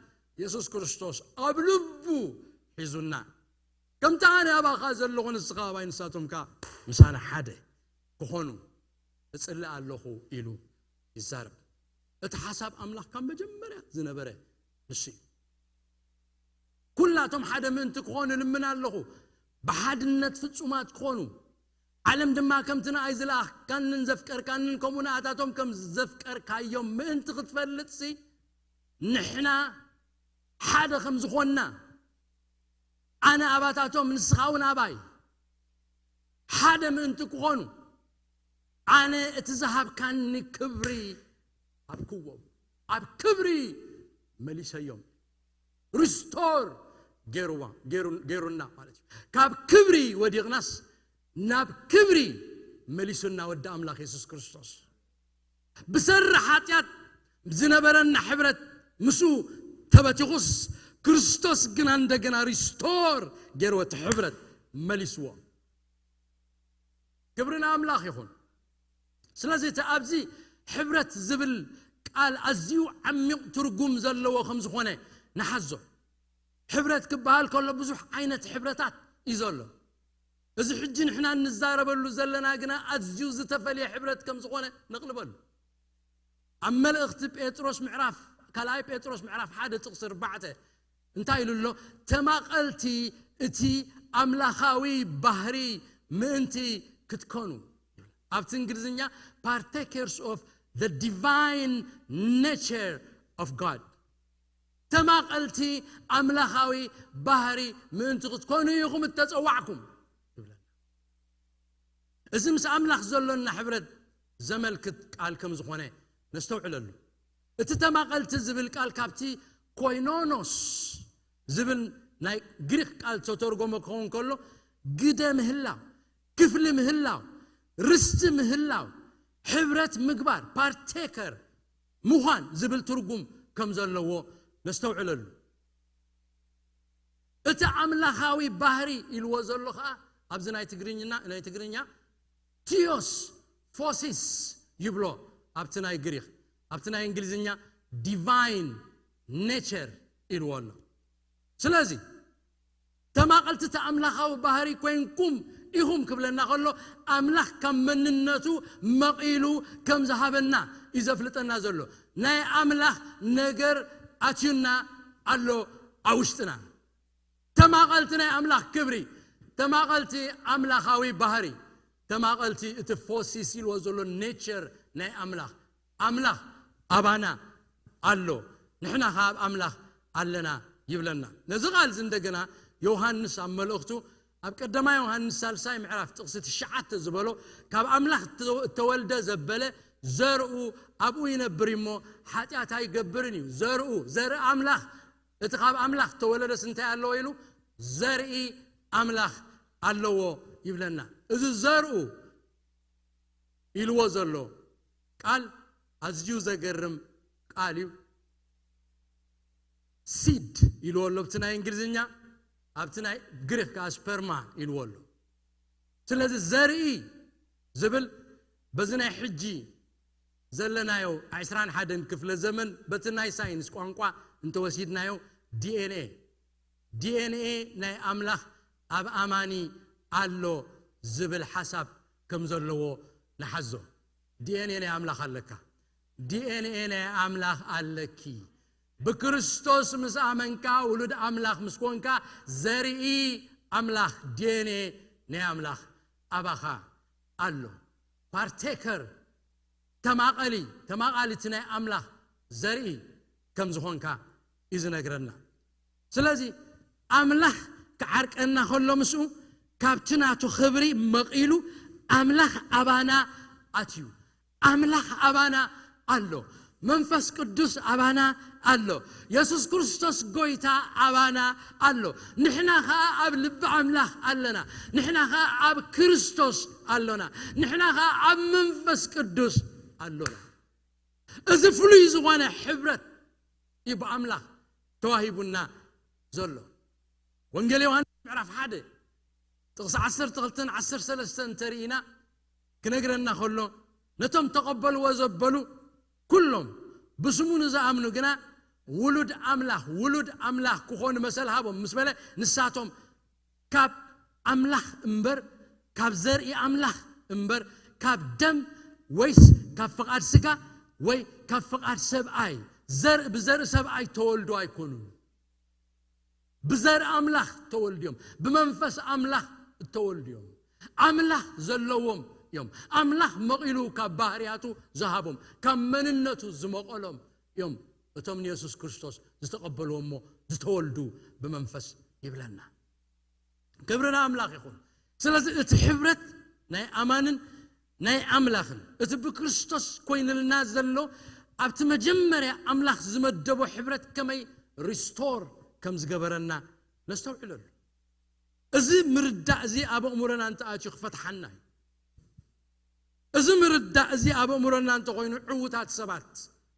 የሱስ ክርስቶስ ኣብ ልቡ ሒዙና። ከምቲ ኣነ ኣባኻ ዘለኹ ንስኻ ኣባይ ንሳቶም ከኣ ምሳና ሓደ ክኾኑ እጽሊ ኣለኹ ኢሉ ይዛረብ። እቲ ሓሳብ ኣምላኽ ካብ መጀመርያ ዝነበረ ንሱ እዩ። ኩላቶም ሓደ ምእንቲ ክኾኑ ልምን ኣለኹ፣ ብሓድነት ፍጹማት ክኾኑ፣ ዓለም ድማ ከምቲ ንኣይ ዝለኣኽካንን ዘፍቀርካንን ከምኡ ንኣታቶም ከም ዘፍቀርካዮም ምእንቲ ክትፈልጥሲ፣ ንሕና ሓደ ከም ዝኾንና፣ ኣነ ኣባታቶም ንስኻ እውን ኣባይ ሓደ ምእንቲ ክኾኑ፣ ኣነ እቲ ዝሃብካኒ ክብሪ ሃብክዎም፣ ኣብ ክብሪ መሊሰዮም። ሪስቶር ገይሩና ማለት እዩ። ካብ ክብሪ ወዲቕናስ ናብ ክብሪ መሊሱና ወዲ ኣምላኽ የሱስ ክርስቶስ። ብሰሪ ሓጢኣት ዝነበረና ሕብረት ምስኡ ተበቲኹስ፣ ክርስቶስ ግና እንደገና ሪስቶር ገይርዎ፣ እቲ ሕብረት መሊስዎ። ክብሪ ንኣምላኽ ይኹን። ስለዚ እቲ ኣብዚ ሕብረት ዝብል ቃል ኣዝዩ ዓሚቕ ትርጉም ዘለዎ ከም ዝኾነ ንሓዞ። ሕብረት ክበሃል ከሎ ብዙሕ ዓይነት ሕብረታት እዩ ዘሎ። እዚ ሕጂ ንሕና እንዛረበሉ ዘለና ግና ኣዝዩ ዝተፈልየ ሕብረት ከም ዝኾነ ነቕልበሉ። ኣብ መልእኽቲ ጴጥሮስ ምዕራፍ ካልኣይ ጴጥሮስ ምዕራፍ ሓደ ጥቕሲ ኣርባዕተ እንታይ ኢሉ ኣሎ? ተማቐልቲ እቲ ኣምላኻዊ ባህሪ ምእንቲ ክትኮኑ፣ ኣብቲ እንግሊዝኛ partakers of the divine nature of God፣ ተማቐልቲ ኣምላኻዊ ባህሪ ምእንቲ ክትኮኑ ኢኹም እተጸዋዕኩም ይብለና። እዚ ምስ ኣምላኽ ዘሎና ሕብረት ዘመልክት ቃል ከም ዝኾነ ነስተውዕለሉ። እቲ ተማቐልቲ ዝብል ቃል ካብቲ ኮይኖኖስ ዝብል ናይ ግሪክ ቃል ተተርጎመ ክኸውን ከሎ፣ ግደ ምህላው፣ ክፍሊ ምህላው፣ ርስቲ ምህላው፣ ሕብረት ምግባር፣ ፓርቴከር ምዃን ዝብል ትርጉም ከም ዘለዎ ነስተውዕለሉ። እቲ ኣምላኻዊ ባህሪ ኢልዎ ዘሎ ኸኣ ኣብዚ ናይ ትግርኛ ናይ ትግርኛ ቲዮስ ፎሲስ ይብሎ፣ ኣብቲ ናይ ግሪክ። ኣብቲ ናይ እንግሊዝኛ ዲቫይን ኔቸር ኢልዎ ኣሎ። ስለዚ ተማቐልቲ እቲ ኣምላኻዊ ባህሪ ኮይንኩም ኢኹም ክብለና ከሎ፣ ኣምላኽ ካብ መንነቱ መቒሉ ከም ዝሃበና እዩ ዘፍልጠና ዘሎ። ናይ ኣምላኽ ነገር ኣትዩና ኣሎ ኣብ ውሽጥና። ተማቐልቲ ናይ ኣምላኽ ክብሪ፣ ተማቐልቲ ኣምላኻዊ ባህሪ፣ ተማቐልቲ እቲ ፎሲስ ኢልዎ ዘሎ ኔቸር ናይ ኣምላኽ። ኣምላኽ ኣባና ኣሎ፣ ንሕና ኸኣ ኣብ ኣምላኽ ኣለና ይብለና። ነዚ ቃል እዚ እንደገና ዮሃንስ ኣብ መልእኽቱ ኣብ ቀዳማይ ዮሃንስ ሳልሳይ ምዕራፍ ጥቕሲ ትሽዓተ ዝበሎ፣ ካብ ኣምላኽ እተወልደ ዘበለ ዘርኡ ኣብኡ ይነብር እዩ እሞ ሓጢኣት ኣይገብርን እዩ። ዘርኡ፣ ዘርኢ ኣምላኽ፣ እቲ ካብ ኣምላኽ ተወለደስ እንታይ ኣለዎ ኢሉ፣ ዘርኢ ኣምላኽ ኣለዎ ይብለና። እዚ ዘርኡ ኢልዎ ዘሎ ቃል ኣዝዩ ዘገርም ቃል እዩ። ሲድ ኢልዎ ኣሎ ኣብቲ ናይ እንግሊዝኛ፣ ኣብቲ ናይ ግሪክ ከዓ ስፐርማ ኢልዎ ኣሎ። ስለዚ ዘርኢ ዝብል በዚ ናይ ሕጂ ዘለናዮ ዕስራን ሓደን ክፍለ ዘመን በቲ ናይ ሳይንስ ቋንቋ እንተወሲድናዮ ዲኤንኤ፣ ዲኤንኤ ናይ ኣምላኽ ኣብ ኣማኒ ኣሎ ዝብል ሓሳብ ከም ዘለዎ ንሓዞ። ዲኤንኤ ናይ ኣምላኽ ኣለካ። ዲኤንኤ ናይ ኣምላኽ ኣለኪ። ብክርስቶስ ምስ ኣመንካ ውሉድ ኣምላኽ ምስ ኮንካ ዘርኢ ኣምላኽ፣ ዲኤንኤ ናይ ኣምላኽ ኣባኻ ኣሎ። ፓርቴከር፣ ተማቐሊ፣ ተማቓሊ እቲ ናይ ኣምላኽ ዘርኢ ከም ዝኾንካ እዩ ዝነግረና። ስለዚ ኣምላኽ ክዓርቀና ከሎ ምስኡ ካብቲ ናቱ ክብሪ መቒሉ ኣምላኽ ኣባና ኣትዩ። ኣምላኽ ኣባና ኣሎ። መንፈስ ቅዱስ ኣባና ኣሎ። የሱስ ክርስቶስ ጎይታ ኣባና ኣሎ። ንሕና ኸኣ ኣብ ልቢ ኣምላኽ ኣለና። ንሕና ኸኣ ኣብ ክርስቶስ ኣሎና። ንሕና ኸኣ ኣብ መንፈስ ቅዱስ ኣሎና። እዚ ፍሉይ ዝኾነ ሕብረት እዩ ብኣምላኽ ተዋሂቡና ዘሎ። ወንጌል ዮሃንስ ምዕራፍ ሓደ ጥቕሲ ዓሰርተ ክልተን ዓሰርተ ሰለስተን እንተርኢና ክነግረና ከሎ፣ ነቶም ተቐበልዎ ዘበሉ ኩሎም ብስሙ ንዝኣምኑ ግና ውሉድ ኣምላኽ፣ ውሉድ ኣምላኽ ክኾኑ መሰል ሃቦም ምስ በለ፣ ንሳቶም ካብ ኣምላኽ እምበር፣ ካብ ዘርኢ ኣምላኽ እምበር፣ ካብ ደም ወይስ ካብ ፍቓድ ስጋ ወይ ካብ ፍቓድ ሰብኣይ፣ ዘርኢ ብዘርኢ ሰብኣይ ተወልዱ ኣይኮኑን። ብዘርኢ ኣምላኽ ተወልድዮም፣ ብመንፈስ ኣምላኽ እተወልድዮም፣ ኣምላኽ ዘለዎም እዮም። ኣምላኽ መቒሉ ካብ ባህርያቱ ዝሃቦም፣ ካብ መንነቱ ዝመቐሎም እዮም። እቶም ንየሱስ ክርስቶስ ዝተቐበልዎ እሞ ዝተወልዱ ብመንፈስ ይብለና። ክብሪ ንኣምላኽ ይኹን። ስለዚ እቲ ሕብረት ናይ ኣማንን ናይ ኣምላኽን፣ እቲ ብክርስቶስ ኮይንልና ዘሎ፣ ኣብቲ መጀመርያ ኣምላኽ ዝመደቦ ሕብረት ከመይ ሪስቶር ከም ዝገበረና ነስተውዕለሉ። እዚ ምርዳእ እዚ ኣብ ኣእምሮና እንተኣትዩ ክፈትሓና እዩ። እዚ ምርዳእ እዚ ኣብ ኣእምሮና እንተኾይኑ፣ ዕዉታት ሰባት፣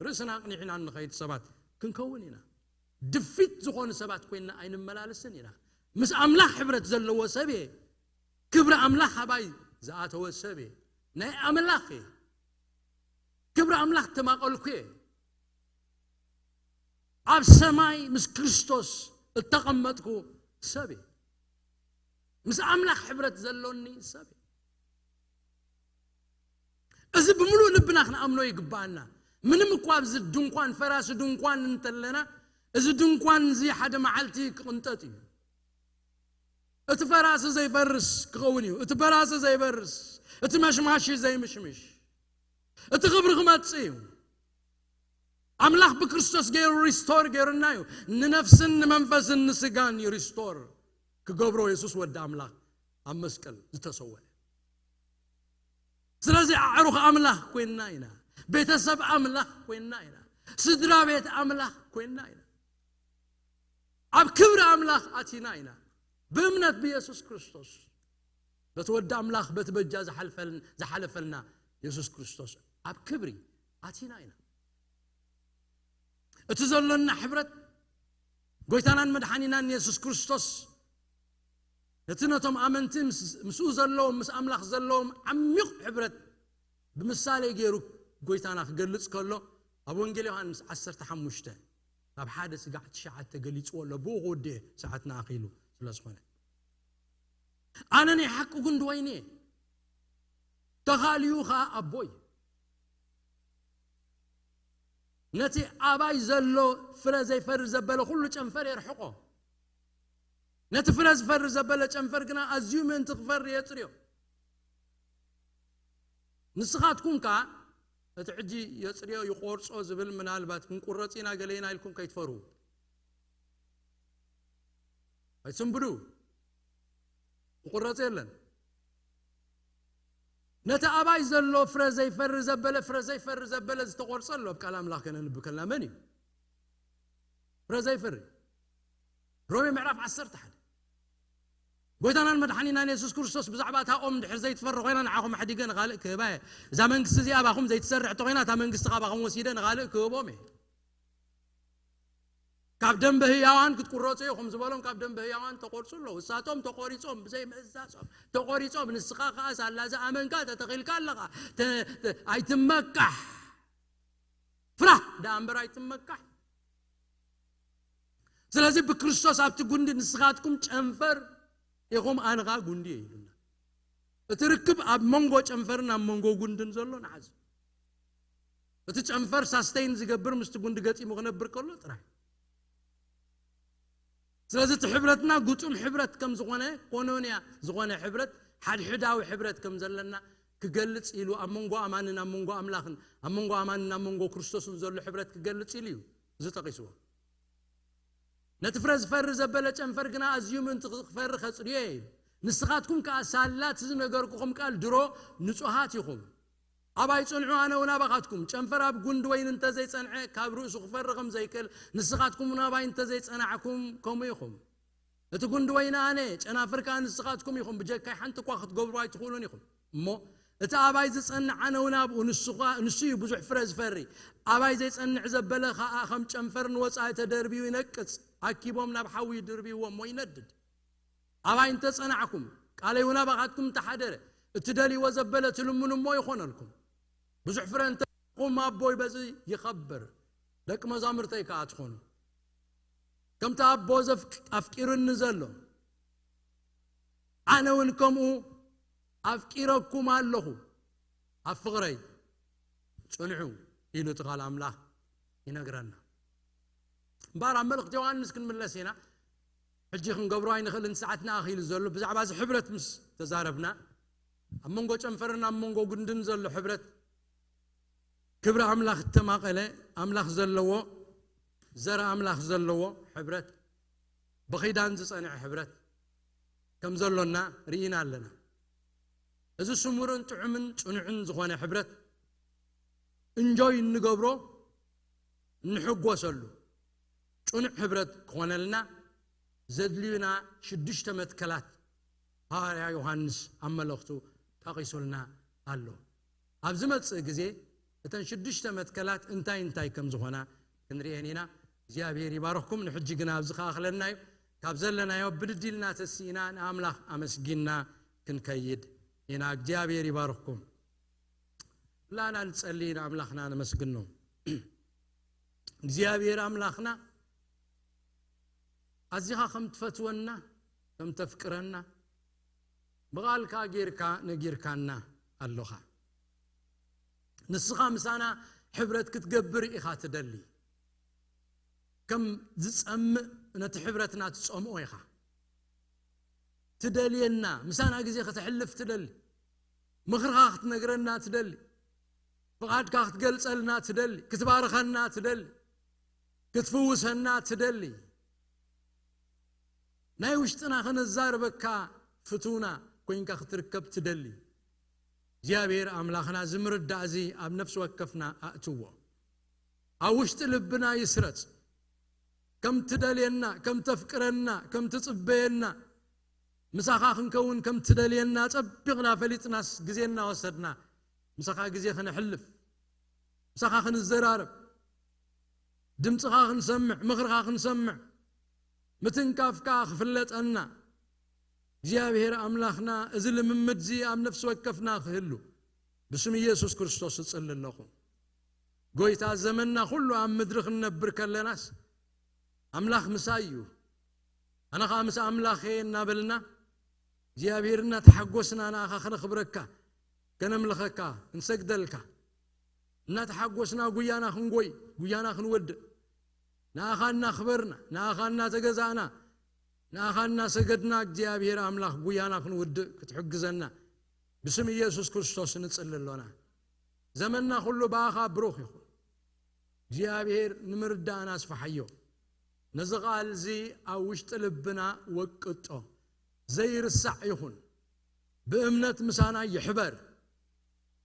ርእስና ኣቕኒዕና እንኸይድ ሰባት ክንከውን ኢና። ድፊት ዝኾኑ ሰባት ኮይንና ኣይንመላለስን ኢና። ምስ ኣምላኽ ሕብረት ዘለዎ ሰብ እየ። ክብሪ ኣምላኽ ኣባይ ዝኣተወ ሰብ እየ። ናይ ኣምላኽ እየ። ክብሪ ኣምላኽ ተማቐልኩ እየ። ኣብ ሰማይ ምስ ክርስቶስ እተቐመጥኩ ሰብ እየ። ምስ ኣምላኽ ሕብረት ዘሎኒ ሰብ እየ። እዚ ብምሉእ ልብና ክንኣምኖ ይግብኣና። ምንም እኳ ኣብዚ ድንኳን፣ ፈራሲ ድንኳን እንተለና፣ እዚ ድንኳን እዚ ሓደ መዓልቲ ክቕንጠጥ እዩ። እቲ ፈራሲ ዘይፈርስ ክኸውን እዩ። እቲ በራሲ ዘይበርስ፣ እቲ መሽማሺ ዘይምሽምሽ፣ እቲ ክብሪ ክመጽእ እዩ። ኣምላኽ ብክርስቶስ ገይሩ ሪስቶር ገይሩና እዩ። ንነፍስን ንመንፈስን ንስጋን እዩ ሪስቶር ክገብሮ የሱስ ወዲ ኣምላኽ ኣብ መስቀል ዝተሰወለ። ስለዚ ኣዕሩኽ ኣምላኽ ኮይንና ኢና። ቤተሰብ ኣምላኽ ኮይንና ኢና። ስድራ ቤት ኣምላኽ ኮይንና ኢና። ኣብ ክብሪ ኣምላኽ ኣቲና ኢና። ብእምነት ብየሱስ ክርስቶስ። በቲ ወዲ ኣምላኽ፣ በቲ በጃ ዝሓልፈልን-፣ ዝሓለፈልና የሱስ ክርስቶስ ኣብ ክብሪ ኣቲና ኢና። እቲ ዘሎና ሕብረት፣ ጎይታናን መድሓኒናን የሱስ ክርስቶስ ነቲ ነቶም ኣመንቲ ምስ-፣ ምስኡ ዘለዎም፣ ምስ ኣምላኽ ዘለዎም ዓሚቕ ሕብረት ብምሳሌ ገይሩ ጎይታና ክገልጽ ከሎ፣ ኣብ ወንጌል ዮሃንስ ዓሰርተ ሓሙሽተ ካብ ሓደ ስጋዕ ትሽዓተ ገሊጽዎ ኣሎ። ብኡ ክውድእ እየ፣ ሰዓትና ኣኺሉ ስለ ዝኾነ። ኣነ ናይ ሓቂ ጉንዲ ወይኒ እየ፣ ተኻልዩ ኸኣ ኣቦይ። ነቲ ኣባይ ዘሎ ፍረ ዘይፈሪ ዘበለ ኩሉ ጨንፈር የርሕቆ። ነቲ ፍረ ዝፈሪ ዘበለ ጨንፈር ግና ኣዝዩ ምእንቲ ክፈሪ የጽርዮ። ንስኻትኩም ከኣ እቲ ሕጂ የጽርዮ ይቆርጾ ዝብል ምናልባት ክንቁረጽ ኢና ገለ ኢና ኢልኩም ከይትፈርሁ። ኣይትስንብዱ። ክቁረጽ የለን። ነቲ ኣባይ ዘሎ ፍረ ዘይፈሪ ዘበለ፣ ፍረ ዘይፈሪ ዘበለ ዝተቆርጸ ኣሎ። ኣብ ቃል ኣምላኽ ከነንብ ከለና መን እዩ? ፍረ ዘይፈሪ። ሮሜ ምዕራፍ ዓሰርተ ሓደ። ጎይታናን መድሓኒናን የሱስ ክርስቶስ ብዛዕባ እታ ኦም ድሕር ዘይትፈሪ ኮይና ንዓኹም ኣሕዲገ ንኻልእ ክህባ እየ። እዛ መንግስቲ እዚኣ ኣባኹም ዘይትሰርሕ እንተኾይና እታ መንግስቲ ካባኹም ወሲደ ንኻልእ ክህቦም እየ። ካብ ደንበ ህያዋን ክትቁረጹ ኢኹም ዝበሎም ካብ ደንበ ህያዋን ተቆርጹ ኣለዉ። እሳቶም ተቆሪጾም ብዘይ ምእዛዞም ተቆሪጾም። ንስኻ ከኣ ሳላ ዝኣመንካ ተተኺልካ ኣለኻ። ተ-፣ ተ-፣ ኣይትመካሕ። ፍራህ ደኣ እምበር ኣይትመካሕ። ስለዚ ብክርስቶስ ኣብቲ ጉንዲ ንስኻትኩም ጨንፈር ኢኹም፣ ኣነ ኸኣ ጉንዲ እየ ኢሉና። እቲ ርክብ ኣብ መንጎ ጨንፈርን ኣብ መንጎ ጉንድን ዘሎ ንሓዝ። እቲ ጨንፈር ሳስተይን ዝገብር ምስቲ ጉንዲ ገጢሙ ክነብር ከሎ ጥራይ። ስለዚ እቲ ሕብረትና ግጡም ሕብረት ከም ዝኾነ፣ ኮኖንያ ዝኾነ ሕብረት፣ ሓድሕዳዊ ሕብረት ከም ዘለና ክገልጽ ኢሉ፣ ኣብ መንጎ ኣማንን ኣብ መንጎ ኣምላኽን፣ ኣብ መንጎ ኣማንን ኣብ መንጎ ክርስቶስን ዘሎ ሕብረት ክገልጽ ኢሉ እዩ እዚ ጠቒስዎ። ነቲ ፍረ ዝፈሪ ዘበለ ጨንፈር ግና ኣዝዩ ምእንቲ ክፈሪ ከጽርዮ እየ። ንስኻትኩም ከኣ ሳላ እቲ ዝነገርኩኹም ቃል ድሮ ንጹሃት ኢኹም። ኣባይ ጽንዑ፣ ኣነ እውን ኣባኻትኩም። ጨንፈር ኣብ ጉንዲ ወይኒ እንተዘይጸንዐ፣ ካብ ርእሱ ክፈሪ ከም ዘይክእል፣ ንስኻትኩም እውን ኣባይ እንተዘይጸናዕኩም፣ ከምኡ ኢኹም። እቲ ጉንዲ ወይኒ ኣነ፣ ጨናፍር ከኣ ንስኻትኩም ኢኹም። ብጀካይ ሓንቲ እኳ ክትገብሩ ኣይትኽእሉን ኢኹም። እሞ እቲ ኣባይ ዝጸንዕ፣ ኣነ እውን ኣብኡ፣ ንሱ ኸኣ፣ ንሱ እዩ ብዙሕ ፍረ ዝፈሪ። ኣባይ ዘይጸንዕ ዘበለ ኸኣ ከም ጨንፈር ንወጻኢ ተደርብዩ ይነቅጽ። ኣኪቦም ናብ ሓዊ ይድርብይዎ እሞ ይነድድ። ኣባይ እንተጸናዕኩም፣ ቃለይ እውን ኣባኻትኩም እንተሓደረ፣ እትደልይዎ ዘበለ ትልምኑ እሞ ይኾነልኩም። ብዙሕ ፍረ እንተ ኹም ኣቦይ በዚ ይኸብር፣ ደቂ መዛሙርተይ ከኣ ትኾኑ። ከምቲ ኣቦ ዘፍቅ-፣ ኣፍቂሩኒ ዘሎ፣ ኣነ እውን ከምኡ ኣፍቂረኩም ኣለኹ። ኣብ ፍቕረይ ጽንዑ ኢሉ እቲ ቃል ኣምላኽ ይነግረና። እምበኣር ኣብ መልእኽቲ ዮሃንስ ክንምለስ ኢና። ሕጂ ክንገብሮ ኣይንኽእልን፣ ሰዓትና ኣኺሉ ዘሎ። ብዛዕባ እዚ ሕብረት ምስ ተዛረብና፣ ኣብ መንጎ ጨንፈርን ኣብ መንጎ ጉንድን ዘሎ ሕብረት፣ ክብሪ ኣምላኽ እተማቐለ፣ ኣምላኽ ዘለዎ፣ ዘር ኣምላኽ ዘለዎ ሕብረት፣ ብኺዳን ዝጸንዐ ሕብረት ከም ዘሎና ርኢና ኣለና። እዚ ስሙርን ጥዑምን ጽኑዕን ዝኾነ ሕብረት እንጆይ እንገብሮ፣ እንሕጎሰሉ ጽኑዕ ሕብረት ክኾነልና ዘድልዩና ሽዱሽተ መትከላት ሃዋርያ ዮሃንስ ኣብ መልእኽቱ ጠቒሱልና ኣሎ። ኣብ ዝመጽእ ግዜ እተን ሽዱሽተ መትከላት እንታይ እንታይ ከም ዝኾና ክንርእየን ኢና። እግዚኣብሔር ይባርኽኩም። ንሕጂ ግና ኣብዚ ከኣኽለና እዩ። ካብ ዘለናዮ ብድድ ኢልና ተሲእና ንኣምላኽ ኣመስጊንና ክንከይድ ኢና። እግዚኣብሔር ይባርኽኩም። ኩላና ንጸሊ፣ ንኣምላኽና ነመስግኖ። እግዚኣብሔር ኣምላኽና ኣዚኻ ከም ትፈትወና፣ ከም ተፍቅረና ብቓልካ ጌርካ ነጊርካና ኣሎኻ። ንስኻ ምሳና ሕብረት ክትገብር ኢኻ ትደሊ። ከም ዝጸምእ ነቲ ሕብረትና ትጸምኦ ኢኻ። ትደልየና፣ ምሳና ግዜ ከተሕልፍ ትደሊ፣ ምኽርኻ ክትነግረና ትደሊ፣ ፍቓድካ ክትገልጸልና ትደሊ፣ ክትባርኸና ትደሊ፣ ክትፍውሰና ትደሊ፣ ናይ ውሽጥና ከነዛርበካ ፍቱውና ኮይንካ ክትርከብ ትደሊ። እግዚኣብሔር ኣምላኽና እዚ ምርዳእ እዚ ኣብ ነፍሲ ወከፍና ኣእትዎ። ኣብ ውሽጢ ልብና ይስረጽ። ከም ትደልየና፣ ከም ተፍቅረና፣ ከም ትጽበየና፣ ምሳኻ ክንከውን ከም ትደልየና ጸቢቕና ፈሊጥናስ ግዜ እናወሰድና ምሳኻ ግዜ ክነሕልፍ፣ ምሳኻ ክንዘራረብ፣ ድምፅኻ ክንሰምዕ፣ ምኽርኻ ክንሰምዕ፣ ምትንካፍካ ክፍለጠና፣ እግዚኣብሔር ኣምላኽና፣ እዚ ልምምድ እዚ ኣብ ነፍሲ ወከፍና ክህሉ ብስም ኢየሱስ ክርስቶስ እጽሊ ኣለኹ። ጎይታ፣ ዘመንና ኩሉ ኣብ ምድሪ ክንነብር ከለናስ ኣምላኽ ምሳይ እዩ፣ ኣነ ኸዓ ምስ ኣምላኽ እየ እናበልና፣ እግዚኣብሔር እናተሓጎስና ንኣኻ ከነኽብረካ፣ ከነምልኸካ፣ ክንሰግደልካ፣ እናተሓጎስና ጉያና ክንጎይ፣ ጉያና ክንወድእ፣ ንኣኻ እናኽበርና፣ ንኣኻ እናተገዛእና፣ ንኣኻ እናሰገድና፣ እግዚኣብሔር ኣምላኽ ጉያና ክንውድእ ክትሕግዘና ብስም ኢየሱስ ክርስቶስ ንጽሊ ኣሎና። ዘመንና ኩሉ ብኣኻ ብሩኽ ይኹን። እግዚኣብሔር ንምርዳእና ኣስፍሓዮ። ነዚ ቃል እዚ ኣብ ውሽጢ ልብና ወቅጦ። ዘይርሳዕ ይኹን። ብእምነት ምሳና ይሕበር።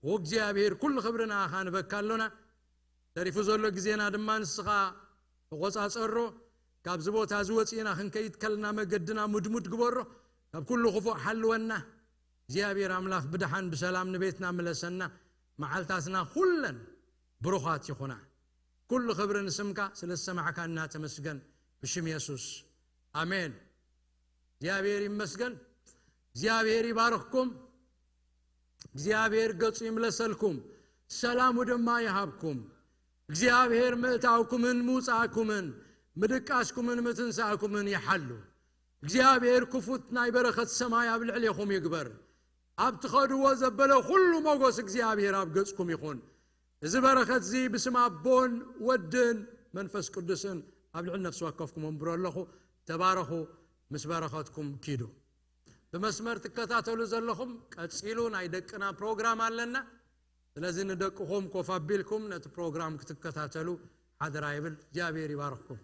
ወእግዚኣብሔር፣ ኩሉ ክብሪ ንኣኻ ንበካ ኣሎና። ተሪፉ ዘሎ ግዜና ድማ ንስኻ ተቖጻጸሮ። ካብዚ ቦታ እዚ ወጺእና ክንከይድ ከልና መገድና ምድሙድ ግበሮ። ካብ ኩሉ ክፉእ ሓልወና። እግዚኣብሔር ኣምላኽ፣ ብደሓን ብሰላም ንቤትና ምለሰና። መዓልታትና ኩለን ብሩኻት ይኹና። ኩሉ ክብሪ ንስምካ፣ ስለ ዝሰማዕካና ተመስገን። ብሽም የሱስ፣ ኣሜን። እግዚኣብሔር ይመስገን። እግዚኣብሔር ይባርኽኩም። እግዚኣብሔር ገጹ ይምለሰልኩም፣ ሰላሙ ድማ ይሃብኩም። እግዚኣብሔር ምእታውኩምን ምውጻእኩምን ምድቃስኩምን ምትንሳእኩምን ይሓሉ። እግዚኣብሔር ክፉት ናይ በረኸት ሰማይ ኣብ ልዕሌኹም ይግበር። ኣብ ትኸድዎ ዘበለ ኩሉ ሞጎስ እግዚኣብሔር ኣብ ገጽኩም ይኹን። እዚ በረኸት እዚ ብስም ኣቦን ወድን መንፈስ ቅዱስን ኣብ ልዕሊ ነፍሲ ወከፍኩም ኣንብሮ ኣለኹ። ተባረኹ፣ ምስ በረኸትኩም ኪዱ። ብመስመር ትከታተሉ ዘለኹም፣ ቀጺሉ ናይ ደቅና ፕሮግራም ኣለና። ስለዚ ንደቅኹም ኮፍ ኣቢልኩም ነቲ ፕሮግራም ክትከታተሉ ሓደራ ይብል። እግዚኣብሔር ይባርኽኩም።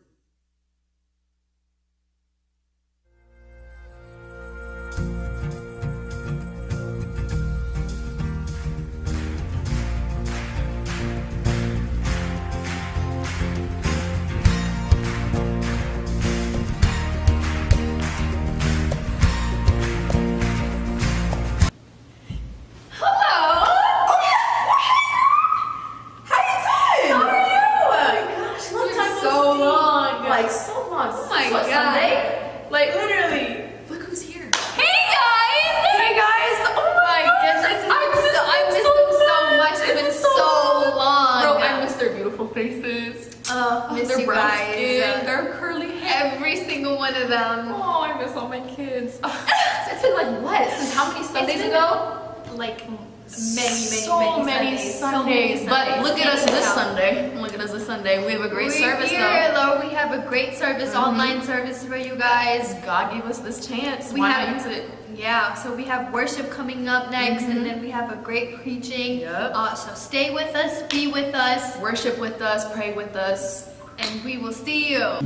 My kids. It's been like what? Since how many Sundays been ago? Like many, many, so many Sundays. So many Sundays. But look at us this Sunday. Look at us this Sunday. We have a great service here, though. Lord, we have a great service, mm-hmm, online service for you guys. God gave us this chance. We Why have, not use it? Yeah, so we have worship coming up next, mm-hmm, and then we have a great preaching. Yep. Uh, so stay with us, be with us, worship with us, pray with us, and we will see you.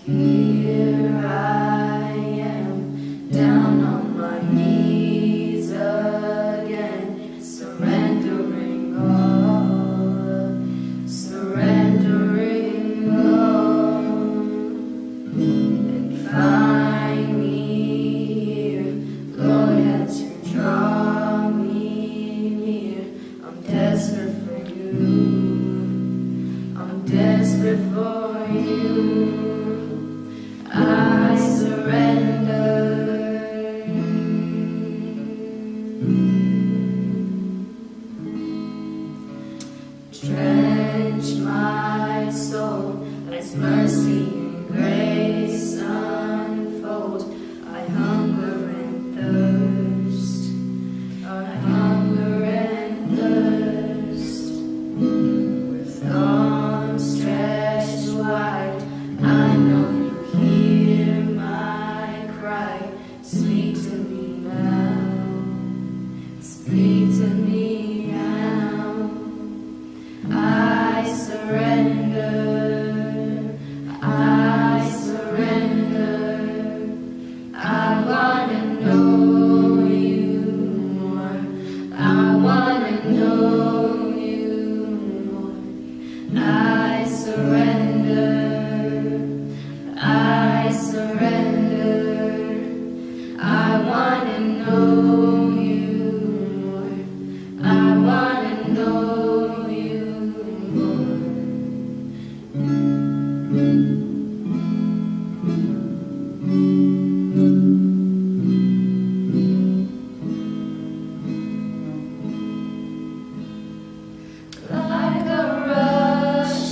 Here I am, down on my knees again, surrendering all, surrendering all. And find me here, Lord, as you draw me near. I'm desperate for you. I'm desperate for you. I surrender. Drench my soul as mercy and grace unfold. I hunger and thirst. I hunger and thirst. With arms stretched wide, I know you hear my cry. Speak to me now. Speak to me now. I surrender. I surrender. I wanna know you more. I wanna know you more. I surrender. I surrender. I wanna know you more. I wanna know you more. Like a rush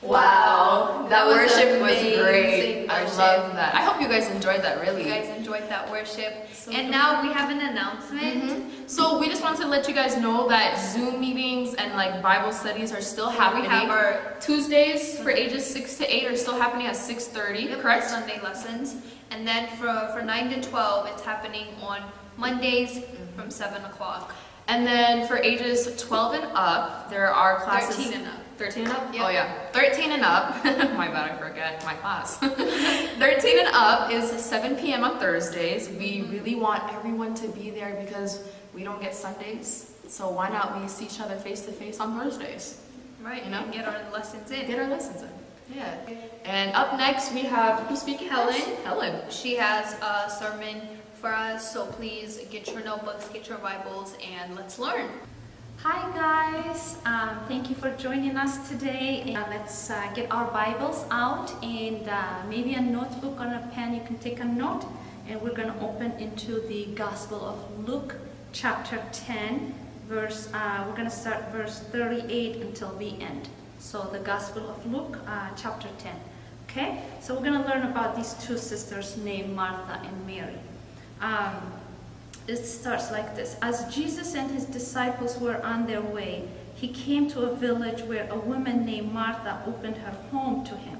Wow, that worship was great. Amazing I worship. Love that. I hope you guys enjoyed that, You really. Guys enjoyed that worship. And now we have an announcement. So we just want to let you guys know that Zoom meetings and, like, Bible studies are still happening. We have our Tuesdays for ages six to eight are still happening at six thirty, Yep, correct? Sunday lessons. And then for, for nine to twelve, it's happening on Mondays from seven o'clock. And then for ages twelve and up, there are classes. Thirteen and up. Thirteen and up? Yep. Oh, yeah. Thirteen and up. My bad, I forget my class. Thirteen and up is seven p m on Thursdays. We really want everyone to be there because we don't get Sundays. So why not we see each other face to face on Thursdays? Right, You know? And get our lessons in. Get our lessons in. Yeah. And up next, we have, who's speaking? Helen. Helen. She has a sermon for us, so please get your notebooks, get your Bibles, and let's learn. Hi guys, um, thank you for joining us today. And let's uh, get our Bibles out and uh, maybe a notebook or a pen. You can take a note, and we're going to open into the Gospel of Luke, chapter ten, verse. Uh, we're going to start verse thirty-eight until the end. So the Gospel of Luke, uh, chapter ten. Okay, so we're going to learn about these two sisters named Martha and Mary. Um, it starts like this. As Jesus and his disciples were on their way, he came to a village where a woman named Martha opened her home to him.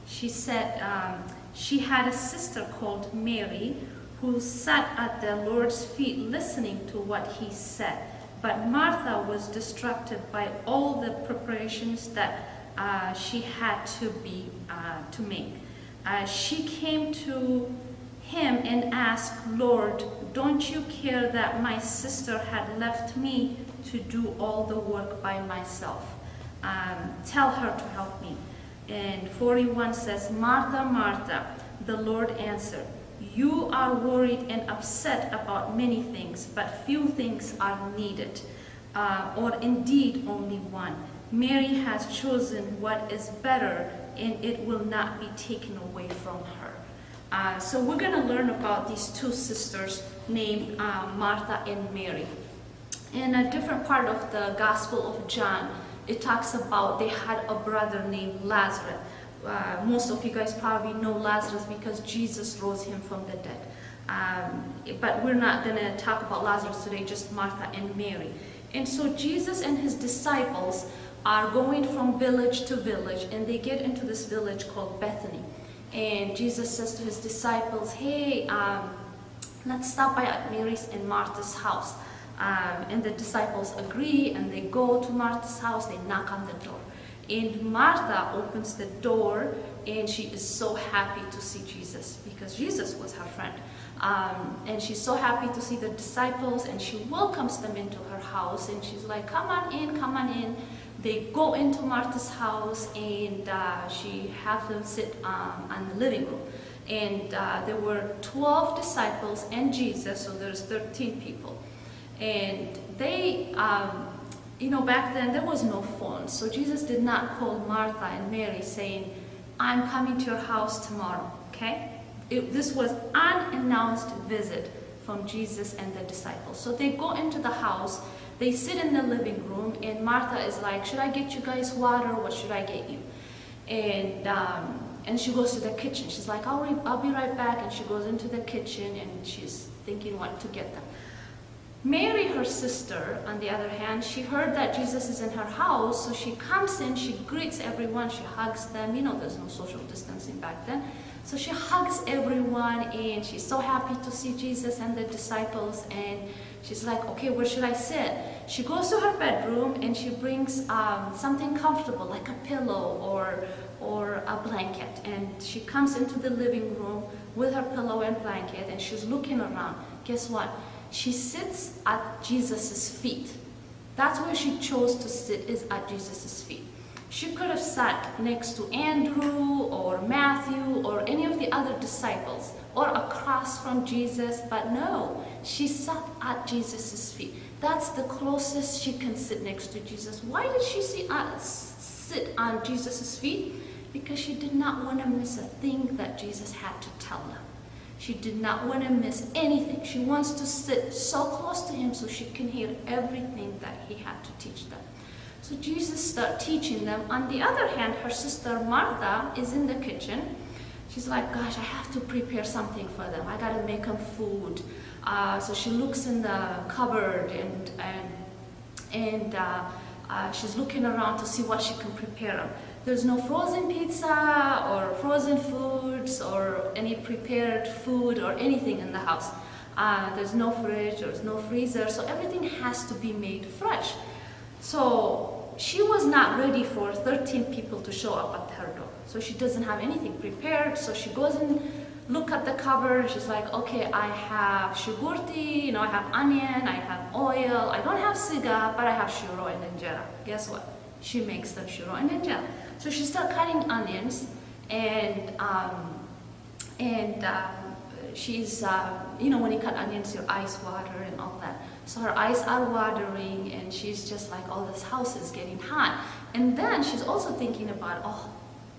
She said um, she had a sister called Mary who sat at the Lord's feet listening to what he said. But Martha was distracted by all the preparations that uh, she had to be uh, to make. Uh, she came to him and asked, "Lord, don't you care that my sister had left me to do all the work by myself? Um, tell her to help me." And forty-one says, "Martha, Martha," the Lord answered, "you are worried and upset about many things, but few things are needed, uh, or indeed only one. Mary has chosen what is better, and it will not be taken away from her." Uh, so we're going to learn about these two sisters named uh, Martha and Mary. In a different part of the Gospel of John, it talks about they had a brother named Lazarus. Uh, most of you guys probably know Lazarus because Jesus rose him from the dead. Um, but we're not going to talk about Lazarus today, just Martha and Mary. And so Jesus and his disciples are going from village to village, and they get into this village called Bethany. And Jesus says to his disciples, "Hey, um, let's stop by at Mary's and Martha's house." Um, and the disciples agree, and they go to Martha's house, they knock on the door. And Martha opens the door, and she is so happy to see Jesus because Jesus was her friend. Um, and she's so happy to see the disciples, and she welcomes them into her house, and she's like, "Come on in, come on in." They go into Martha's house, and uh, she has them sit um, in the living room. And uh, there were twelve disciples and Jesus, so there's thirteen people. And they, um, you know, back then there was no phone, so Jesus did not call Martha and Mary saying, "I'm coming to your house tomorrow," okay? It, this was unannounced visit from Jesus and the disciples. So they go into the house, they sit in the living room, and Martha is like, "Should I get you guys water? What should I get you?" And um, and she goes to the kitchen. She's like, "I'll, re- I'll be right back." And she goes into the kitchen and she's thinking what to get them. Mary, her sister, on the other hand, she heard that Jesus is in her house, so she comes in, she greets everyone, she hugs them. You know, there's no social distancing back then. So she hugs everyone, and she's so happy to see Jesus and the disciples. And she's like, "Okay, where should I sit?" She goes to her bedroom and she brings um, something comfortable, like a pillow or or a blanket. And she comes into the living room with her pillow and blanket, and she's looking around. Guess what? She sits at Jesus' feet. That's where she chose to sit, is at Jesus' feet. She could have sat next to Andrew or Matthew or any of the other disciples or across from Jesus, but no, she sat at Jesus' feet. That's the closest she can sit next to Jesus. Why did she sit, uh, sit on Jesus' feet? Because she did not want to miss a thing that Jesus had to tell them. She did not want to miss anything. She wants to sit so close to him so she can hear everything that he had to teach them. So Jesus start teaching them. On the other hand, her sister Martha is in the kitchen. She's like, "Gosh, I have to prepare something for them. I gotta make them food." Uh, so she looks in the cupboard and and and uh, uh, she's looking around to see what she can prepare. There's no frozen pizza or frozen foods or any prepared food or anything in the house. Uh, there's no fridge, there's no freezer, so everything has to be made fresh. So she was not ready for thirteen people to show up at her door. So she doesn't have anything prepared. So she goes and look at the cupboard. She's like, "Okay, I have ሽጉርቲ, you know, I have onion, I have oil. I don't have ስጋ, but I have ሽሮ and እንጀራ." Guess what? She makes them ሽሮ and እንጀራ. So she started cutting onions and um, and um, she's, uh, you know, when you cut onions, your eyes water and all that. So her eyes are watering, and she's just like, "Oh, this house is getting hot." And then she's also thinking about, "Oh,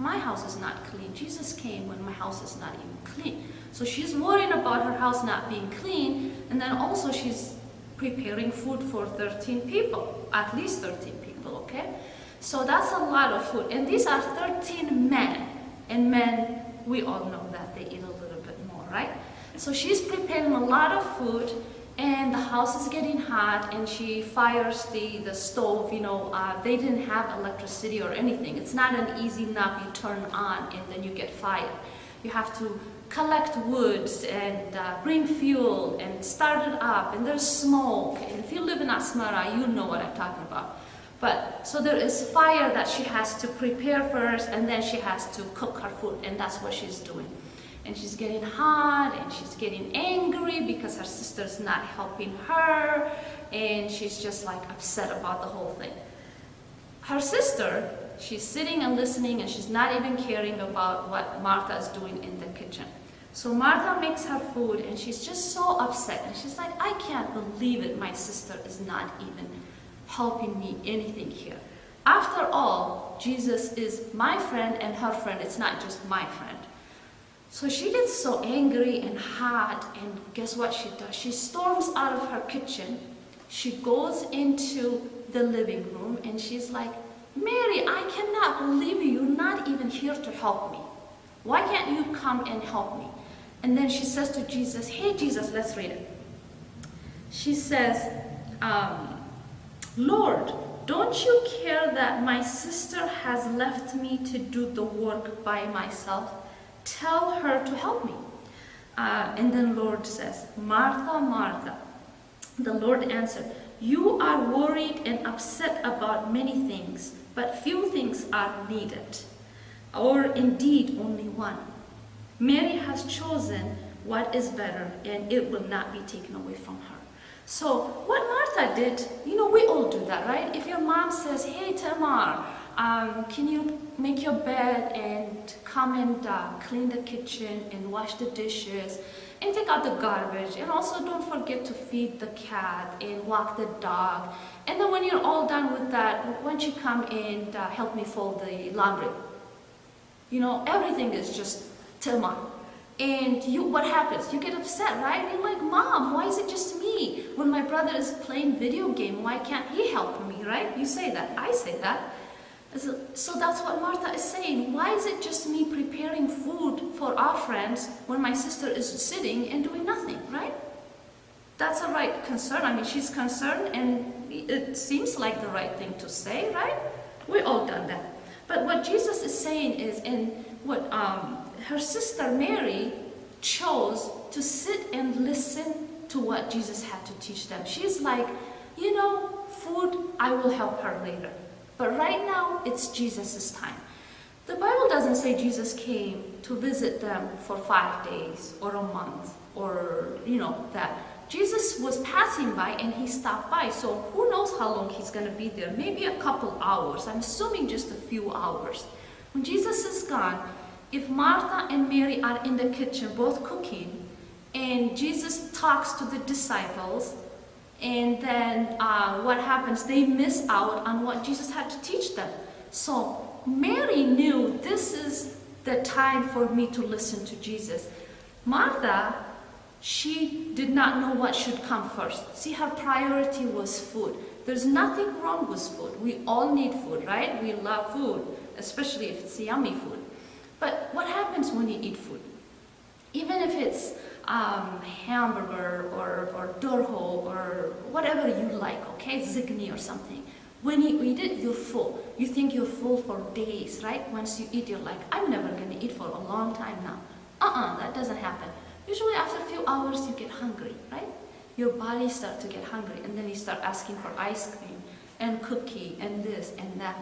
my house is not clean. Jesus came when my house is not even clean." So she's worrying about her house not being clean, and then also she's preparing food for thirteen people, at least thirteen people, okay? So that's a lot of food. And these are thirteen men. And men, we all know that they eat a little bit more, right? So she's preparing a lot of food, and the house is getting hot, and she fires the, the stove. You know, uh, they didn't have electricity or anything. It's not an easy knob you turn on and then you get fire. You have to collect woods and uh, bring fuel and start it up, and there's smoke. And if you live in Asmara, you know what I'm talking about. But so there is fire that she has to prepare first, and then she has to cook her food, and that's what she's doing. And she's getting hot, and she's getting angry because her sister's not helping her, and she's just like upset about the whole thing. Her sister, she's sitting and listening, and she's not even caring about what Martha is doing in the kitchen. So Martha makes her food, and she's just so upset, and she's like, "I can't believe it. My sister is not even helping me anything here. After all, Jesus is my friend and her friend. It's not just my friend." So she gets so angry and hot, and guess what she does? She storms out of her kitchen. She goes into the living room, and she's like, "Mary, I cannot believe you. You're not even here to help me. Why can't you come and help me?" And then she says to Jesus, "Hey, Jesus," let's read it. She says, um, "Lord, don't you care that my sister has left me to do the work by myself? Tell her to help me." Uh, and then Lord says, "Martha, Martha," the Lord answered, "You are worried and upset about many things, but few things are needed, or indeed only one. Mary has chosen what is better, and it will not be taken away from her." So what Martha did, you know, we all do that, right? If your mom says, "Hey, Tamar, um, can you make your bed and come and uh, clean the kitchen and wash the dishes and take out the garbage, and also don't forget to feed the cat and walk the dog. And then when you're all done with that, won't you come and uh, help me fold the laundry?" You know, everything is just Tamar. And you, what happens? You get upset, right? You're like, "Mom, why is it just me? When my brother is playing video game, why can't he help me?" Right? You say that. I say that. So, so that's what Martha is saying. "Why is it just me preparing food for our friends when my sister is sitting and doing nothing?" Right? That's a right concern. I mean, she's concerned, and it seems like the right thing to say, right? We all done that. But what Jesus is saying is, and what um, her sister Mary chose to sit and listen to what Jesus had to teach them. She's like, "You know, food, I will help her later. But right now, it's Jesus' time." The Bible doesn't say Jesus came to visit them for five days or a month or, you know, that. Jesus was passing by and he stopped by. So who knows how long he's going to be there? Maybe a couple hours. I'm assuming just a few hours. When Jesus is gone, if Martha and Mary are in the kitchen both cooking, and Jesus talks to the disciples, and then uh, what happens? They miss out on what Jesus had to teach them. So Mary knew, "This is the time for me to listen to Jesus." Martha, she did not know what should come first. See, her priority was food. There's nothing wrong with food. We all need food, right? We love food, especially if it's yummy food. But what happens when you eat food? Even if it's um, hamburger or, or dorho or whatever you like, okay, zigni or something. When you eat it, you're full. You think you're full for days, right? Once you eat, you're like, I'm never gonna eat for a long time now. Uh-uh, that doesn't happen. Usually after a few hours, you get hungry, right? Your body starts to get hungry, and then you start asking for ice cream and cookie and this and that.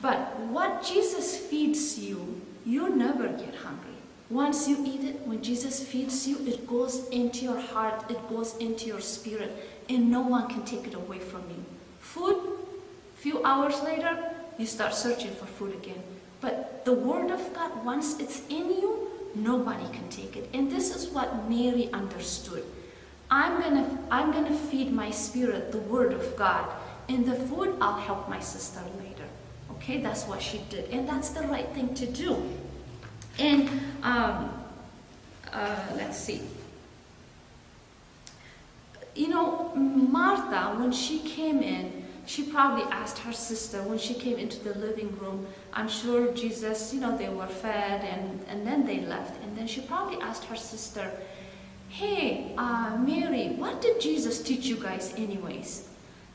But what Jesus feeds you, you never get hungry. Once you eat it, when Jesus feeds you, it goes into your heart, it goes into your spirit, and no one can take it away from you. Food, few hours later, you start searching for food again. But the Word of God, once it's in you, nobody can take it. And this is what Mary understood. I'm gonna, I'm gonna feed my spirit the Word of God, and the food, I'll help my sister later. Okay, that's what she did, and that's the right thing to do. And um, uh, let's see. You know, Martha, when she came in, she probably asked her sister when she came into the living room. I'm sure Jesus, you know, they were fed and, and then they left. And then she probably asked her sister, hey, uh, Mary, what did Jesus teach you guys, anyways?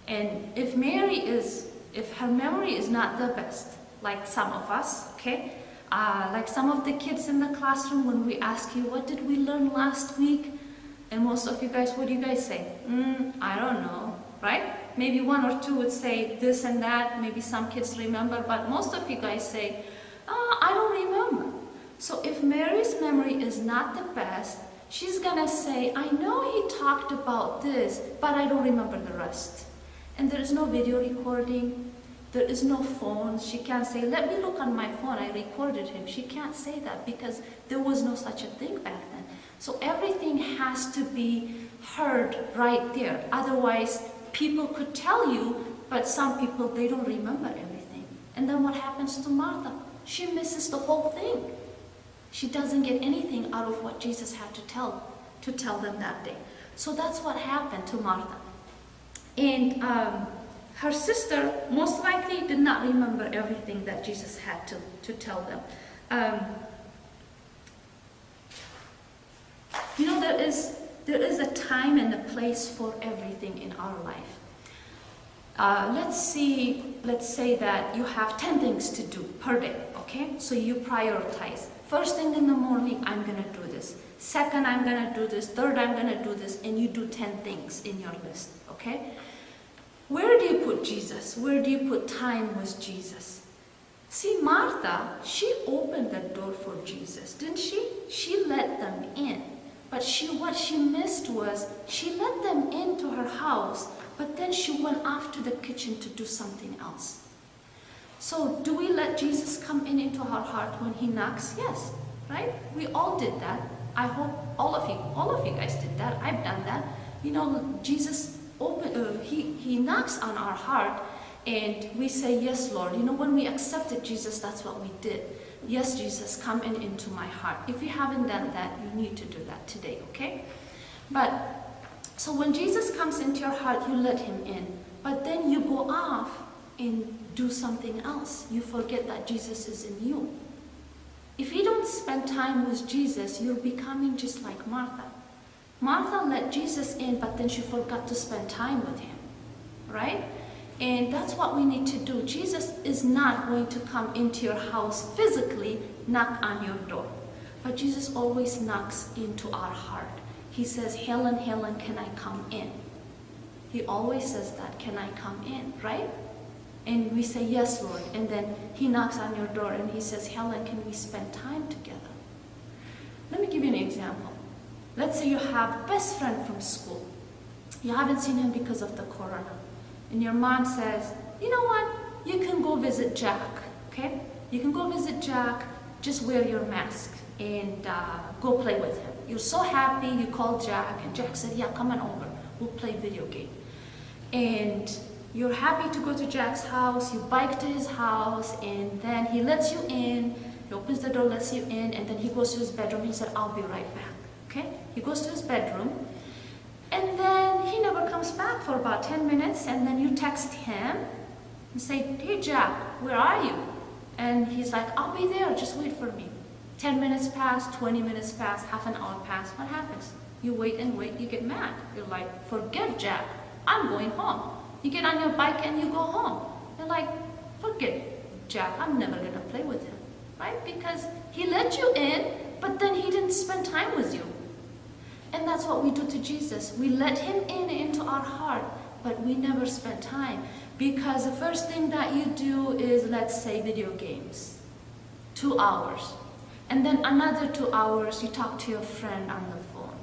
And if Mary is, if her memory is not the best, like some of us, okay? Uh, like some of the kids in the classroom, when we ask you, what did we learn last week? And most of you guys, what do you guys say? Mm, I don't know, right? Maybe one or two would say this and that. Maybe some kids remember, but most of you guys say, oh, I don't remember. So if Mary's memory is not the best, she's gonna say, I know he talked about this, but I don't remember the rest. And there is no video recording. There is no phone. She can't say, let me look on my phone. I recorded him. She can't say that because there was no such a thing back then. So everything has to be heard right there. Otherwise, people could tell you, but some people, they don't remember everything. And then what happens to Martha? She misses the whole thing. She doesn't get anything out of what Jesus had to tell to tell them that day. So that's what happened to Martha. And um, her sister most likely did not remember everything that Jesus had to, to tell them. Um, you know, there is, there is a time and a place for everything in our life. Uh, let's see, let's say that you have ten things to do per day, okay? So you prioritize. First thing in the morning, I'm gonna do this. Second, I'm gonna do this. Third, I'm gonna do this. And you do ten things in your list, okay? Where do you put Jesus? Where do you put time with Jesus? See, Martha, she opened the door for Jesus, didn't she? She let them in. But she, what she missed was she let them into her house, but then she went off to the kitchen to do something else. So, do we let Jesus come in into our heart when he knocks? Yes, right? We all did that. I hope all of you, all of you guys did that. I've done that. You know, Jesus open, uh, he, he knocks on our heart and we say, yes, Lord. You know, when we accepted Jesus, that's what we did. Yes, Jesus, come in into my heart. If you haven't done that, you need to do that today, okay? But so when Jesus comes into your heart, you let him in. But then you go off and do something else. You forget that Jesus is in you. If you don't spend time with Jesus, you're becoming just like Martha. Martha let Jesus in, but then she forgot to spend time with him, right? And that's what we need to do. Jesus is not going to come into your house physically, knock on your door. But Jesus always knocks into our heart. He says, Helen, Helen, can I come in? He always says that, can I come in, right? And we say, yes, Lord. And then he knocks on your door and he says, Helen, can we spend time together? Let me give you an example. Let's say you have a best friend from school. You haven't seen him because of the corona. And your mom says, you know what? You can go visit Jack, okay? You can go visit Jack, just wear your mask and uh, go play with him. You're so happy, you call Jack, and Jack said, yeah, come on over. We'll play video game. And you're happy to go to Jack's house, you bike to his house, and then he lets you in, he opens the door, lets you in, and then he goes to his bedroom. He said, I'll be right back. Okay? He goes to his bedroom, and then He never comes back for about ten minutes, and then you text him and say, "Hey, Jack, where are you?" And he's like, "I'll be there, just wait for me." Ten minutes pass, twenty minutes pass, half an hour pass. What happens? You wait and wait, you get mad. You're like, "Forget Jack, I'm going home." You get on your bike and you go home. You're like, "Forget Jack, I'm never gonna play with him," right? Because he let you in, but then he didn't spend time with you. And that's what we do to Jesus. We let him in into our heart, but we never spend time. Because the first thing that you do is, let's say, video games. Two hours. And then another two hours, you talk to your friend on the phone.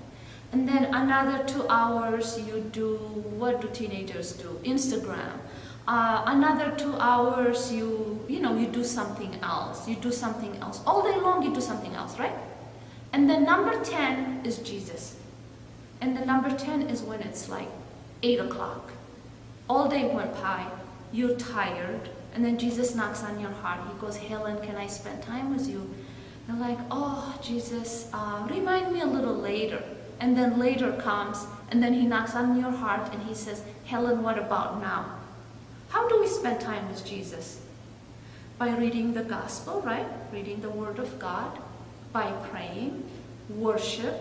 And then another two hours, you do, what do teenagers do? Instagram. Uh, another two hours, you, you know, you do something else. You do something else. All day long, you do something else, right? And then number ten is Jesus. And the number ten is when it's like eight o'clock. All day went by, you're tired, and then Jesus knocks on your heart. He goes, "Helen, can I spend time with you?" You're like, "Oh, Jesus, uh, remind me a little later." And then later comes, and then he knocks on your heart and he says, "Helen, what about now?" How do we spend time with Jesus? By reading the gospel, right? Reading the word of God, by praying, worship,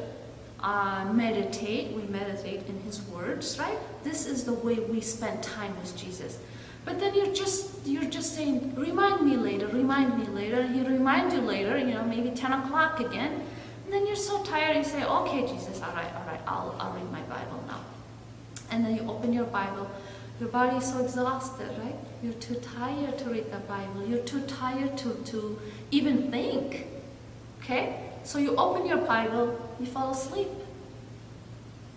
uh, meditate. We meditate in his words, right? This is the way we spend time with Jesus. But then you're just you're just saying, "Remind me later, remind me later." And he reminds you later, you know, maybe ten o'clock again. And then you're so tired, you say, "Okay, Jesus, all right, all right, I'll, I'll read my Bible now." And then you open your Bible. Your body is so exhausted, right? You're too tired to read the Bible. You're too tired to, to even think. Okay? So you open your Bible, you fall asleep.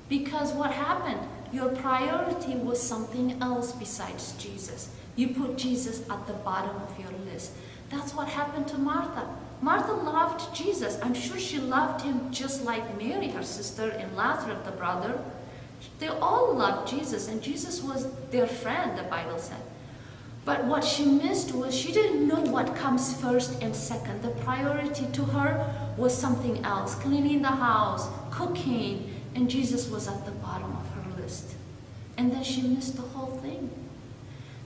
Because what happened? Your priority was something else besides Jesus. You put Jesus at the bottom of your list. That's what happened to Martha. Martha loved Jesus. I'm sure she loved him just like Mary, her sister, and Lazarus, the brother. They all loved Jesus, and Jesus was their friend, the Bible said. But what she missed was she didn't know what comes first and second. The priority to her was something else, cleaning the house, cooking, and Jesus was at the bottom of her list. And then she missed the whole thing.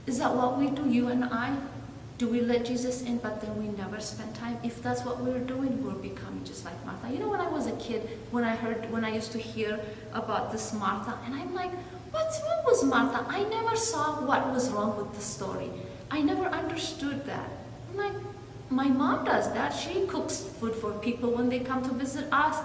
Is that what we do, you and I? Do we let Jesus in, but then we never spend time? If that's what we're doing, we're becoming just like Martha. You know, when I was a kid, when I heard, when I used to hear about this Martha, and I'm like, "What's wrong with Martha?" I never saw what was wrong with the story. I never understood that. I'm like, "My mom does that. She cooks food for people when they come to visit us."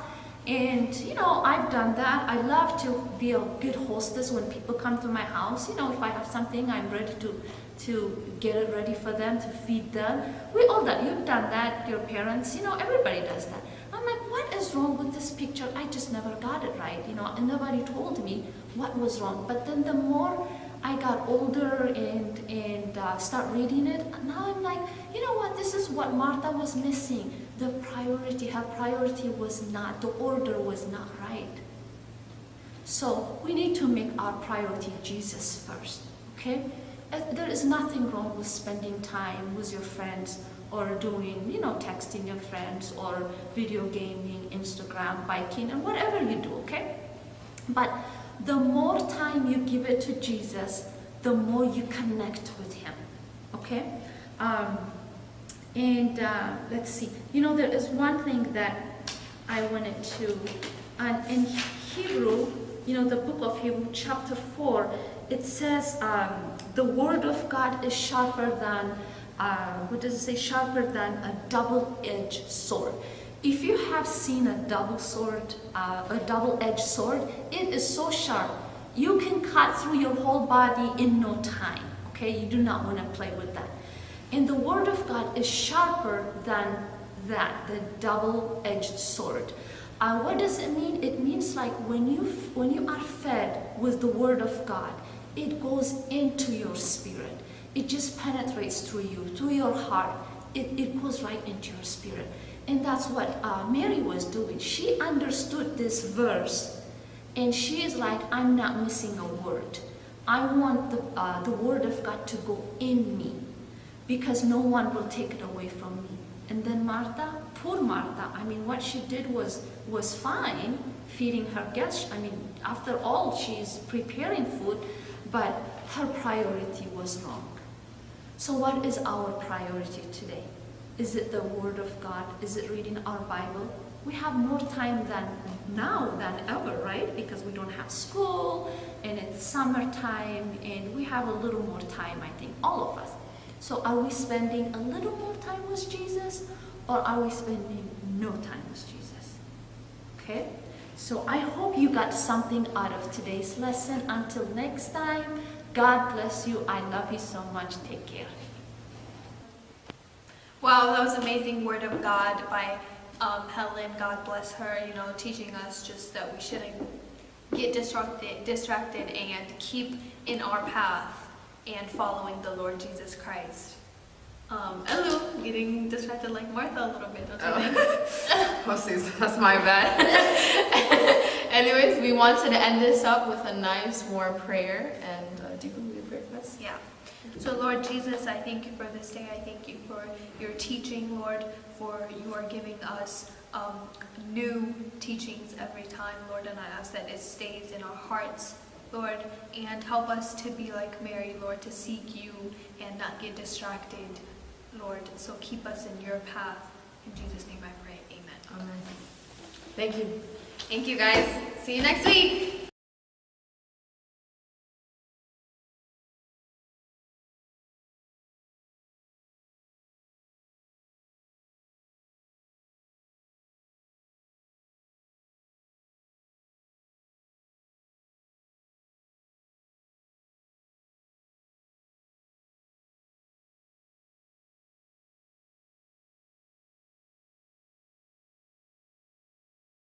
And, you know, I've done that. I love to be a good hostess when people come to my house. You know, if I have something, I'm ready to, to get it ready for them, to feed them. We all that. You've done that, your parents. You know, everybody does that. I'm like, "What is wrong with this picture?" I just never got it right, you know, and nobody told me what was wrong. But then the more I got older and, and uh, start reading it, now I'm like, "You know what? This is what Martha was missing. The priority, her priority was not, the order was not right." So we need to make our priority Jesus first, okay? Uh, There is nothing wrong with spending time with your friends or doing, you know, texting your friends or video gaming, Instagram, biking, and whatever you do, okay? But the more time you give it to Jesus, the more you connect with him, okay? Um, and uh, let's see, you know, there is one thing that I wanted to, and in Hebrew, you know, the book of Hebrew, chapter four, it says, um, "The word of God is sharper than, uh, what does it say? Sharper than a double-edged sword." If you have seen a double sword, uh, a double-edged sword, it is so sharp. You can cut through your whole body in no time. Okay, you do not want to play with that. And the word of God is sharper than that, the double-edged sword. Uh, what does it mean? It means, like, when you when you are fed with the word of God, it goes into your spirit. It just penetrates through you, through your heart. It, it goes right into your spirit. And that's what uh, Mary was doing. She understood this verse, and she is like, "I'm not missing a word. I want the, uh, the word of God to go in me, because no one will take it away from me." And then Martha, poor Martha, I mean, what she did was, was fine, feeding her guests. I mean, after all, she's preparing food, but her priority was wrong. So, what is our priority today? Is it the Word of God? Is it reading our Bible? We have more time than now than ever, right? Because we don't have school and it's summertime and we have a little more time, I think, all of us. So, are we spending a little more time with Jesus or are we spending no time with Jesus? Okay? So I hope you got something out of today's lesson. Until next time, God bless you. I love you so much. Take care. Wow, that was amazing word of God by um, Helen. God bless her, you know, teaching us just that we shouldn't get distracted, distracted and keep in our path and following the Lord Jesus Christ. Um, Elu, getting distracted like Martha a little bit, don't you Oh. think? Oh, Susan, that's my bad. Anyways, we wanted to end this up with a nice warm prayer, and uh, Deacon, will you pray for us? Yeah. So, Lord Jesus, I thank you for this day. I thank you for your teaching, Lord, for you are giving us um, new teachings every time, Lord, and I ask that it stays in our hearts, Lord, and help us to be like Mary, Lord, to seek you and not get distracted, Lord. So keep us in your path. In Jesus' name I pray. Amen. Amen. Thank you. Thank you, guys. See you next week.